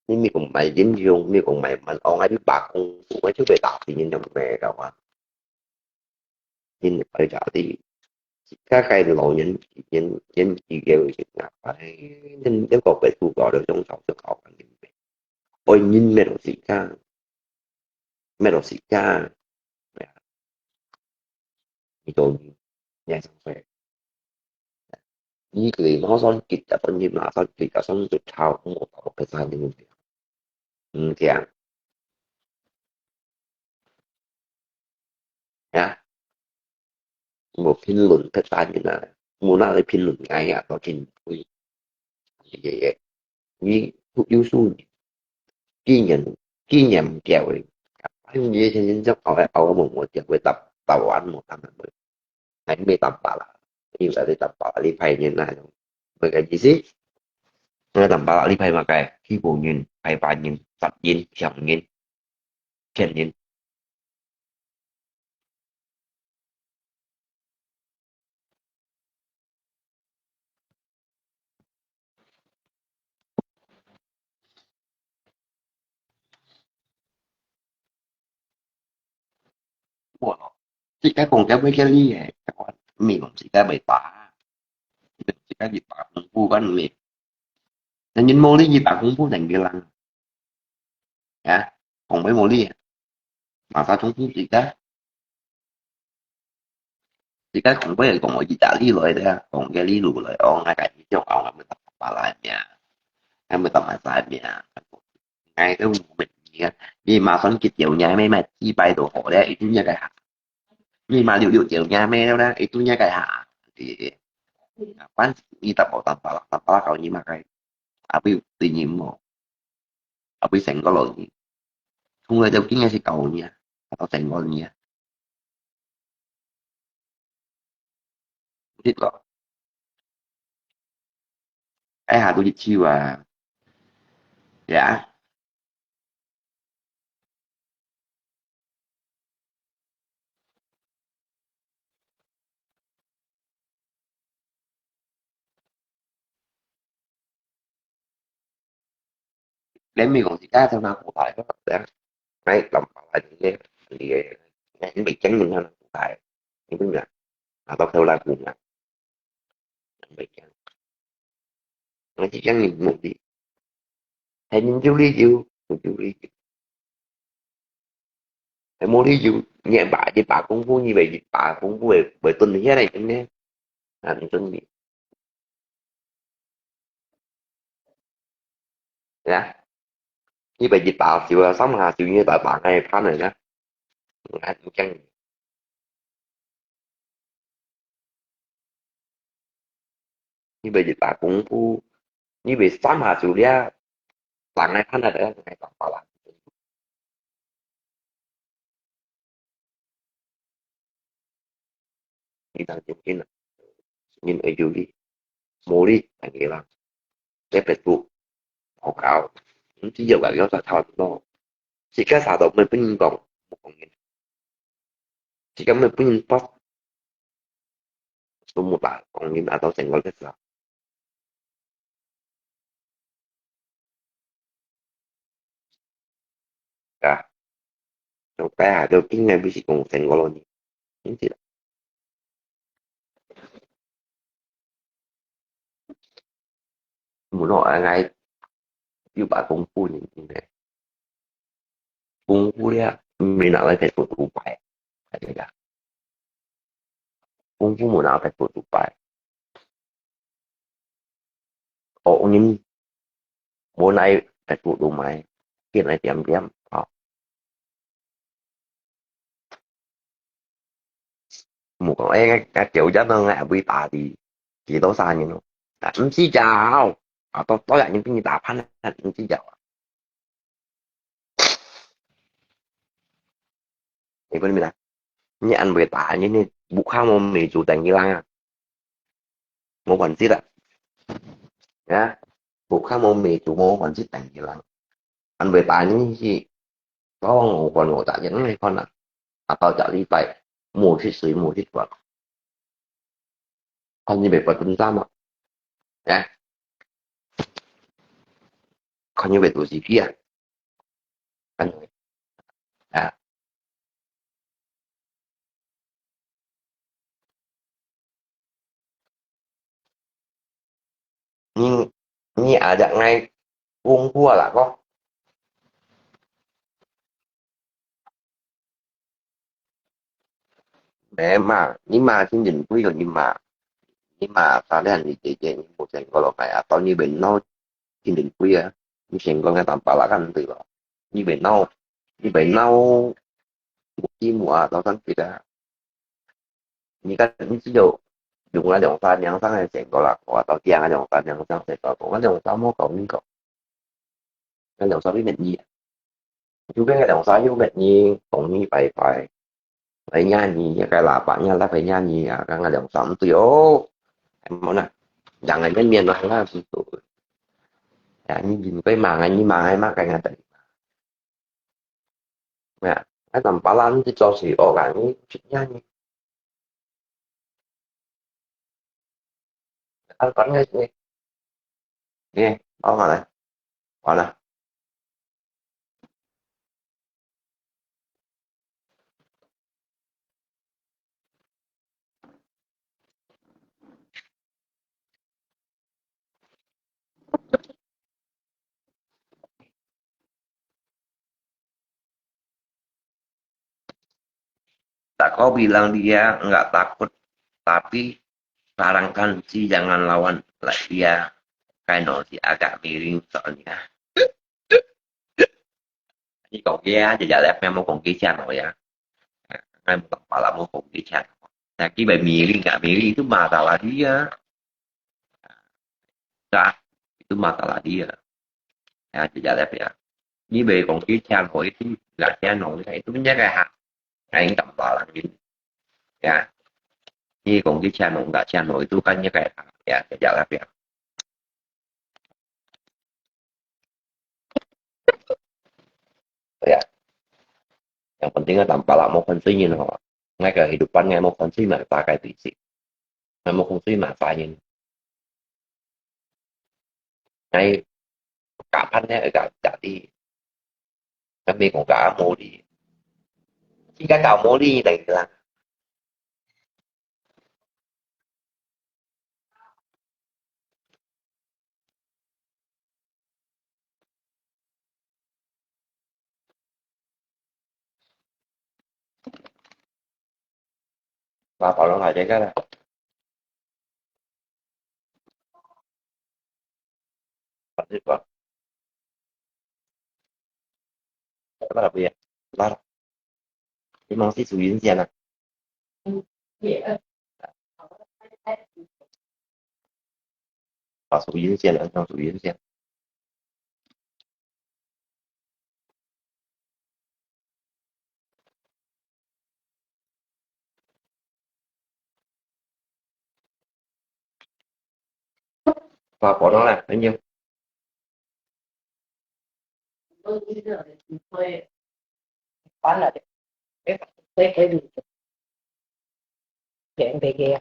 Ni mi kong mai yin yong, mi kong mai man ong ai bi ba kong fu, ai chu bai ta ti yin yong me ka wa. Yin ai ja ti. Ka kai lo yin, yin, yin ki ge yin nga. Ai, yin, yin ko bai fu ko lo yong chao chao kan yin. Oi, yin me lo si ka. Me lo si ka. Ya. Ni to ni. Ni ai sang fai. Ni kli ma son kit ta pon ni ma son kit ta son tu chao mo ta ko pe sa ni. Hmm, tiang. Ya. Mo pin lun pe sa ni na. Mo na le pin lun ngai ya to kin pui. Ye ye. Ni tu yu su ni. Ki nian, ki nian kiao ni. Ai ni ye chen chen jok ao ai ao mo mo kiao we tap, tap wan mo tap mo. Ai me tap pa la. Ni la de tap pa la li pai ni na. Mo ka ji si. Mo tap pa la li pai ma kai. Ki bo ni, pai pa ni, sat ni, siang ni. Chen ni. 自家講个會个理个，美國自家袂打，自家一百公布个美，人人無理一百公布人个人，啊，講會無理，馬上通知自家。 自家講過講我意大利來个，講个理路來，哦，𠊎个意思哦，𠊎毋得巴拉命，𠊎毋得馬來命，𠊎都無問題啊。你馬上去叫你咩咩幾百都好咧，一定要个哈。你馬六六叫你咩咧，一定要个哈。反正你打包打包啦，打包搞你嘛个，啊不有對你無？後尾成个老人，從來就經驗係教你啊，到成个人啊，知道？哎下都一手啊，呀。你咪講自家就拿古代个，哎，諗法來个，你个，你未經歷个古代，你明白？啊，到頭來古代，未經歷，我係經歷無的，係你有理由，我有理由。 係無理由，你把，你把功夫，你為，把功夫會，會蹲下來，真的，啊，你真的，呀，你為一把手啊，三下手，你把把个拍了呢，啊，你講，你為一把功夫，你為三下手了，打个拍了，打个打了。 你當正經啊，人會有理，無理，大家人，這Facebook，報告，毋知有个有在頭腦，自家啥都毋會分人講，無講人，自家毋會分人發，都無打講人啊，到成个歷史啊。 啊，從該下都經驗毋係講成个咯呢，真係啦。無咯，𠊎有把功夫呢，真个。功夫了，毋係拿來在做獨白，係个。功夫無拿來在做獨白。 哦，人無奈，哎，都，都買，見來點點，吼。無講，哎，𠊎，𠊎九點鐘，𠊎會打的，幾多少人咯？啊，毋使搞，啊，到，到人家給你打翻了，毋使搞啊。 你講咩啊？你恁會打，你，你屋下無米煮等佢冷啊？無關係啦。啊，屋下無米煮，無關係等佢冷。恁會打你去，當我看我打人來看啊，啊，到這禮拜，無食水，無食飯。 看你會發生啥嘛？啊？看你會做自己啊？看，啊？你，你啊，這愛功夫啊啦，講。 Memang，你嘛真珍貴个，你嘛，你嘛，當然你姐姐，你無成个落來啊，到你變老真珍貴啊，你成个个當巴拉个毋對咯，你變老，你變老，無寂寞啊，到上邊啊，你看，你只有用了兩三年上个成个啦，我到這个兩三年上成个，我兩三無搞你搞。 該兩儕都滿意啊。就變个兩儕又滿意，講你拜拜。來呀你，該喇叭呀，來呀你啊，剛剛兩儕毋對哦。哎，無啦，人个面面都還係做。哎，你人會罵啊，你罵還罵該樣的。哎呀，該當巴拉你做事哦，你去呀你。啊，講个，你，你，講下來，完了。 Tako bilang dia enggak takut, tapi sarankan si jangan lawan lah dia, kaino si agak miring soalnya. 你講佢啊，日日咧，有無講佢聽我呀？哎，無講話啦，無講佢聽。Nah, kita miring, nggak miring itu masalah dia. Nah, itu masalah dia. Ya, tidak ada ya. 你袂講佢請我，佢拿請我，你看，itu nya kaya ha, ngayon tambalang yun. Ya, ni kong di channel, nggak channel itu kan nya kaya ha, ya, kerja lah ya. Ya, yang penting kan tambalang mau pentingin ho. Ngai kehidupan ngai mau penting mah pakai fisik. Ngai mau penting mah pakai. Ngai kapan nya agak jadi. Kami kong ka muli. Jika ka muli lagi lah. Ba, Bảo Long lại đây cái này. Bạn đi qua. Các bạn làm gì? Bạn. Đi mang xí sủi yến xian à? Bảo sủi yến xian à? Mang sủi yến xian. Và có đó là bao nhiêu? Bán là cái cái cái gì? Cái cái kia.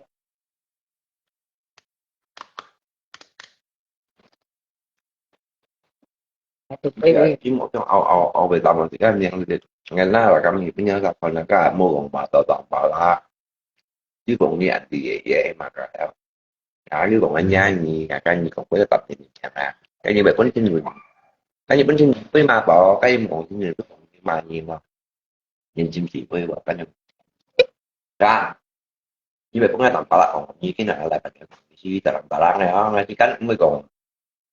Cái cái cái một trong ao ao ao về tao mà thì cái miệng thì ngày nay là cái mình bây giờ gặp phải là cái mua còn mà tao tao bảo là chứ còn đi ăn thì dễ dễ mà cả. Kayu kong anya nyi, kayu kong kuya tap nyi kama. Kayu bai pun chin nyi. Kayu pun chin nyi pui ma bao, kayu kong chin nyi pui kong ma nyi ma. Yin chin ki pui bao kayu. Ka. Nyi bai pun tam pala kong nyi kina ala pa. Si ta lam pala ngai ha, ngai ki kan mui kong.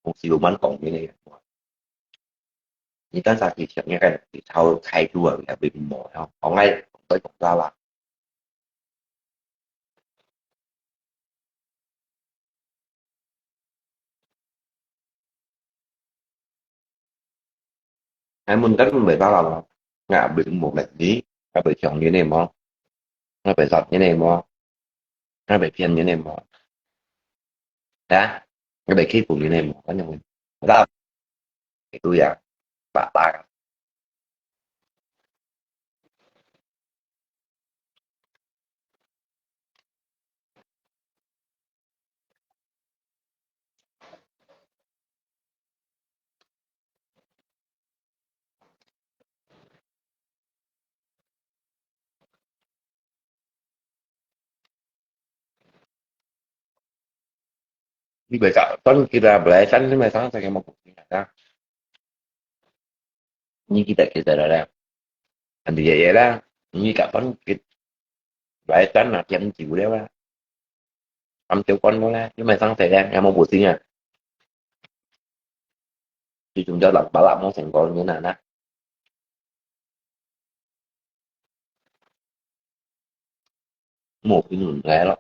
Kong si lu man kong nyi nyi. Nyi tan sa ki siap nyi kan ki chau kai tu a, ya bai pun mo ha. Kong ngai kong toi kong sa la. Ai mun kan mun bai ta la lo. Nga bai mun bai ni, nga bai chong ni ne mo. Nga bai sat ni ne mo. Nga bai pian ni ne mo. Ta, nga bai ki pu ni ne mo. Kan yang ta. Itu ya. Ba ta. Ni bai ka ton kita belai san ni mai sang sa kemo kucing ada. Ni kita kita ada. Andi ya ya lah. Ni ka ton kit belai san na tiang jiu dia lah. Am tiang kon mo lah. Ni mai sang sa ya ya mo kucing ah. Di chung jauh lang balak mo seng kon ni na na. Một cái nguồn vé lắm.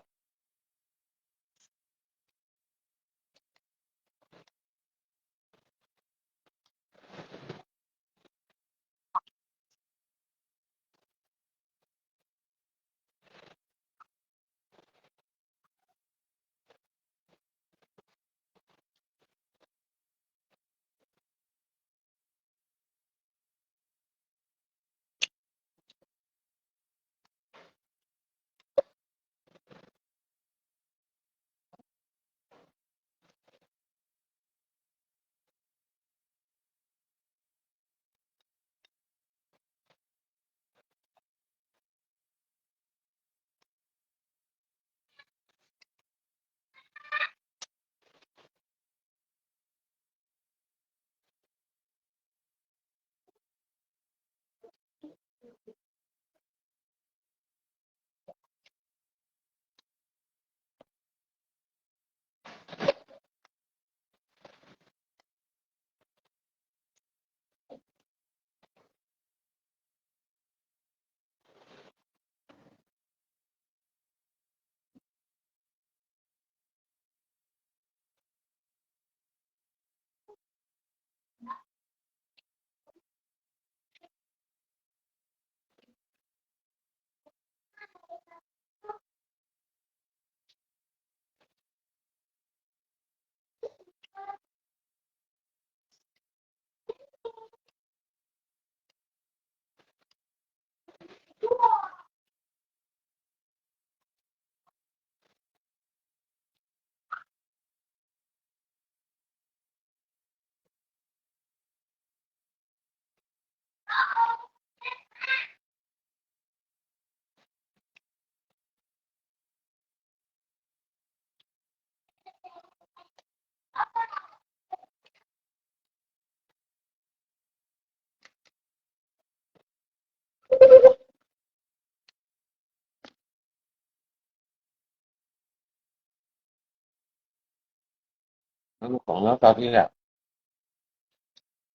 佢講到到底啊，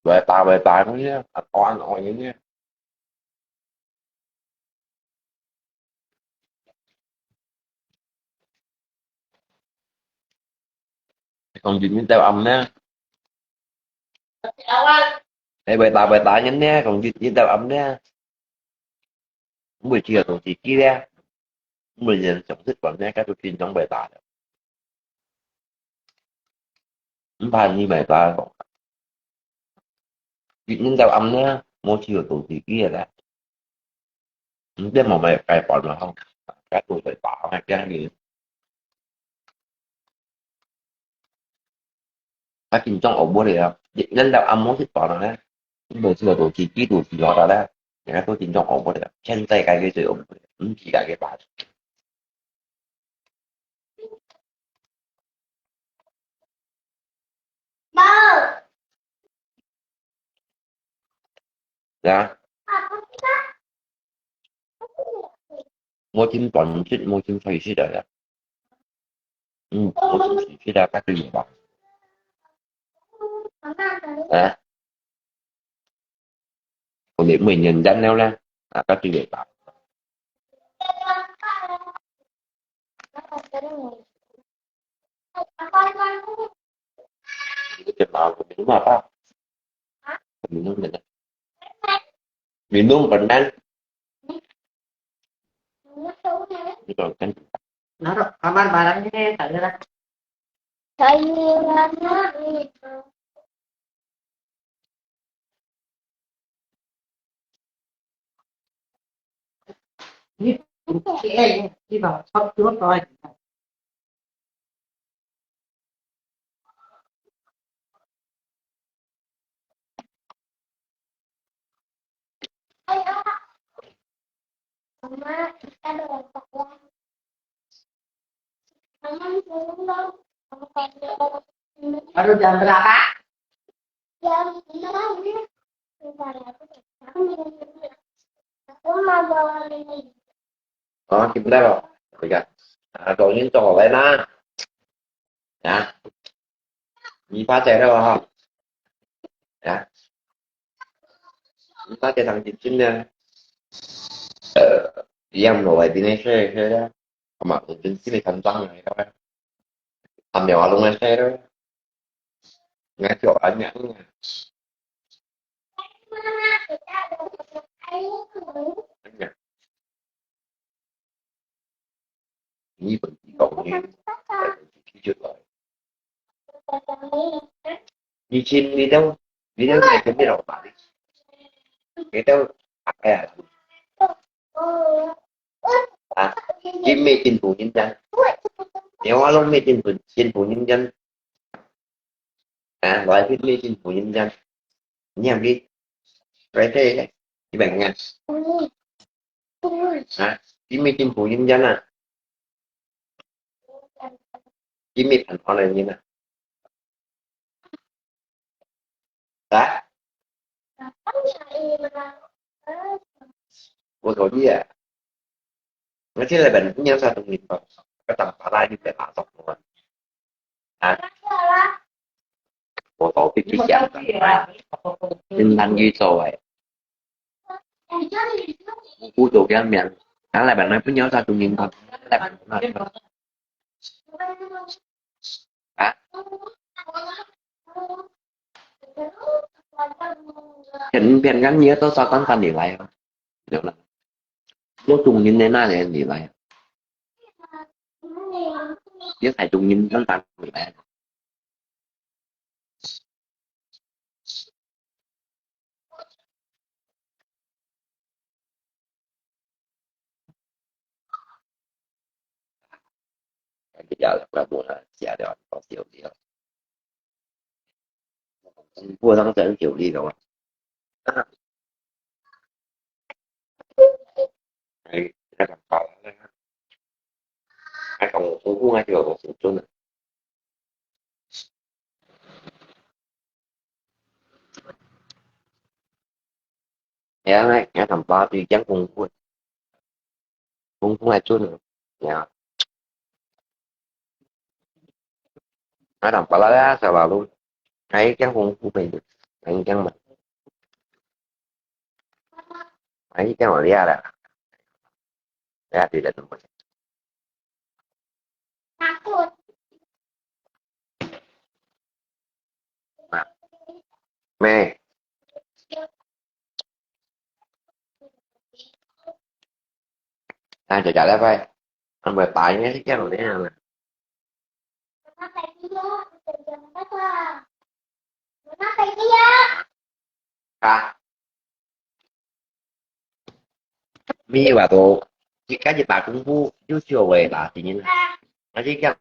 偉大偉大个呢，啊，大愛个呢。講日日到暗呢，你偉大偉大个呢，講日日到暗呢，毋會知道自己呢，毋會人想食飯呢，該就變成偉大了。 毋怕你買大咯。一日到暗呢，無只有做自己个啦。你這無買改變了吼，該做會打，該驚你。啊，緊張學無了，一日到暗無食飯了呢，你無只有做自己，做自己个啦，人家都緊張學無了，現在該個最學無了，毋知該個吧。 啊？我今半日，我今開始來了。嗯，我今開始來，該對吧？啊？ 我哋每年人了咧，啊，該對个吧。你个嘛，我们嘛吧。我们弄的呢。你弄本来。你搞跟。Naruh kamar barangnya, tak ada lah. Sayuran. Ini, eh, ini bang, hot dua kau aja. Baru jam berapa? Ơ, kịp đây rồi. Bây giờ, à, cậu nhìn cậu ở đây nè. Nè. Nhìn phá chạy đâu hả? Nè. Nhìn phá chạy thằng chín chín nè. Ờ, đi em nổi đi này, xe, xe đó. Mà cũng chín chín này thành tăng này đâu. Thằng mèo ở luôn này, xe đó. Ngay chỗ ở nhãn nè. Nhãn nè. Nhi phần chỉ cậu nhi. Kỹ thuật rồi. Nhi xin đi đâu? Đi đâu này, xin đi đâu mà đi. Cái đâu? À, à. À, chính mình chính phủ nhân dân. Nếu alo mình chính phủ, chính phủ nhân dân. À, loại phim này chính phủ nhân dân. Nhầm đi. Right there. Đi bạn nha. À, chính mình chính phủ nhân dân à. Chính mình thành phố này như nào? Hả? Ủa, cậu đi à? Nó chỉ là bệnh nhân sao tụi mình có tầm phá thai như vậy là xong rồi. Hả? Ủa, cậu biết cái gì à? Nên làm gì rồi vậy? Cú tổ cái miệng. Nó là bạn nói với nhau sao tụi mình còn. Nó là bạn nói. Hả? Hiện, hiện ngắn nhớ tôi sao con cần để lại không? Nếu là, nếu chung nhìn thế nào thì để lại. Nếu phải chung nhìn con cần để lại. Bây giờ là mua là xả掉có tiểu đi không? Mua thắng sẽ tiểu đi rồi. Ai, ra làm sao? Ai còn không cũng ai chưa có sự trốn. Ê, nghe thằng ba thì chẳng cũng cũng cũng ai trốn nữa. Nha. Ada pala ya selalu. Ai, yang kungfu pen. Ai, yang ma. Ai, yang ma lihat lah. Ya, tidak tempat. Nah. Meh. Nah, jaga lah, Pai. Kan buat tanya sih kan udah. Hah? Mi wa to, jika kita kungfu, jujur wei lah, dingin. Nanti kan.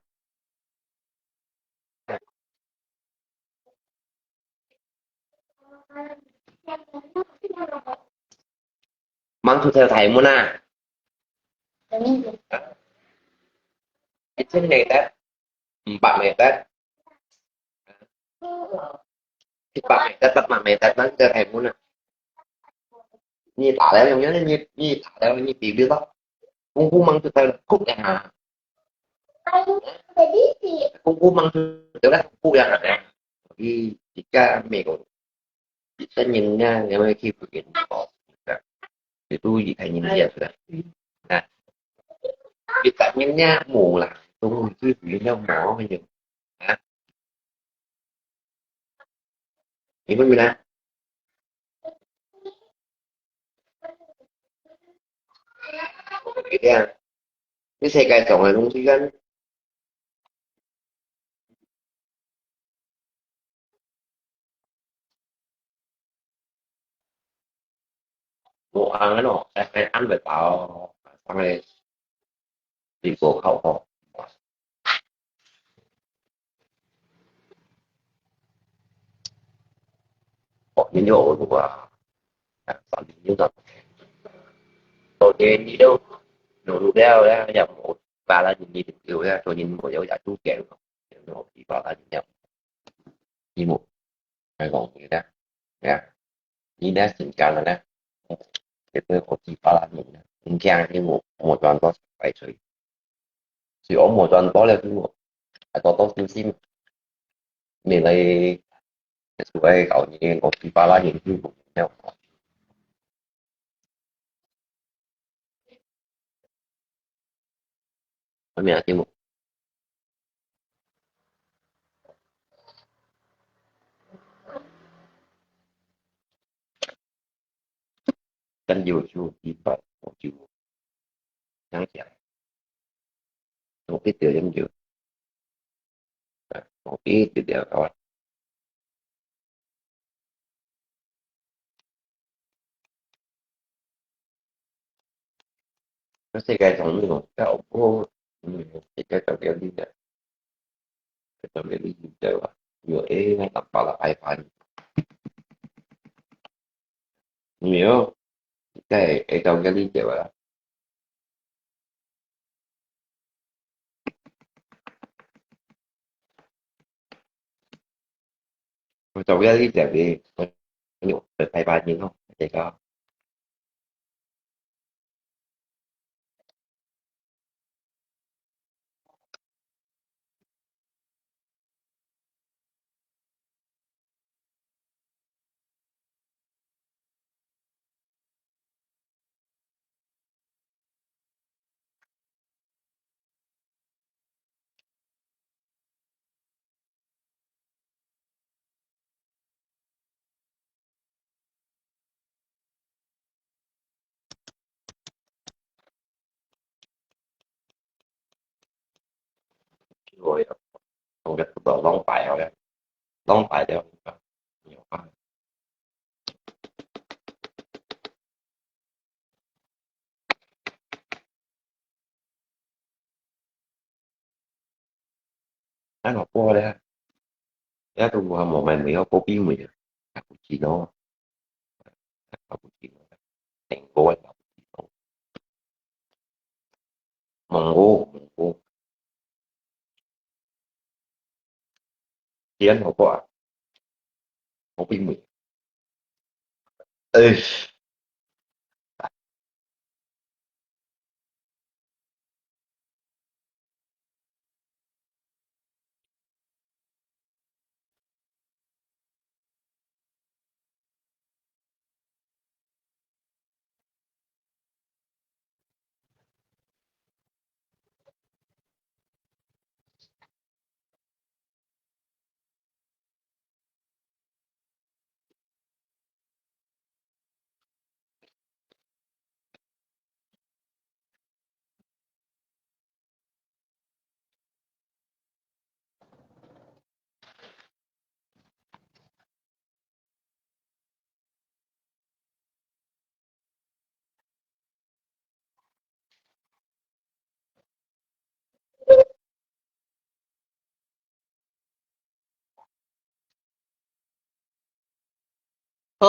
Mang tu theo thai mu na. Itu ni dah. Empat meter. Empat meter, empat meter, nang ke thai mu na. Ni tak leo, yang ni, ni tak leo, ni bibir tak. Kungfu mang tu theo kuk ya. Kungfu mang tu theo kuk ya. Di, di ka me ko. Kita nyennya, nyennya khi bikin ko. Itu ikan nyennya sudah. Nah, kita nyennya mula. Tunggu itu nyennya mau aja. Hah? Ibu mina. Gitu ya. Ini saya kayak dong, dong sih kan. Ủa, ăn nó, ăn ăn về tao, ăn này, đi cô khẩu không? Có những điều ổn của bạn, bạn những gì, tôi nên đi đâu, nó lúc đó là nhầm một, và là những gì được điều là tôi nhìn một dấu giải thuốc kẹo, nó chỉ bảo là nhầm. Ni mu, ai kong ni dah. Ya. Ni dah singkang dah. Itu kopi pala ni dah. Singkang ni mu, mu tuan tuan pai cui. Si om mu tuan tuan le tu mu. Atau tu tu sim. Ni lai, sesuai kau ni kopi pala ni tu mu. Ya. Kami hati mu. Kan YouTube di ba, YouTube. Yang siap. Kopi tu yang tu. Kopi tu dia kawan. Cái世界上呢個，cái ông cô, cái cái cái cái gì đó, cái cái cái gì đó, nhiều ấy ngay tập bảo là ai phải, nhiều, cái cái cái cái gì đó, Ôi, cháu biết đi, tại vì có nhiều người thay ba nhưng không, thế có. Ôi, không biết tôi long bài rồi, long bài rồi. Ăn hộp qua đấy. Thế tôi mua một mày mì có bí mì. Cappuccino. Cappuccino. Thành phố cappuccino. Mông Cổ, Mông Cổ. Chiến hộp qua. Hộp bí mì. Ê.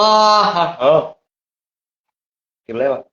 啊，好，緊來吧。